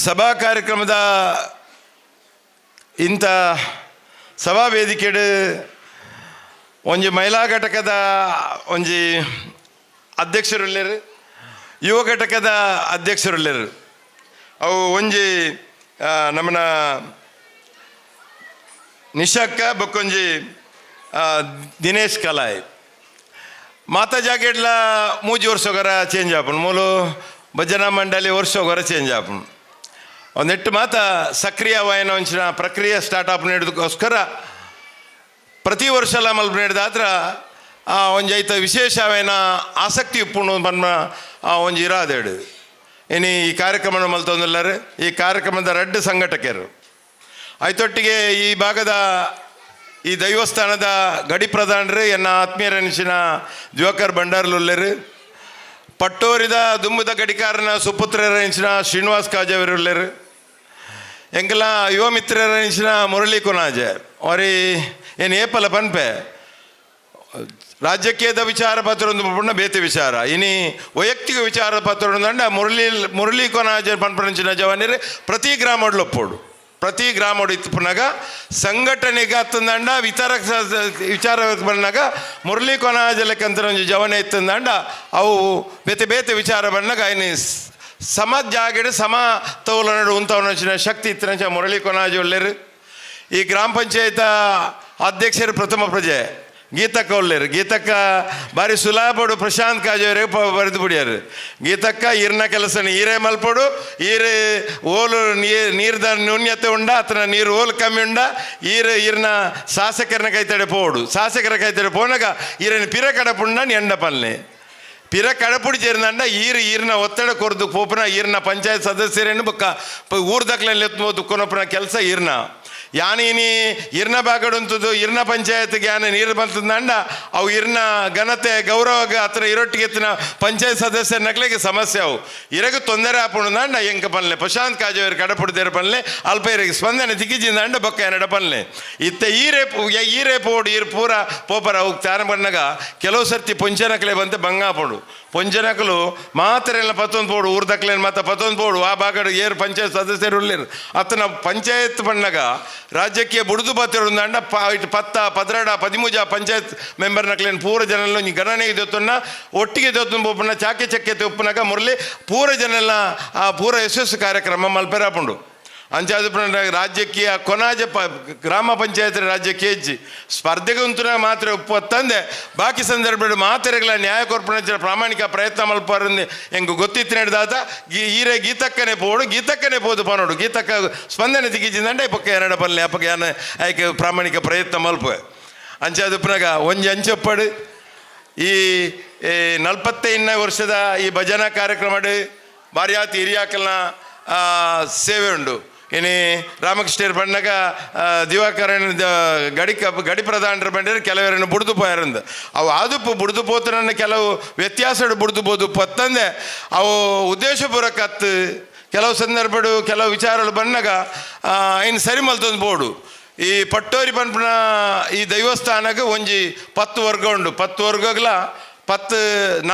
ಸಭಾ ಕಾರ್ಯಕ್ರಮದ ಇಂಥ ಸಭಾ ವೇದಿಕೆಡು ಒಂಜಿ ಮಹಿಳಾ ಘಟಕದ ಒಂಜಿ ಅಧ್ಯಕ್ಷರುಲ್ಲೇರು, ಯುವ ಘಟಕದ ಅಧ್ಯಕ್ಷರುಲ್ಲೇರು. ಅವು ಒಂಜಿ ನಮ್ಮನ ನಿಶಕ್ಕ ಬೊಕ್ಕೊಂಜಿ ದಿನೇಶ್ ಕಲಾಯ್. ಮಾತಾ ಜಾಗೆಡ್ಲ ಮೂಜಿ ವರ್ಷೊಗರ ಚೇಂಜ್ ಆಪುಂಡು, ಮೂಲು ಭಜನಾ ಮಂಡಳಿ ವರ್ಷೊಗರ ಚೇಂಜ್ ಆಪುಂಡು. ಒಂದೆಟ್ಟು ಮಾತ ಸಕ್ರಿಯವಾಯಿನ ಒಂಚಿನ ಪ್ರಕ್ರಿಯೆ ಸ್ಟಾರ್ಟ್ ಆಪುನ ಹಿಡಿದಕ್ಕೋಸ್ಕರ ಪ್ರತಿ ವರ್ಷಲ ಮಲ್ಪ ಹಿಡ್ದಾತ್ರ ಆ ಒಂಜಿ ಐತ ವಿಶೇಷವಾಯಿನ ಆಸಕ್ತಿ ಉಪ್ಪುಂಡು ಪನ್ನ ಆ ಒಂಜಿ ಇರಾದೇಡು. ಇನಿ ಈ ಕಾರ್ಯಕ್ರಮ ಮಲ್ತೊಂದುಲ್ಲಾರು. ಈ ಕಾರ್ಯಕ್ರಮದ ರಡ್ಡ್ ಸಂಘಟಕರು ಐತೊಟ್ಟಿಗೆ ಈ ಭಾಗದ ಈ ದೈವಸ್ಥಾನದ ಗಡಿ ಪ್ರಧಾನರು ಎನ್ನ ಆತ್ಮೀಯರೆನಿಸಿನ ದಿವಾಕರ್ ಭಂಡಾರ್ಲುಲ್ಲೇರು, ಪಟ್ಟೋರಿದ ದುಂಬುದ ಗಡಿಕಾರನ ಸುಪುತ್ರರೆನಿಸಿನ ಶ್ರೀನಿವಾಸ್ ಕಾಜವರುಲ್ಲೇರು, ಎಂಕಲ ಯುವ ಮಿತ್ರರೆನಿಸಿನ ಮುರಳಿ ಕೊನಾಜೆ ಅವರಿ. ಏನು ಏಪಲ ಪನ್ಪೆ ರಾಜಕೀಯದ ವಿಚಾರ ಪತ್ರ ಒಂದು ಪುಣ್ಣ ಬೇತೆ ವಿಚಾರ, ಇನಿ ವೈಯಕ್ತಿಕ ವಿಚಾರ ಪತ್ರ ಅಂಡ ಮುರಳಿ ಮುರಳಿ ಕೊನಾಜೆ ಪನ್ಪನಂಚಿನ ಜವಾನಿರು ಪ್ರತಿ ಗ್ರಾಮಡ್ಲೊಪ್ಪೋಡು. ಪ್ರತಿ ಗ್ರಾಮಡು ಇತ್ತುಪುನಗ ಸಂಘಟನೆಗೆ ಅತ್ತಂದಂಡ ವಿಚಾರ ವಿಚಾರ ಬಂದಾಗ ಮುರಳಿ ಕೊನಾಜಲಕ್ಕಂತ ಒಂಜಿ ಜವನ ಇತ್ತಂದಂಡ ಅವು ಬೇತೆ ಬೇತೆ ವಿಚಾರ ಬಂದಾಗ ಐನಿ ಸಮ ಜಾಗಡ್ ಸಮ ತೌಲನಡು ಉಂತವನ ಶಕ್ತಿ ಇತ್ತಿನಂಚ ಮುರಳಿ ಕೊನಾಜಿ ಒಳ್ಳೆರು. ಈ ಗ್ರಾಮ ಪಂಚಾಯತ ಅಧ್ಯಕ್ಷರು ಪ್ರಥಮ ಪ್ರಜೆ ಗೀತಕ್ಕ ಒಲ್ಲೇರು. ಗೀತಕ್ಕ ಬಾರಿ ಸುಲಾಪಡು ಪ್ರಶಾಂತ್ ಕಾಜವರೆ ಬರೆದು ಬಿಡಿಯಾರು. ಗೀತಕ್ಕ ಈರ್ನ ಕೆಲಸನ ಈರೇ ಮಲ್ಪಡು, ಈರು ಓಲು ನೀರ್ದ ನ್ಯೂನ್ಯತೆ ಉಂಡ ಅತನ ನೀರು ಓಲು ಕಮ್ಮಿ ಉಂಡ ಈರು ಈರ್ನ ಶಾಸಕರನ ಕೈತಡೆ ಪೋಡು. ಶಾಸಕರ ಕೈತಡೆ ಪೋನಾಗ ಈರನ ಪಿರ ಕಡಪುಂಡ ಎಂಡ ಪಲ್ಲೆ ಪಿರ ಕಡಪುಡಿ ചേರ್ದಂಡ ಈರು ಈರ್ನ ಒತ್ತಡ ಕೊರ್ದು ಪೋಪುನ ಈರ್ನ ಪಂಚಾಯತ್ ಸದಸ್ಯರೇನು ಬೊಕ್ಕ ಊರ್ದಕ್ಲೆಲ್ಲ ಎತ್ಬೋದು ಕೊನಪುನ ಕೆಲಸ ಈರ್ನ. ಯಾನೀನಿ ಇರ್ನ ಬಾಗಡುಂತದ್ದು ಇರ್ನ ಪಂಚಾಯತ್ ಜ್ಞಾನ ನೀರು ಬಂತಂದಂಡ ಅವು ಇರ್ನ ಘನತೆ ಗೌರವ ಅತ್ರ ಇರೊಟ್ಟಿಗೆ ಎತ್ತಿನ ಪಂಚಾಯತ್ ಸದಸ್ಯರ ನಕ್ಲಿಗೆ ಸಮಸ್ಯೆ ಅವು ಇರಗ ತೊಂದರೆ ಆಪುಂಡು ಎಂಕ ಪನ್ಲೆ ಪ್ರಶಾಂತ್ ಕಾಜೇವರು ಕಡಪುಡ್ದೇರು ಪನ್ಲೆ ಅಲ್ಪ ಇರಗೆ ಸ್ಪಂದನೆ ತಿಕ್ಕಿಜಿಂದಂಡ ಬೊಕ್ಕ ಎನ್ನಡ ಪನ್ಲೆ ಇತ್ತ ಈರೇ ಈರೇ ಪೋಡು ಈರು ಪೂರ ಪೋಪರ ಅವು ಚಾರ ಬಣ್ಣಗ ಕೆಲವು ಸರ್ತಿ ಪೊಂಚನಕ್ಲೆ ಬಂತೆ ಬಂಗಾಪುಂಡು. ಪೊಂಚನಕಲು ಮಾತ್ರೆಲ್ಲ ಪತ್ತೊಂದು ಪೋಡು ಊರ್ದಕ್ಲೇನು ಮಾತ್ರ ಪತ್ತೊಂದು ಪೋಡು ಆ ಬಾಗಡು ಏರು ಪಂಚಾಯತ್ ಸದಸ್ಯರು ಉಳ್ಳೇರು ಅತ್ತನ ಪಂಚಾಯತ್ ಬಣ್ಣಗ ರಾಜ್ಯಕ್ಕೆ ಬುಡ್ದು ಬತ್ತಿರುಂದಂಡ ಪ ಇಟ್ಟು ಪತ್ತ ಪದ್ರಡ ಪದಿಮೂಜ ಪಂಚಾಯತ್ ಮೆಂಬರ್ ನಕ್ಲೇನು ಪೂರ ಜನಲ್ಲ ಒಂಜಿ ಗಣನೆ ದೊತ್ತನ್ನ ಒಟ್ಟಿಗೆ ದೊತ್ತನ ಪೋಪುನ ಚಾಕೆ ಚಕ್ಕೆ ಉಪ್ಪುನಾಗ ಮುರಳಿ ಪೂರ ಜನೆಲ್ಲ ಆ ಪೂರ ಯಶಸ್ಸು ಕಾರ್ಯಕ್ರಮ ಮಲ್ಪೆರಾಪುಂಡು. ಅಂಚಾದ ರಾಜ್ಯಕ್ಕೆ ಕೊನಾಜ ಪ ಗ್ರಾಮ ಪಂಚಾಯತ್ ರಾಜ್ಯಕ್ಕೆ ಹೆಜ್ಜಿ ಸ್ಪರ್ಧೆಗೆ ಉಂತುನ ಮಾತ್ರ ಒಪ್ಪತ್ತಂದೆ ಬಾಕಿ ಸಂದರ್ಭ ಮಾತ್ರೆಗಳ ನ್ಯಾಯ ಕೊರ್ಪಣೆ ಪ್ರಾಮಾಣಿಕ ಪ್ರಯತ್ನ ಮಲ್ಪಾರಂದೆ ಎಂಗ್ ಗೊತ್ತಿತ್ತು ನಡೆದಾತ ಈರೆ ಗೀತಕ್ಕನೆ ಪೋಡು ಗೀತಕ್ಕನೆ ಪೋದು ಪನೋಡು ಗೀತಕ್ಕ ಸ್ಪಂದನೆ ತಿಕ್ಕಿಜಿಂದಂಡೆ ಪಕ್ಕ ಎರಡ ಪಲ್ಲೆ ಅಪ್ಪಕ್ಕೆ ಯಾನ ಆಯ್ಕೆ ಪ್ರಾಮಾಣಿಕ ಪ್ರಯತ್ನ ಮಲ್ಪ. ಅಂಚಾದ ಪುನಗ ಒಂಜಿ ಅಂಚೊಪ್ಪಡು ಈ 45 ವರ್ಷದ ಈ ಭಜನಾ ಕಾರ್ಯಕ್ರಮ ಬಾರ್ಯಾತಿ ಹಿರಿಯಾಕಲ್ನ ಸೇವೆ ಉಂಡು. ಇನಿ ರಾಮಕೃಷ್ಣರು ಬಣ್ಣಗ ದಿವಾಕರಣ ಗಡಿ ಗಡಿ ಪ್ರಧಾನರು ಬಂಡಿರು ಕೆಲವರನ್ನು ಬುಡ್ದು ಪೋಯಾರಂದು ಅವು ಆದುಪ್ಪು ಬುಡ್ದು ಪೋತನನ್ನು ಕೆಲವು ವ್ಯತ್ಯಾಸಡು ಬುಡ್ದು ಬೋದು ಪತ್ತಂದೆ ಅವು ಉದ್ದೇಶಪೂರ್ವಕ ಅತ್ತು ಕೆಲವು ಸಂದರ್ಭಡು ಕೆಲವು ವಿಚಾರಗಳು ಬಣ್ಣಗ ಇನ್ನು ಸರಿ ಮಲ್ತೊಂದು ಬೋಡು. ಈ ಪಟ್ಟೋರಿ ಪನ್ಪುನ ಈ ದೈವಸ್ಥಾನಕ್ಕೆ ಒಂಜಿ 10 ವರ್ಗ ಉಂಡು. 10 ವರ್ಗಗಳ 10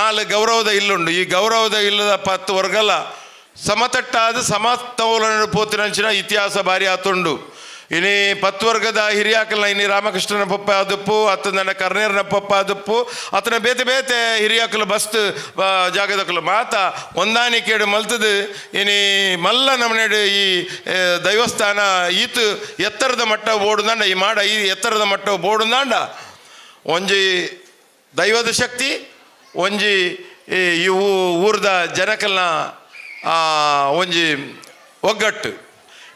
4 ಗೌರವದ ಇಲ್ಲುಂಡು. ಈ ಗೌರವದ ಇಲ್ಲದ 10 ವರ್ಗಲ ಸಮತಟ್ಟಾದ ಸಮತೋಲನ ಪೋತಿನಂಚಿನ ಇತಿಹಾಸ ಭಾರಿ ಆತುಂಡು. ಇನಿ 10 ವರ್ಗದ ಹಿರಿಯಾಕಲ್ನ ಇನಿ ರಾಮಕೃಷ್ಣನ ಪಪ್ಪ ಆದುಪ್ಪು ಅತ್ತನ ಕರ್ನೇರ್ನ ಪಪ್ಪ ಆದುಪ್ಪು ಅತನ ಬೇತೆ ಬೇತೆ ಹಿರಿಯಾಕಲು ಬಸ್ತು ಜಾಗದಕಲು ಮಾತ ಹೊಂದಾಣಿಕೆಡು ಮಲ್ತದು. ಇನಿ ಮಲ್ಲ ನಮನೆಡು ಈ ದೈವಸ್ಥಾನ ಈತು ಎತ್ತರದ ಮಟ್ಟ ಬೋಡುದಾಂಡ ಈ ಮಾಡ ಈ ಎತ್ತರದ ಮಟ್ಟ ಬೋಡುದಾಂಡ ಒಂಜಿ ದೈವದ ಶಕ್ತಿ ಒಂಜಿ ಈ ಊರ್ದ ಜನಕಲ್ನ ಒಂಜಿ ಒಗ್ಗಟ್ಟು.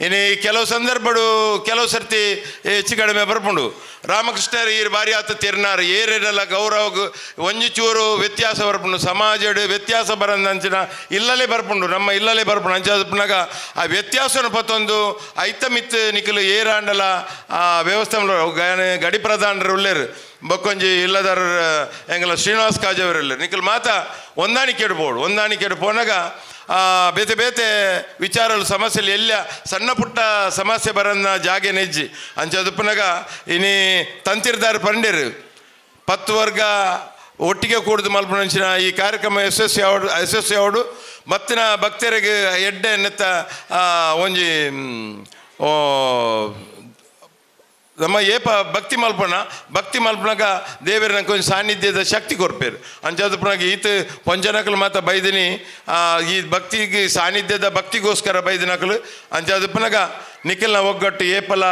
ಇನ್ನು ಕೆಲವು ಸಂದರ್ಭಡು ಕೆಲವು ಸರ್ತಿ ಹೆಚ್ಚು ಕಡಿಮೆ ಬರ್ಪುಂಡು. ರಾಮಕೃಷ್ಣರು ಈ ಬಾರಿ ಆತ ತಿರ್ನಾರು ಏರಿರಲ್ಲ ಗೌರವ ಒಂಜಿ ಚೂರು ವ್ಯತ್ಯಾಸ ಬರ್ಪುಂಡು. ಸಮಾಜಡು ವ್ಯತ್ಯಾಸ ಬರಂದಂಚಿನ ಇಲ್ಲಲೇ ಬರ್ಪುಂಡು, ನಮ್ಮ ಇಲ್ಲಲೇ ಬರ್ಪುಂಡು. ಅಂಚಾದಪ್ಪನಾಗ ಆ ವ್ಯತ್ಯಾಸನ ಪತ್ತೊಂದು ಐತಮಿತ್ತು ನಿಖಲು ಏರಾಂಡಲ ಆ ವ್ಯವಸ್ಥೆ ಗಡಿ ಪ್ರಧಾನರು ಉಳ್ಳೇರು ಬೊಕ್ಕೊಂಜಿ ಇಲ್ಲದಾರ ಎಂಗಲ ಶ್ರೀನಿವಾಸ್ ಕಾಜವರಲ್ಲಿ ನಿಖಲ್ ಮಾತ ಹೊಂದಾಣಿಕೆ ಇಡ್ಬೋದು. ಹೊಂದಾಣಿಕೆ ಪೋನಾಗ ಬೇತೆ ಬೇತೆ ವಿಚಾರಲು ಸಮಸ್ಯೆలు ಎಲ್ಲ ಸಣ್ಣ ಪುಟ್ಟ ಸಮಸ್ಯೆ ಬರನ್ನ ಜಾಗೆ ನೆಜ್ಜಿ ಅಂಚದುಪ್ಪನಗ ಇನಿ ತಂತಿರ್ದಾರು ಪಂಡೇರು 10 ವರ್ಗ ಒಟ್ಟಿಗೆ ಕೂಡುದು ಮಲ್ಪನಂಚಿನ ಈ ಕಾರ್ಯಕ್ರಮ ಯಶಸ್ವಿ ಆವಡು ಯಶಸ್ವಿ ಆವಡು ಬತ್ತಿನ ಭಕ್ತರಿಗೆ ಎಡ್ಡೆ ನೆತ್ತ ಒಂಜಿ ನಮ್ಮ ಏಪ ಭಕ್ತಿ ಮಲ್ಪನ ಭಕ್ತಿ ಮಲ್ಪನಾಗ ದೇವರ ನಂಗೆ ಒಂಜಿ ಸಾನ್ನಿಧ್ಯದ ಶಕ್ತಿ ಕೊರ್ಪೇರು ಅಂಚಾದಪ್ಪನಾಗ ಈತ ಪಂಚನಕಲು ಮಾತ ಬೈದಿನಿ ಈ ಭಕ್ತಿಗೆ ಸಾನ್ನಿಧ್ಯದ ಭಕ್ತಿಗೋಸ್ಕರ ಬೈದಿನಕಲು ಅಂಚಾದಪ್ಪನಾಗ ನಿಖಿಲ್ನ ಒಗ್ಗಟ್ಟು ಏಪಲ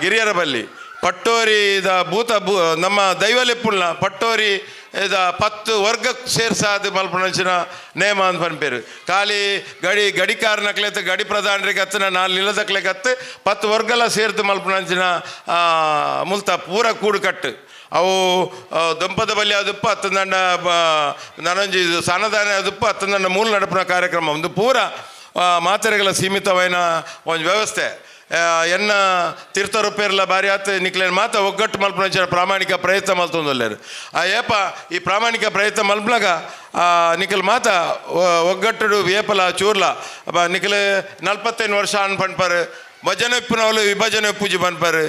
ಗಿರಿಯರ ಬಲ್ಲಿ ಪಟ್ಟೋರಿದ ಭೂತ ಭೂ ನಮ್ಮ ದೈವಲೆಪ್ಪುಲ್ನ ಪಟ್ಟೋರಿ ಇದ 10 ವರ್ಗ ಸೇರ್ಸಾದ ಮಲ್ಪನಂಚಿನ ನೇಮ ಅಂತ ಪನ್ಪೇರು ಖಾಲಿ ಗಡಿ ಗಡಿಕಾರನಕ್ಲೆತ್ ಗಡಿ ಪ್ರಧಾನರಿಗೆ ಹತ್ತಿನ 4 ಇಲ್ಲದಕ್ಲೆ ಹತ್ತು 10 ವರ್ಗಲ ಸೇರ್ದು ಮಲ್ಪನಂಚಿನ ಮುಲ್ತ ಪೂರ ಕೂಡು ಕಟ್ಟು ಅವು ದಂಪದ ಬಲ್ಲಿ ಅದಪ್ಪ ಹತ್ತಂದಂಡ ನನೊಂಜಿ ಸನ್ನದಾನ ಅದಪ್ಪ ಹತ್ತಂದಂಡ ಮೂಲ ನಡಪುನ ಕಾರ್ಯಕ್ರಮ ಒಂದು ಪೂರ ಮಾತೆರೆಗಳ ಸೀಮಿತವೈನ ಒಂದು ವ್ಯವಸ್ಥೆ ಎನ್ನ ತೀರ್ಥರೂಪೇರ್ಲ ಬಾರಿ ಆತ ನಿಕ್ಲೇನ್ ಮಾತ ಒಗ್ಗಟ್ಟು ಮಲ್ಪನಂಚಿನ ಪ್ರಾಮಾಣಿಕ ಪ್ರಯತ್ನ ಮಲ್ತೊಂದೊಲ್ಲೇರು ಆ ಏಪ ಈ ಪ್ರಾಮಾಣಿಕ ಪ್ರಯತ್ನ ಮಲ್ಪನಾಗ ನಿಖಲ್ ಮಾತ ಒಗ್ಗಟ್ಟುಡು ಏಪಲ ಚೂರ್ಲ ನಿಖಲ್ 45 ವರ್ಷ ಅನ್ ಪನ್ಪರು ಭಜನೆ ಇಪ್ಪುನವಲು ವಿಭಜನೆ ಪೂಜೆ ಪನ್ಪರು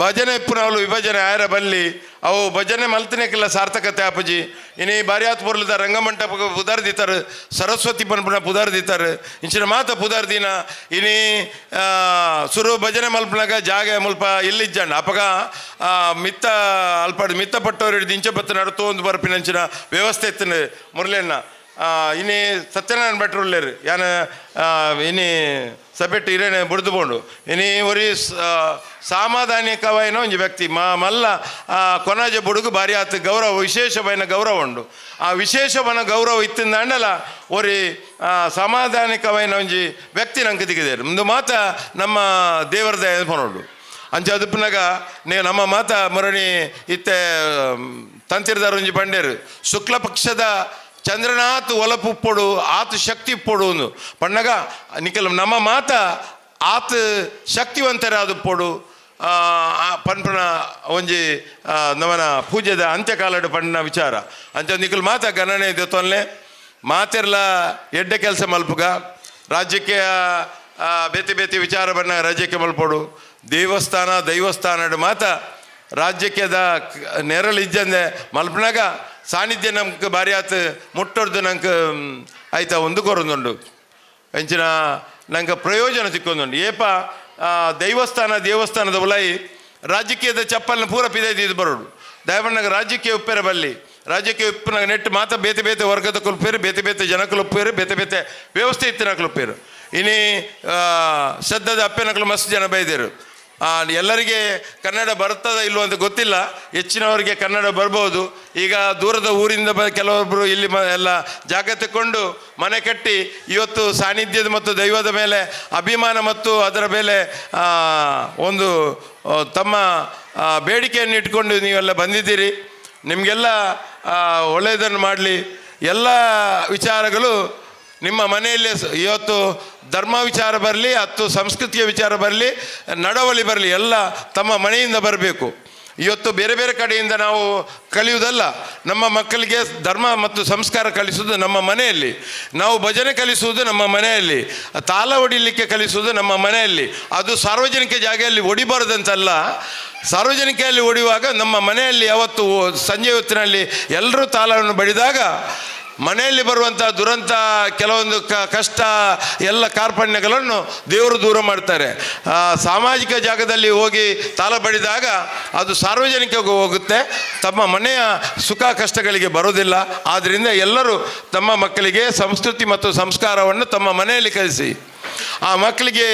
ಭಜನೆ ಇಪ್ಪುನವಲು ವಿಭಜನೆ ಆಯರ ಬಲ್ಲಿ ಅವು ಭಜನೆ ಮಲ್ತನೇಕಿಲ್ಲ ಸಾರ್ಥಕತೆ ಆಪುಜಿ ಇನಿ ಬಾರಿಯಾತ್ ಪೊರ್ಲದ ರಂಗಮಂಟಪ ಪುದರ್ ದೀತಾರು ಸರಸ್ವತಿ ಪನ್ಪುನ ಪುದರ್ ದೀತಾರು ಇಂಚಿನ ಮಾತ ಪುದರ್ ದಿನ ಇನಿ ಸುರು ಭಜನೆ ಮಲ್ಪನಾಗ ಜಾಗೆ ಮುಲ್ಪ ಇಲ್ಲಿಜ್ಜಂಡ ಅಪಗ ಮಿತ್ತ ಅಲ್ಪ ಮಿತ್ತ ಪಟ್ಟವರು ಹಿಡಿದು ಇಂಚ ಬತ್ತ ನಡ್ತು ಒಂದು ಬರ್ಪಿನಂಚಿನ ವ್ಯವಸ್ಥೆ ಇತ್ತು ಮುರಳಿಯಣ್ಣ ಇನಿ ಸತ್ಯನಾರಾಯಣ ಭಟ್ರು ಉಳ್ಳೇರು ಯಾನ ಇನಿ ಸಬೆಟ್ಟು ಹಿರೇನೆ ಬುಡ್ದು ಬೋಂಡು ಇನಿ ಒರಿ ಸಾಮಾಧಾನಿಕವೈನ ಒಂಜಿ ವ್ಯಕ್ತಿ ಮಲ್ಲ ಕೊನಾಜ ಬುಡುಗು ಭಾರಿ ಆತ ಗೌರವ ವಿಶೇಷವೈನ ಗೌರವ ಉಂಡು ಆ ವಿಶೇಷವನ ಗೌರವ ಇತ್ತಿಂದ ಒರಿ ಸಮಾಧಾನಿಕವೈನ ಒಂಜಿ ವ್ಯಕ್ತಿ ನಂಗೆ ದಿಗದೇರು ಒಂದು ಮಾತ ನಮ್ಮ ದೇವರ ದಯ ಪನೋಡು ಅಂಚ ಅದುಪ್ಪನಾಗ ನೇ ನಮ್ಮ ಮಾತ ಮರಣಿ ಇತ್ತೆ ತಂತಿರ್ದಾರ ಒಂಜಿ ಬಂಡೇರು ಶುಕ್ಲ ಪಕ್ಷದ ಚಂದ್ರನಾಥ್ ಒಲಪುಪ್ಪೊಡು ಆತ ಶಕ್ತಿ ಇಪ್ಪೊಡು ಒಂದು ಪಣ್ಣಗ ನಿಖಲ್ ನಮ್ಮ ಮಾತ ಆತ ಶಕ್ತಿವಂತರಾದ ಪೊಡು ಪನ್ಪನ ಒಂಜಿ ನಮನ ಪೂಜೆದ ಅಂತ್ಯಕಾಲಡು ಪಣ್ಣ ವಿಚಾರ ಅಂಚ ನಿಖಲ್ ಮಾತ ಗಣನೆ ಇದೆ ತೊನ್ಲೆ ಮಾತೆರ್ಲ ಎಡ್ಡೆ ಕೆಲಸ ಮಲ್ಪುಗ ರಾಜ್ಯಕ್ಕೆ ಬೇತೆ ಬೇತೆ ವಿಚಾರ ಬಣ್ಣ ರಾಜ್ಯಕ್ಕೆ ಮಲ್ಪೊಡು ದೇವಸ್ಥಾನ ದೈವಸ್ಥಾನಡು ಮಾತ ರಾಜ್ಯಕ್ಕೆ ನೆರಳು ಇಜ್ಜಂದೆ ಮಲ್ಪನಾಗ ಸಾನ್ನಿಧ್ಯ ನಮ್ಗೆ ಭಾರಿ ಆತು ಮುಟ್ಟೊಡ್ದು ನಂಗೆ ಆಯ್ತಾ ಒಂದು ಕೊರೊಂದುಂಡು ಎಂಚಿನ ನಂಗೆ ಪ್ರಯೋಜನ ತಿಕ್ಕೊಂದುಂಡು ಏಪ ದೈವಸ್ಥಾನ ದೇವಸ್ಥಾನದ ಉಲಾಯಿ ರಾಜಕೀಯದ ಚಪ್ಪಲ್ನ ಪೂರ ಪಿದೈದು ಇದು ಬರೋಡು ದಯಮಣ್ಣಗೆ ರಾಜ್ಯಕ್ಕೆ ಉಪ್ಪೇರ ಬಲ್ಲಿ ರಾಜ್ಯಕ್ಕೆ ಉಪ್ಪುನಾಗ ನೆಟ್ಟು ಮಾತ ಬೇತೆ ಬೇತೆ ವರ್ಗದ ಕುಲ್ಪೇರು ಬೇತೆ ಬೇತೆ ಜನಕುಲು ಉಪ್ಪೇರು ಬೇತೆ ಬೇತೆ ವ್ಯವಸ್ಥೆ ಇತ್ತಿನಕಲು ಉಪ್ಪೇರು ಇನಿ ಸದ್ದದ ಅಪ್ಪೆನಕಲು ಮಸ್ತ್ ಜನ ಬೈದೇರು ಎಲ್ಲರಿಗೆ ಕನ್ನಡ ಬರ್ತದ ಇಲ್ವೋ ಅಂತ ಗೊತ್ತಿಲ್ಲ, ಹೆಚ್ಚಿನವರಿಗೆ ಕನ್ನಡ ಬರ್ಬೋದು. ಈಗ ದೂರದ ಊರಿಂದ ಕೆಲವೊಬ್ಬರು ಇಲ್ಲಿ ಎಲ್ಲ ಜಾಗ ತಕ್ಕೊಂಡು ಮನೆ ಕಟ್ಟಿ ಇವತ್ತು ಸಾನ್ನಿಧ್ಯದ ಮತ್ತು ದೈವದ ಮೇಲೆ ಅಭಿಮಾನ ಮತ್ತು ಅದರ ಮೇಲೆ ಒಂದು ತಮ್ಮ ಬೇಡಿಕೆಯನ್ನು ಇಟ್ಕೊಂಡು ನೀವೆಲ್ಲ ಬಂದಿದ್ದೀರಿ. ನಿಮಗೆಲ್ಲ ಒಳ್ಳೆಯದನ್ನು ಮಾಡಲಿ. ಎಲ್ಲ ವಿಚಾರಗಳು ನಿಮ್ಮ ಮನೆಯಲ್ಲೇ ಇವತ್ತು ಧರ್ಮ ವಿಚಾರ ಬರಲಿ, ಹತ್ತು ಸಂಸ್ಕೃತಿಯ ವಿಚಾರ ಬರಲಿ, ನಡವಳಿ ಬರಲಿ, ಎಲ್ಲ ತಮ್ಮ ಮನೆಯಿಂದ ಬರಬೇಕು. ಇವತ್ತು ಬೇರೆ ಬೇರೆ ಕಡೆಯಿಂದ ನಾವು ಕಲಿಯುವುದಲ್ಲ, ನಮ್ಮ ಮಕ್ಕಳಿಗೆ ಧರ್ಮ ಮತ್ತು ಸಂಸ್ಕಾರ ಕಲಿಸುವುದು ನಮ್ಮ ಮನೆಯಲ್ಲಿ, ನಾವು ಭಜನೆ ಕಲಿಸುವುದು ನಮ್ಮ ಮನೆಯಲ್ಲಿ, ತಾಳ ಹೊಡಿಲಿಕ್ಕೆ ಕಲಿಸುವುದು ನಮ್ಮ ಮನೆಯಲ್ಲಿ. ಅದು ಸಾರ್ವಜನಿಕ ಜಾಗೆಯಲ್ಲಿ ಹೊಡಿಬಾರ್ದಂತಲ್ಲ, ಸಾರ್ವಜನಿಕೆಯಲ್ಲಿ ಹೊಡೆಯುವಾಗ ನಮ್ಮ ಮನೆಯಲ್ಲಿ ಯಾವತ್ತು ಸಂಜೆ ಹೊತ್ತಿನಲ್ಲಿ ಎಲ್ಲರೂ ತಾಳವನ್ನು ಬಡಿದಾಗ ಮನೆಯಲ್ಲಿ ಬರುವಂಥ ದುರಂತ, ಕೆಲವೊಂದು ಕಷ್ಟ, ಎಲ್ಲ ಕಾರ್ಪಣ್ಯಗಳನ್ನು ದೇವರು ದೂರ ಮಾಡ್ತಾರೆ. ಸಾಮಾಜಿಕ ಜಾಗದಲ್ಲಿ ಹೋಗಿ ತಾಳ ಬಡಿದಾಗ ಅದು ಸಾರ್ವಜನಿಕಗೂ ಹೋಗುತ್ತೆ, ತಮ್ಮ ಮನೆಯ ಸುಖ ಕಷ್ಟಗಳಿಗೆ ಬರೋದಿಲ್ಲ. ಆದ್ದರಿಂದ ಎಲ್ಲರೂ ತಮ್ಮ ಮಕ್ಕಳಿಗೆ ಸಂಸ್ಕೃತಿ ಮತ್ತು ಸಂಸ್ಕಾರವನ್ನು ತಮ್ಮ ಮನೆಯಲ್ಲಿ ಕಲಿಸಿ, ಆ ಮಕ್ಕಳಿಗೆ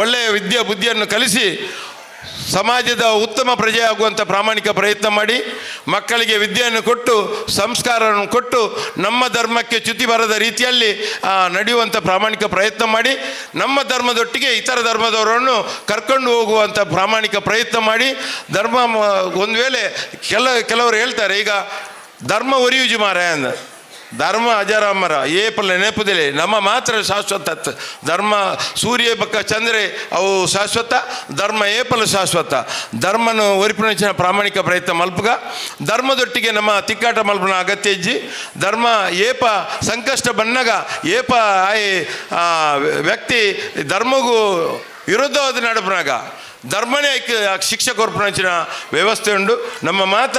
ಒಳ್ಳೆಯ ವಿದ್ಯೆ ಬುದ್ಧಿಯನ್ನು ಕಲಿಸಿ ಸಮಾಜದ ಉತ್ತಮ ಪ್ರಜೆಯಾಗುವಂಥ ಪ್ರಾಮಾಣಿಕ ಪ್ರಯತ್ನ ಮಾಡಿ, ಮಕ್ಕಳಿಗೆ ವಿದ್ಯೆಯನ್ನು ಕೊಟ್ಟು ಸಂಸ್ಕಾರವನ್ನು ಕೊಟ್ಟು ನಮ್ಮ ಧರ್ಮಕ್ಕೆ ಚ್ಯುತಿ ಬರದ ರೀತಿಯಲ್ಲಿ ನಡೆಯುವಂಥ ಪ್ರಾಮಾಣಿಕ ಪ್ರಯತ್ನ ಮಾಡಿ, ನಮ್ಮ ಧರ್ಮದೊಟ್ಟಿಗೆ ಇತರ ಧರ್ಮದವರನ್ನು ಕರ್ಕೊಂಡು ಹೋಗುವಂಥ ಪ್ರಾಮಾಣಿಕ ಪ್ರಯತ್ನ ಮಾಡಿ. ಧರ್ಮ ಒಂದು ವೇಳೆ ಕೆಲವರು ಹೇಳ್ತಾರೆ, ಈಗ ಧರ್ಮ ಒರಿಯುಜು ಮಾರಾಯ ಅಂದ, ಧರ್ಮ ಅಜರಾಮರ ಏಪಲ ನೆನಪುದಿಲೆ ನಮ್ಮ ಮಾತ್ರ ಶಾಶ್ವತ. ಧರ್ಮ ಸೂರ್ಯ ಬಕ್ಕ ಚಂದ್ರೆ ಅವು ಶಾಶ್ವತ, ಧರ್ಮ ಏಪಲ ಶಾಶ್ವತ. ಧರ್ಮನು ಒರಿಪಿನ ಪ್ರಾಮಾಣಿಕ ಪ್ರಯತ್ನ ಮಲ್ಪುಗ. ಧರ್ಮದೊಟ್ಟಿಗೆ ನಮ್ಮ ತಿಕ್ಕಾಟ ಮಲ್ಪನ ಅಗತ್ಯ ಇಜ್ಜಿ. ಧರ್ಮ ಏಪ ಸಂಕಷ್ಟ ಬನ್ನಗ ಏಪ ಆಯ್ ವ್ಯಕ್ತಿ ಧರ್ಮಗೂ ವಿರುದ್ಧವಾದ ನಡಪನಾಗ ಧರ್ಮನೇ ಐಕ್ ಶಿಕ್ಷೆ ಕೊರ್ಪುನಂಚಿನ ವ್ಯವಸ್ಥೆ ಉಂಡು. ನಮ್ಮ ಮಾತ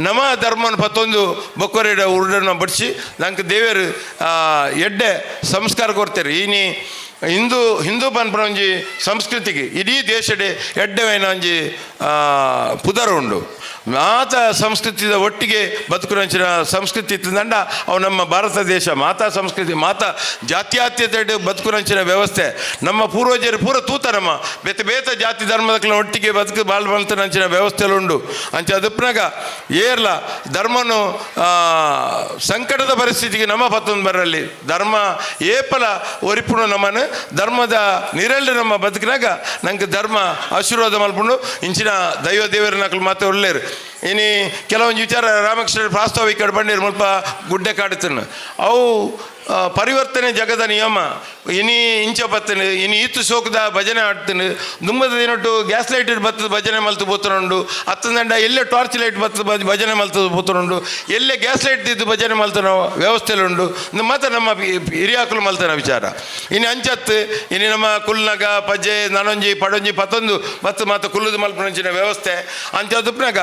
ನಮ್ಮ ಧರ್ಮನ ಪತ್ತೊಂದು ಬೊಕ್ಕೊರೇಡ ಉರುಡನ್ನು ಬಡಿಸಿ ನಂಗೆ ದೇವರು ಎಡ್ಡೆ ಸಂಸ್ಕಾರ ಕೊಡ್ತಾರೆ. ಈನಿ ಹಿಂದೂ ಹಿಂದೂ ಪನ್ಪುನ ಒಂಜಿ ಸಂಸ್ಕೃತಿಗೆ ಇಡೀ ದೇಶಡೆ ಎಡ್ಡೆವೈನ ಒಂಜಿ ಪುದರ್ ಉಂಡು. ಮಾತ ಸಂಸ್ಕೃತಿದ ಒಟ್ಟಿಗೆ ಬದುಕುನಂಚಿನ ಸಂಸ್ಕೃತಿ ಇತ್ತಂಡ ಅವು ನಮ್ಮ ಭಾರತ ದೇಶ ಮಾತಾ ಸಂಸ್ಕೃತಿ, ಮಾತಾ ಜಾತ್ಯಾತೀತ ಬದುಕುನಂಚಿನ ವ್ಯವಸ್ಥೆ. ನಮ್ಮ ಪೂರ್ವಜರು ಪೂರ ತೂತ ನಮ್ಮ ಬೇತೆ ಬೇತೆ ಜಾತಿ ಧರ್ಮದಕ್ಲ ಒಟ್ಟಿಗೆ ಬದುಕು ಬಾಳ್ ಬಂತನಂಚಿನ ವ್ಯವಸ್ಥೆಲು ಉಂಡು. ಅಂಚ ಅದಪ್ಪನಾಗ ಏರ್ಲ ಧರ್ಮನು ಸಂಕಟದ ಪರಿಸ್ಥಿತಿಗೆ ನಮ್ಮ ಪತ್ತೊಂದು ಬರಲಿ. ಧರ್ಮ ಏಪಲ ಒರಿಪುಣ ನಮ್ಮನ್ನು ಧರ್ಮದ ನಿರಳ್ಳಿ ನಮ್ಮ ಬದುಕಿನಾಗ ನಂಗೆ ಧರ್ಮ ಆಶೀರ್ವಾದ ಮಲ್ಪುಂಡು. ಇಂಚಿನ ದೈವ ದೇವರ ನಕಲು ಮಾತ್ರ ಒಳ್ಳೇರು. ಇನಿ ಕೆಲವೊಂದು ವಿಚಾರ ರಾಮಕೃಷ್ಣ ಪ್ರಾಸ್ತಾವಿಕ ಬಂದಿರು ಮುಲ್ಪ ಗುಡ್ಡೆ ಕಾಡುತ್ತನ್ನು ಅವು ಪರಿವರ್ತನೆ ಜಗದ ನಿಯಮ. ಇನಿ ಇಂಚ ಬತ್ತನೆ, ಇನಿ ಈತು ಸೋಕದ ಭಜನೆ ಆಡ್ತೀನಿ. ದುಮ್ಮದ ದಿನೊಟ್ಟು ಗ್ಯಾಸ್ ಲೈಟ್ ಬತ್ತದ ಭಜನೆ ಮಲ್ತು ಪೋತನುಂಡು. ಅತ್ತಂದಂಡ ಎಲ್ಲೇ ಟಾರ್ಚ್ ಲೈಟ್ ಬತ್ತದ ಭಜನೆ ಮಲ್ತದ ಪೋತನುಂಡು. ಎಲ್ಲೇ ಗ್ಯಾಸ್ ಲೈಟ್ ದಿದ್ದು ಭಜನೆ ಮಲ್ತನ ವ್ಯವಸ್ಥೆಲುಂಡು. ಮತ್ತೆ ನಮ್ಮ ಹಿರಿಯಾಕುಲು ಮಲ್ತನ ವಿಚಾರ. ಇನಿ ಅಂಚತ್ತು ಇನಿ ನಮ್ಮ ಕುಲ್ನಗ ಪಜೆ ನನೊಂಜಿ ಪಡೊಂಜಿ ಪತ್ತೊಂದು ಬತ್ತು ಮಾತ ಕುಲ್ಲುದು ಮಲ್ಪನಂಚಿನ ವ್ಯವಸ್ಥೆ. ಅಂಚ ದುಪ್ನಾಗ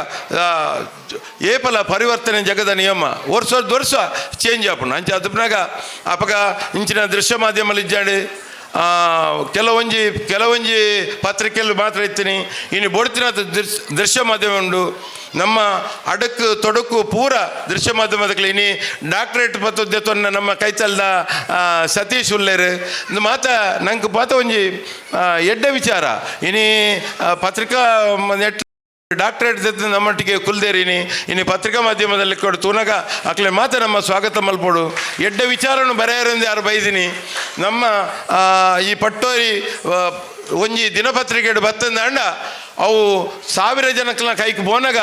ಏಪಲ ಪರಿವರ್ತನೆ ಜಗದ ನಿಯಮ, ವರ್ಷ ವರ್ಷ ಚೇಂಜ್ ಆಪುಂಡು. ಅಂಚ ದುಪ್ನಾಗ ಅಪಗ ಇಂಚಿನ ದೃಶ್ಯ ಮಾಧ್ಯಮಲ್ಲಿ ಇಜ್ಜಾಂಡು ಕೆಲವೊಂಜಿ ಕೆಲವೊಂಜಿ ಪತ್ರಿಕೆಯಲ್ಲಿ ಮಾತ್ರ ಇತ್ತೀನಿ. ಇನ್ನು ಬೊಡ್ತಿನ ದೃಶ್ಯ ಮಾಧ್ಯಮ ಉಂಡು. ನಮ್ಮ ಅಡಕು ತೊಡಕು ಪೂರ ದೃಶ್ಯ ಮಾಧ್ಯಮದಕ್ಕೆ. ಇನಿ ಡಾಕ್ಟರೇಟ್ ಪತ್ತೊಂದು ನಮ್ಮ ಕೈತಲ್ದ ಸತೀಶ್ ಉಲ್ಲೇರು ಇಂದು ಮಾತ ನಂಗೆ ಪಾತ ಒಂಜಿ ಎಡ್ಡೆ ವಿಚಾರ. ಇನಿ ಪತ್ರಿಕಾ ನೆಟ್ ಡಾಕ್ಟರೇಟ್ ನಮ್ಮೊಟ್ಟಿಗೆ ಕುಲ್ದೇರಿನಿ. ಇನಿ ಪತ್ರಿಕಾ ಮಾಧ್ಯಮದಲ್ಲಿ ಕೊಡು ತೂನಗ ಅಕ್ಲೆ ಮಾತ ನಮ್ಮ ಸ್ವಾಗತ ಮಲ್ಪೊಡು. ಎಡ್ಡೆ ವಿಚಾರನು ಬರೆಯರೆಂದು ಯಾರು ಬೈದಿನಿ. ನಮ್ಮ ಈ ಪಟ್ಟೋರಿ ಒಂಜಿ ದಿನಪತ್ರಿಕೆ ಬತ್ತಂದಾಂಡ ಅವು ಸಾವಿರ ಜನಕ್ಲ ಕೈಕ್ ಬೋನಗ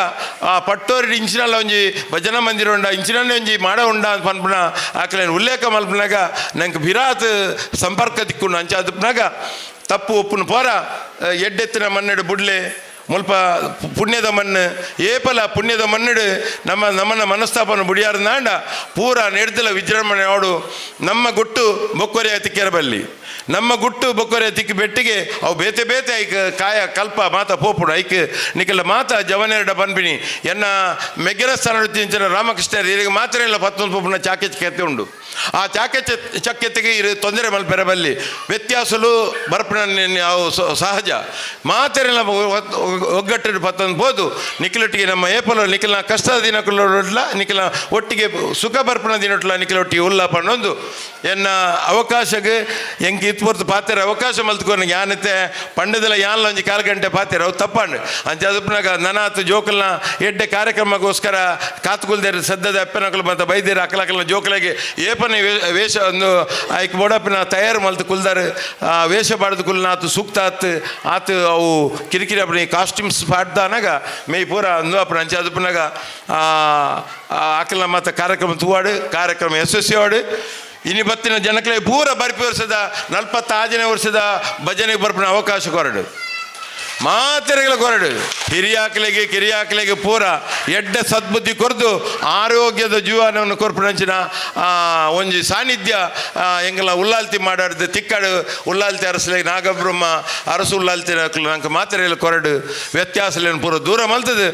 ಆ ಪಟ್ಟೋರಿ ಇಂಚಿನಲ್ಲ ಒಂಜಿ ಭಜನಾ ಮಂದಿರ ಉಂಡ, ಇಂಚಿನಲ್ಲೇ ಒಂಜಿ ಮಾಡ ಉಂಡ ಅಂತ ಪನ್ಪುನ ಆಕಲೆ ಉಲ್ಲೇಖ ಮಲ್ಪನಾಗ ನಂಗೆ ಬಿರಾತ್ ಸಂಪರ್ಕ ತಿಕ್ಕುಂಡು. ಅಂಚ ಅದುಪ್ನಾಗ ತಪ್ಪು ಒಪ್ಪುನ ಪೋರ ಎಡ್ಡೆತ್ತಿನ ಮಣ್ಣೆಡು ಬುಡ್ಲೆ. ಮುಲ್ಪ ಪುಣ್ಯದ ಮಣ್ಣು, ಏಪಲ ಪುಣ್ಯದ ಮಣ್ಣು ನಮ್ಮ ನಮ್ಮನ್ನ ಮನಸ್ತಾಪನ ಬುಡಿಯಾರ್ದಾಂಡ ಪೂರ ನೆಡ್ದಲ ವಿಜೃಂಭಣೆ ಆಡು. ನಮ್ಮ ಗುಟ್ಟು ಬೊಕ್ಕೊರೆ ತಿಕ್ಕೆರಬಲ್ಲಿ, ನಮ್ಮ ಗುಟ್ಟು ಬೊಕ್ಕೊರೆ ತಿಕ್ಕಿ ಬೆಟ್ಟಿಗೆ ಅವು ಬೇತೆ ಬೇತೆ ಐಕ್ ಕಾಯ ಕಲ್ಪ ಮಾತ ಪೋಪುಡು. ಐಕ್ ನಿಕಲ ಮಾತ ಜವನೆರಡ ಪನ್ಪಿಣಿ ಎನ್ನ ಮೆಗ್ಗೆರ ಸ್ಥಾನ ರಾಮಕೃಷ್ಣ ಈಗ ಮಾತ್ರ ಇಲ್ಲ ಪತ್ತೊಂದು ಪೋಪುನ ಚಾಕೆ ಕೆತ್ತೆ ಉಂಡು. ಆ ಚಾಕೆ ಚಕ್ಕೆತ್ತಿಗೆ ಇರು ತೊಂದರೆ ಮಲ್ಪೆರ ಬಲ್ಲಿ. ವ್ಯತ್ಯಾಸಲು ಬರ್ಪಣ ಅವು ಸಹಜ. ಮಾತೆರೆಲ್ಲ ಒಗ್ಗಟ್ಟು ಪತ್ತೊಂದು ಬೋದು ನಿಖಿಲೊಟ್ಟಿಗೆ ನಮ್ಮ ಏಪಲ ನಿಖಿಲ್ನ ಕಷ್ಟದ ದಿನಕ್ಕುಲ್ಲ, ನಿಖಿಲ ಒಟ್ಟಿಗೆ ಸುಖ ಬರ್ಪಣ ದಿನೊಟ್ಲ ನಿಖಿಲ ಒಟ್ಟಿಗೆ ಉಲ್ಲ ಪಣ್ಣೊಂದು ಎನ್ನ ಅವಕಾಶಕ್ಕೆ ಎಂಕ್ ಇತ್ಪೊರ್ತು ಪಾತೆರ ಅವಕಾಶ ಮಲ್ತ್ಕೊಂಡು ಯಾನತೆ ಪಂಡದಲ್ಲ ಯಾನ್ಲ ಒಂಜಿ ಕಾಲು ಗಂಟೆ ಪಾತೆರ ಅವು ತಪ್ಪಂಡು. ಅಂಚ ಅದಪ್ಪನಾಗ ನನಾತ್ ಜೋಕಲ್ನ ಎಡ್ಡೆ ಕಾರ್ಯಕ್ರಮಕ್ಕೋಸ್ಕರ ಕಾತ್ಕುಲ್ದೇರು ಸದ್ದದ ಅಪ್ಪನಕಲು ಮತ್ತು ಬೈದೇರು ಅಕಲಕಲ್ನ ಜೋಕಲಿಗೆ ಏಪನೆ ವೇಷ ಒಂದು ಐಕ್ ಬೋಡಪ್ಪನ ತಯಾರು ಮಲ್ತು ಕುಲ್ದಾರು. ಆ ವೇಷ ಬಾಡ್ದು ಕುಲ್ನ ಆತು ಸೂಕ್ತ ಆತು ಆತು ಅವು ಕಿರಿಕಿರಿ ಅಪ್ಪಣೆ ಕಾಸ್ಟ್ಯೂಮ್ಸ್ ಪಾಡ್ದಾನಾಗ ಮೇ ಪೂರ ಅಂದು ಅಪ್ಪಣ. ಅಂಚ ಅದಪ್ಪನಾಗ ಆಕಲ್ನ ಮತ್ತು ಕಾರ್ಯಕ್ರಮ ತೂವಾಡು, ಕಾರ್ಯಕ್ರಮ ಯಶಸ್ವಿ. ಇನಿ ಬತ್ತಿನ ಜನಕ್ಲೆ ಪೂರ ಬರ್ಪಿ ವರ್ಷದ 46ನೇ ವರ್ಷದ ಭಜನೆಗೆ ಬರ್ಪಿನ ಅವಕಾಶ ಕೊರಡು, ಮಾತೆರೆಗಳ ಕೊರಡು. ಹಿರಿಯಾಕ್ಲೆಗೆ ಕಿರಿಯಾಕ್ಲೆಗೆ ಪೂರ ಎಡ್ಡೆ ಸದ್ಬುದ್ಧಿ ಕೊರ್ದು ಆರೋಗ್ಯದ ಜೀವನವನ್ನು ಕೊರ್ಪಿನಂಚಿನ ಒಂಜಿ ಸಾನ್ನಿಧ್ಯ ಎಂಗಲ ಉಲ್ಲಾಲ್ತಿ ಮಾಡಾಡ್ದು ತಿಕ್ಕಡು ಉಲ್ಲಾಲ್ತಿ ಅರಸಲೆ ನಾಗಬ್ರಹ್ಮ ಅರಸು ಉಲ್ಲಾಲ್ತಿ ನಂಗೆ ಮಾತೆರೆಗಳ ಕೊರಡು. ವ್ಯತ್ಯಾಸಲೇನು ಪೂರ ದೂರ ಮಲ್ತದು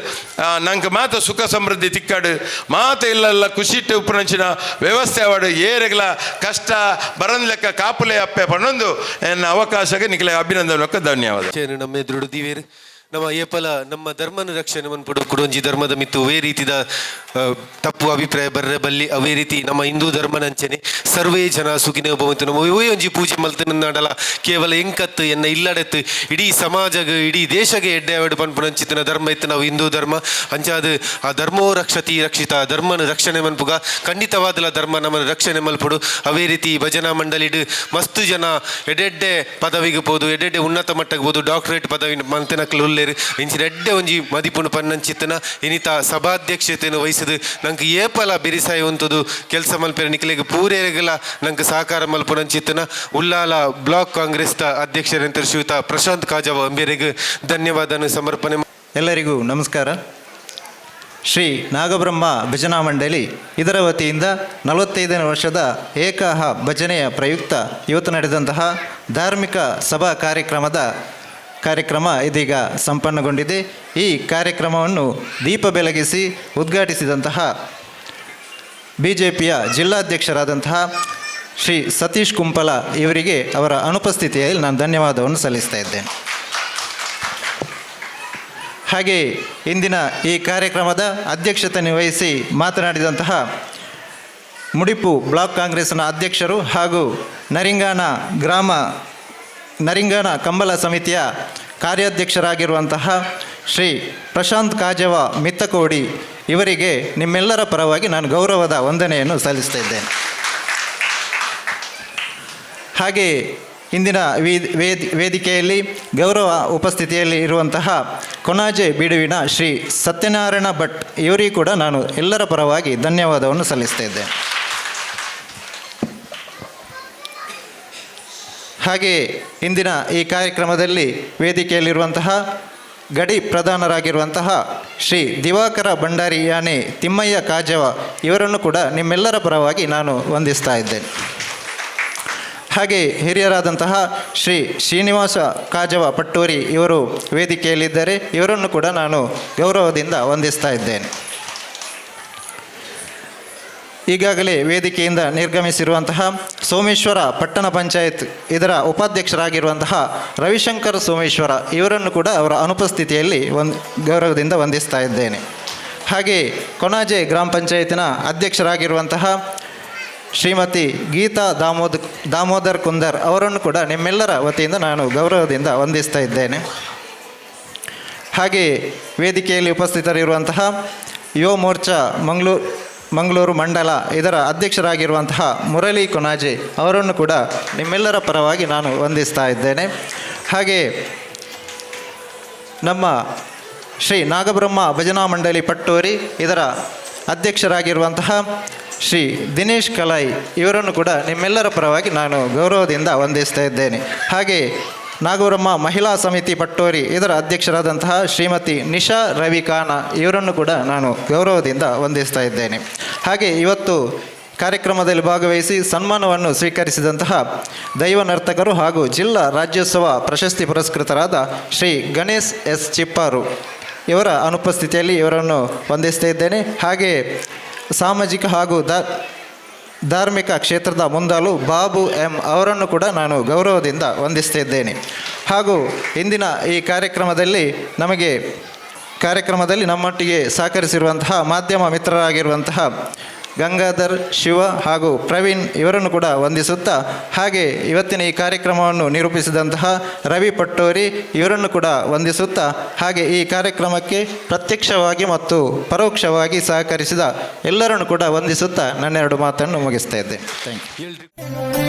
ನಂಗೆ ಮಾತ ಸುಖ ಸಮೃದ್ಧಿ ತಿಕ್ಕಾಡು. ಮಾತ ಇಲ್ಲಲ್ಲ ಖುಷಿಟ್ಟು ಉಪ್ಪುನಂಚಿನ ವ್ಯವಸ್ಥೆ ಅವಾಡು. ಏರೆಗಳ ಕಷ್ಟ ಬರಂದ್ ಲೆಕ್ಕ ಕಾಪುಲೆ ಅಪ್ಪೆ ಪನ್ನೊಂದು ಎನ್ನ ಅವಕಾಶಕ್ಕೆ ನಿಖಲೆ ಅಭಿನಂದನೆ, ಧನ್ಯವಾದ. ನಮ್ಮ ಎದುರುಡು ದಿವೇರ್ ನಮ್ಮ ಏಪಲ ನಮ್ಮ ಧರ್ಮನ ರಕ್ಷಣೆ ಮನ್ಪುಡು. ಕುಡೊಂಜಿ ಧರ್ಮದ ಮಿತ್ತು ಅವೇ ರೀತಿದ ತಪ್ಪು ಅಭಿಪ್ರಾಯ ಬರ್ರೆ ಬಲ್ಲಿ. ಅವೇ ರೀತಿ ನಮ್ಮ ಹಿಂದೂ ಧರ್ಮನಂಚನೆ ಸರ್ವೇ ಜನ ಸುಖಿನೇ ಭವಂತು. ನಮ್ಮ ಇವೇ ಒಂಜಿ ಪೂಜೆ ಮಲ್ತನಾಡಲ ಕೇವಲ ಎಂಕತ್ತು ಎನ್ನ ಇಲ್ಲಡೆತ್ತು ಇಡೀ ಸಮಾಜಗ ಇಡೀ ದೇಶಗೆ ಎಡ್ಡೆ ಅವೆಡು ಪನ್ಪುನಂಚಿತನ ಧರ್ಮ ಇತ್ತು ನಾವು ಹಿಂದೂ ಧರ್ಮ. ಅಂಚಾದ ಆ ಧರ್ಮೋ ರಕ್ಷತಿ ರಕ್ಷಿತ, ಧರ್ಮನ ರಕ್ಷಣೆ ಮನ್ಪುಗ, ಖಂಡಿತವಾದಲ ಧರ್ಮ ನಮ್ಮನ್ನು ರಕ್ಷಣೆ ಮಲ್ಪುಡು. ಅವೇ ರೀತಿ ಭಜನಾ ಮಂಡಳಿಡ್ ಮಸ್ತ್ ಜನ ಎಡೆಡ್ಡೆ ಪದವಿಗೆ ಪೋದು ಎಡೆಡ್ಡೆ ಉನ್ನತ ಮಟ್ಟಕ್ಕೆ ಪೋದು ಡಾಕ್ಟರೇಟ್ ಪದವಿ ಮಂತಿನಕ್ಲು ಉಲ್ಲೇರು. ಉಲ್ಲೇರು. ಇಂಚಿನ ಎಡ್ಡೆ ಒಂಜಿ ಮದಿಪುಂಡು ಪನ್ನಂಚಿತ್ತನ ಇನಿತ ಸಭಾಧ್ಯಕ್ಷತೆಯನ್ನು ವಹಿಸಿದು ನಂಗೆ ಏಪಲ ಬಿರಿಸಾಯಿ ಉಂತುದು ಕೆಲಸ ಮಲ್ಪೆರೆ ನಿಕ್ಲೆಗ್ ಪೂರೇರೆಗಲ ನಂಗೆ ಸಹಕಾರ ಮಲ್ಪುನಂಚಿತ್ತನ ಉಲ್ಲಾಲ ಬ್ಲಾಕ್ ಕಾಂಗ್ರೆಸ್ ದ ಅಧ್ಯಕ್ಷರಂತ ಶ್ರೀಯುತ ಪ್ರಶಾಂತ್ ಕಾಜಾವ ಅಂಬೇರೆಗ್ ಧನ್ಯವಾದನ ಸಮರ್ಪಣೆ. ಎಲ್ಲರಿಗೂ ನಮಸ್ಕಾರ. ಶ್ರೀ ನಾಗಬ್ರಹ್ಮ ಭಜನಾ ಮಂಡಳಿ ಇದರ ವತಿಯಿಂದ 45ನೇ ವರ್ಷದ ಏಕಾಹ ಭಜನೆಯ ಪ್ರಯುಕ್ತ ಇವತ್ತು ನಡೆದಂತಹ ಧಾರ್ಮಿಕ ಸಭಾ ಕಾರ್ಯಕ್ರಮ ಇದೀಗ ಸಂಪನ್ನಗೊಂಡಿದೆ. ಈ ಕಾರ್ಯಕ್ರಮವನ್ನು ದೀಪ ಬೆಳಗಿಸಿ ಉದ್ಘಾಟಿಸಿದಂತಹ ಬಿಜೆಪಿಯ ಜಿಲ್ಲಾಧ್ಯಕ್ಷರಾದಂತಹ ಶ್ರೀ ಸತೀಶ್ ಕುಂಪಲ ಇವರಿಗೆ ಅವರ ಅನುಪಸ್ಥಿತಿಯಲ್ಲಿ ನಾನು ಧನ್ಯವಾದವನ್ನು ಸಲ್ಲಿಸ್ತಾ ಇದ್ದೇನೆ. ಹಾಗೆ ಇಂದಿನ ಈ ಕಾರ್ಯಕ್ರಮದ ಅಧ್ಯಕ್ಷತೆ ವಹಿಸಿ ಮಾತನಾಡಿದಂತಹ ಮುಡಿಪು ಬ್ಲಾಕ್ ಕಾಂಗ್ರೆಸ್ನ ಅಧ್ಯಕ್ಷರು ಹಾಗೂ ನರಿಂಗಾನ ಗ್ರಾಮ ನರಿಂಗಾನ ಕಂಬಳ ಸಮಿತಿಯ ಕಾರ್ಯಾಧ್ಯಕ್ಷರಾಗಿರುವಂತಹ ಶ್ರೀ ಪ್ರಶಾಂತ್ ಕಾಜವ ಮಿತ್ತಕೋಡಿ ಇವರಿಗೆ ನಿಮ್ಮೆಲ್ಲರ ಪರವಾಗಿ ನಾನು ಗೌರವದ ವಂದನೆಯನ್ನು ಸಲ್ಲಿಸ್ತಾ ಇದ್ದೇನೆ. ಹಾಗೆಯೇ ಇಂದಿನ ವೇದಿಕೆಯಲ್ಲಿ ಗೌರವ ಉಪಸ್ಥಿತಿಯಲ್ಲಿ ಇರುವಂತಹ ಕೊಣಾಜೆ ಬೀಡುವಿನ ಶ್ರೀ ಸತ್ಯನಾರಾಯಣ ಭಟ್ ಇವರಿಗೂ ಕೂಡ ನಾನು ಎಲ್ಲರ ಪರವಾಗಿ ಧನ್ಯವಾದವನ್ನು ಸಲ್ಲಿಸ್ತಾ ಇದ್ದೇನೆ. ಹಾಗೆಯೇ ಇಂದಿನ ಈ ಕಾರ್ಯಕ್ರಮದಲ್ಲಿ ವೇದಿಕೆಯಲ್ಲಿರುವಂತಹ ಗಡಿ ಪ್ರಧಾನರಾಗಿರುವಂತಹ ಶ್ರೀ ದಿವಾಕರ ಭಂಡಾರಿ ಯಾನೆ ತಿಮ್ಮಯ್ಯ ಕಾಜವ ಇವರನ್ನು ಕೂಡ ನಿಮ್ಮೆಲ್ಲರ ಪರವಾಗಿ ನಾನು ವಂದಿಸ್ತಾ ಇದ್ದೇನೆ. ಹಾಗೆ ಹಿರಿಯರಾದಂತಹ ಶ್ರೀ ಶ್ರೀನಿವಾಸ ಕಾಜವ ಪಟ್ಟೋರಿ ಇವರು ವೇದಿಕೆಯಲ್ಲಿದ್ದಾರೆ. ಇವರನ್ನು ಕೂಡ ನಾನು ಗೌರವದಿಂದ ವಂದಿಸ್ತಾ ಇದ್ದೇನೆ. ಈಗಾಗಲೇ ವೇದಿಕೆಯಿಂದ ನಿರ್ಗಮಿಸಿರುವಂತಹ ಸೋಮೇಶ್ವರ ಪಟ್ಟಣ ಪಂಚಾಯತ್ ಇದರ ಉಪಾಧ್ಯಕ್ಷರಾಗಿರುವಂತಹ ರವಿಶಂಕರ್ ಸೋಮೇಶ್ವರ ಇವರನ್ನು ಕೂಡ ಅವರ ಅನುಪಸ್ಥಿತಿಯಲ್ಲಿ ಗೌರವದಿಂದ ವಂದಿಸ್ತಾ ಇದ್ದೇನೆ. ಹಾಗೆಯೇ ಕೊಣಾಜೆ ಗ್ರಾಮ ಪಂಚಾಯತಿನ ಅಧ್ಯಕ್ಷರಾಗಿರುವಂತಹ ಶ್ರೀಮತಿ ಗೀತಾ ದಾಮೋದರ್ ಕುಂದರ್ ಅವರನ್ನು ಕೂಡ ನಿಮ್ಮೆಲ್ಲರ ವತಿಯಿಂದ ನಾನು ಗೌರವದಿಂದ ವಂದಿಸ್ತಾ ಇದ್ದೇನೆ. ಹಾಗೆಯೇ ವೇದಿಕೆಯಲ್ಲಿ ಉಪಸ್ಥಿತರಿರುವಂತಹ ಯುವ ಮೋರ್ಚಾ ಮಂಗಳೂರು ಮಂಡಲ ಇದರ ಅಧ್ಯಕ್ಷರಾಗಿರುವಂತಹ ಮುರಳಿ ಕೊನಾಜೆ ಅವರನ್ನು ಕೂಡ ನಿಮ್ಮೆಲ್ಲರ ಪರವಾಗಿ ನಾನು ವಂದಿಸ್ತಾ ಇದ್ದೇನೆ. ಹಾಗೆಯೇ ನಮ್ಮ ಶ್ರೀ ನಾಗಬ್ರಹ್ಮ ಭಜನಾ ಮಂಡಳಿ ಪಟ್ಟೋರಿ ಇದರ ಅಧ್ಯಕ್ಷರಾಗಿರುವಂತಹ ಶ್ರೀ ದಿನೇಶ್ ಕಲಾಯಿ ಇವರನ್ನು ಕೂಡ ನಿಮ್ಮೆಲ್ಲರ ಪರವಾಗಿ ನಾನು ಗೌರವದಿಂದ ವಂದಿಸ್ತಾ ಇದ್ದೇನೆ. ಹಾಗೆಯೇ ನಾಗಬ್ರಹ್ಮ ಮಹಿಳಾ ಸಮಿತಿ ಪಟ್ಟೋರಿ ಇದರ ಅಧ್ಯಕ್ಷರಾದಂತಹ ಶ್ರೀಮತಿ ನಿಶಾ ರವಿ ಖಾನ ಇವರನ್ನು ಕೂಡ ನಾನು ಗೌರವದಿಂದ ವಂದಿಸ್ತಾ ಇದ್ದೇನೆ. ಹಾಗೆ ಇವತ್ತು ಕಾರ್ಯಕ್ರಮದಲ್ಲಿ ಭಾಗವಹಿಸಿ ಸನ್ಮಾನವನ್ನು ಸ್ವೀಕರಿಸಿದಂತಹ ದೈವ ನರ್ತಕರು ಹಾಗೂ ಜಿಲ್ಲಾ ರಾಜ್ಯೋತ್ಸವ ಪ್ರಶಸ್ತಿ ಪುರಸ್ಕೃತರಾದ ಶ್ರೀ ಗಣೇಶ್ ಎಸ್ ಚಿಪ್ಪಾರು ಇವರ ಅನುಪಸ್ಥಿತಿಯಲ್ಲಿ ಇವರನ್ನು ವಂದಿಸ್ತಾ ಇದ್ದೇನೆ. ಹಾಗೆಯೇ ಸಾಮಾಜಿಕ ಹಾಗೂ ಧಾರ್ಮಿಕ ಕ್ಷೇತ್ರದ ಮುಂದಾಳು ಬಾಬು ಎಂ ಅವರನ್ನು ಕೂಡ ನಾನು ಗೌರವದಿಂದ ವಂದಿಸ್ತಾ ಇದ್ದೇನೆ. ಹಾಗೂ ಇಂದಿನ ಈ ಕಾರ್ಯಕ್ರಮದಲ್ಲಿ ನಮಗೆ ಕಾರ್ಯಕ್ರಮದಲ್ಲಿ ನಮ್ಮೊಟ್ಟಿಗೆ ಸಹಕರಿಸಿರುವಂತಹ ಮಾಧ್ಯಮ ಮಿತ್ರರಾಗಿರುವಂತಹ ಗಂಗಾಧರ್, ಶಿವ ಹಾಗೂ ಪ್ರವೀಣ್ ಇವರನ್ನು ಕೂಡ ವಂದಿಸುತ್ತಾ, ಹಾಗೆ ಇವತ್ತಿನ ಈ ಕಾರ್ಯಕ್ರಮವನ್ನು ನಿರೂಪಿಸಿದಂತಹ ರವಿ ಪಟ್ಟೋರಿ ಇವರನ್ನು ಕೂಡ ವಂದಿಸುತ್ತಾ, ಹಾಗೆ ಈ ಕಾರ್ಯಕ್ರಮಕ್ಕೆ ಪ್ರತ್ಯಕ್ಷವಾಗಿ ಮತ್ತು ಪರೋಕ್ಷವಾಗಿ ಸಹಕರಿಸಿದ ಎಲ್ಲರನ್ನು ಕೂಡ ವಂದಿಸುತ್ತಾ ನನ್ನೆರಡು ಮಾತನ್ನು ಮುಗಿಸ್ತಾ ಇದ್ದೆ. Thank you.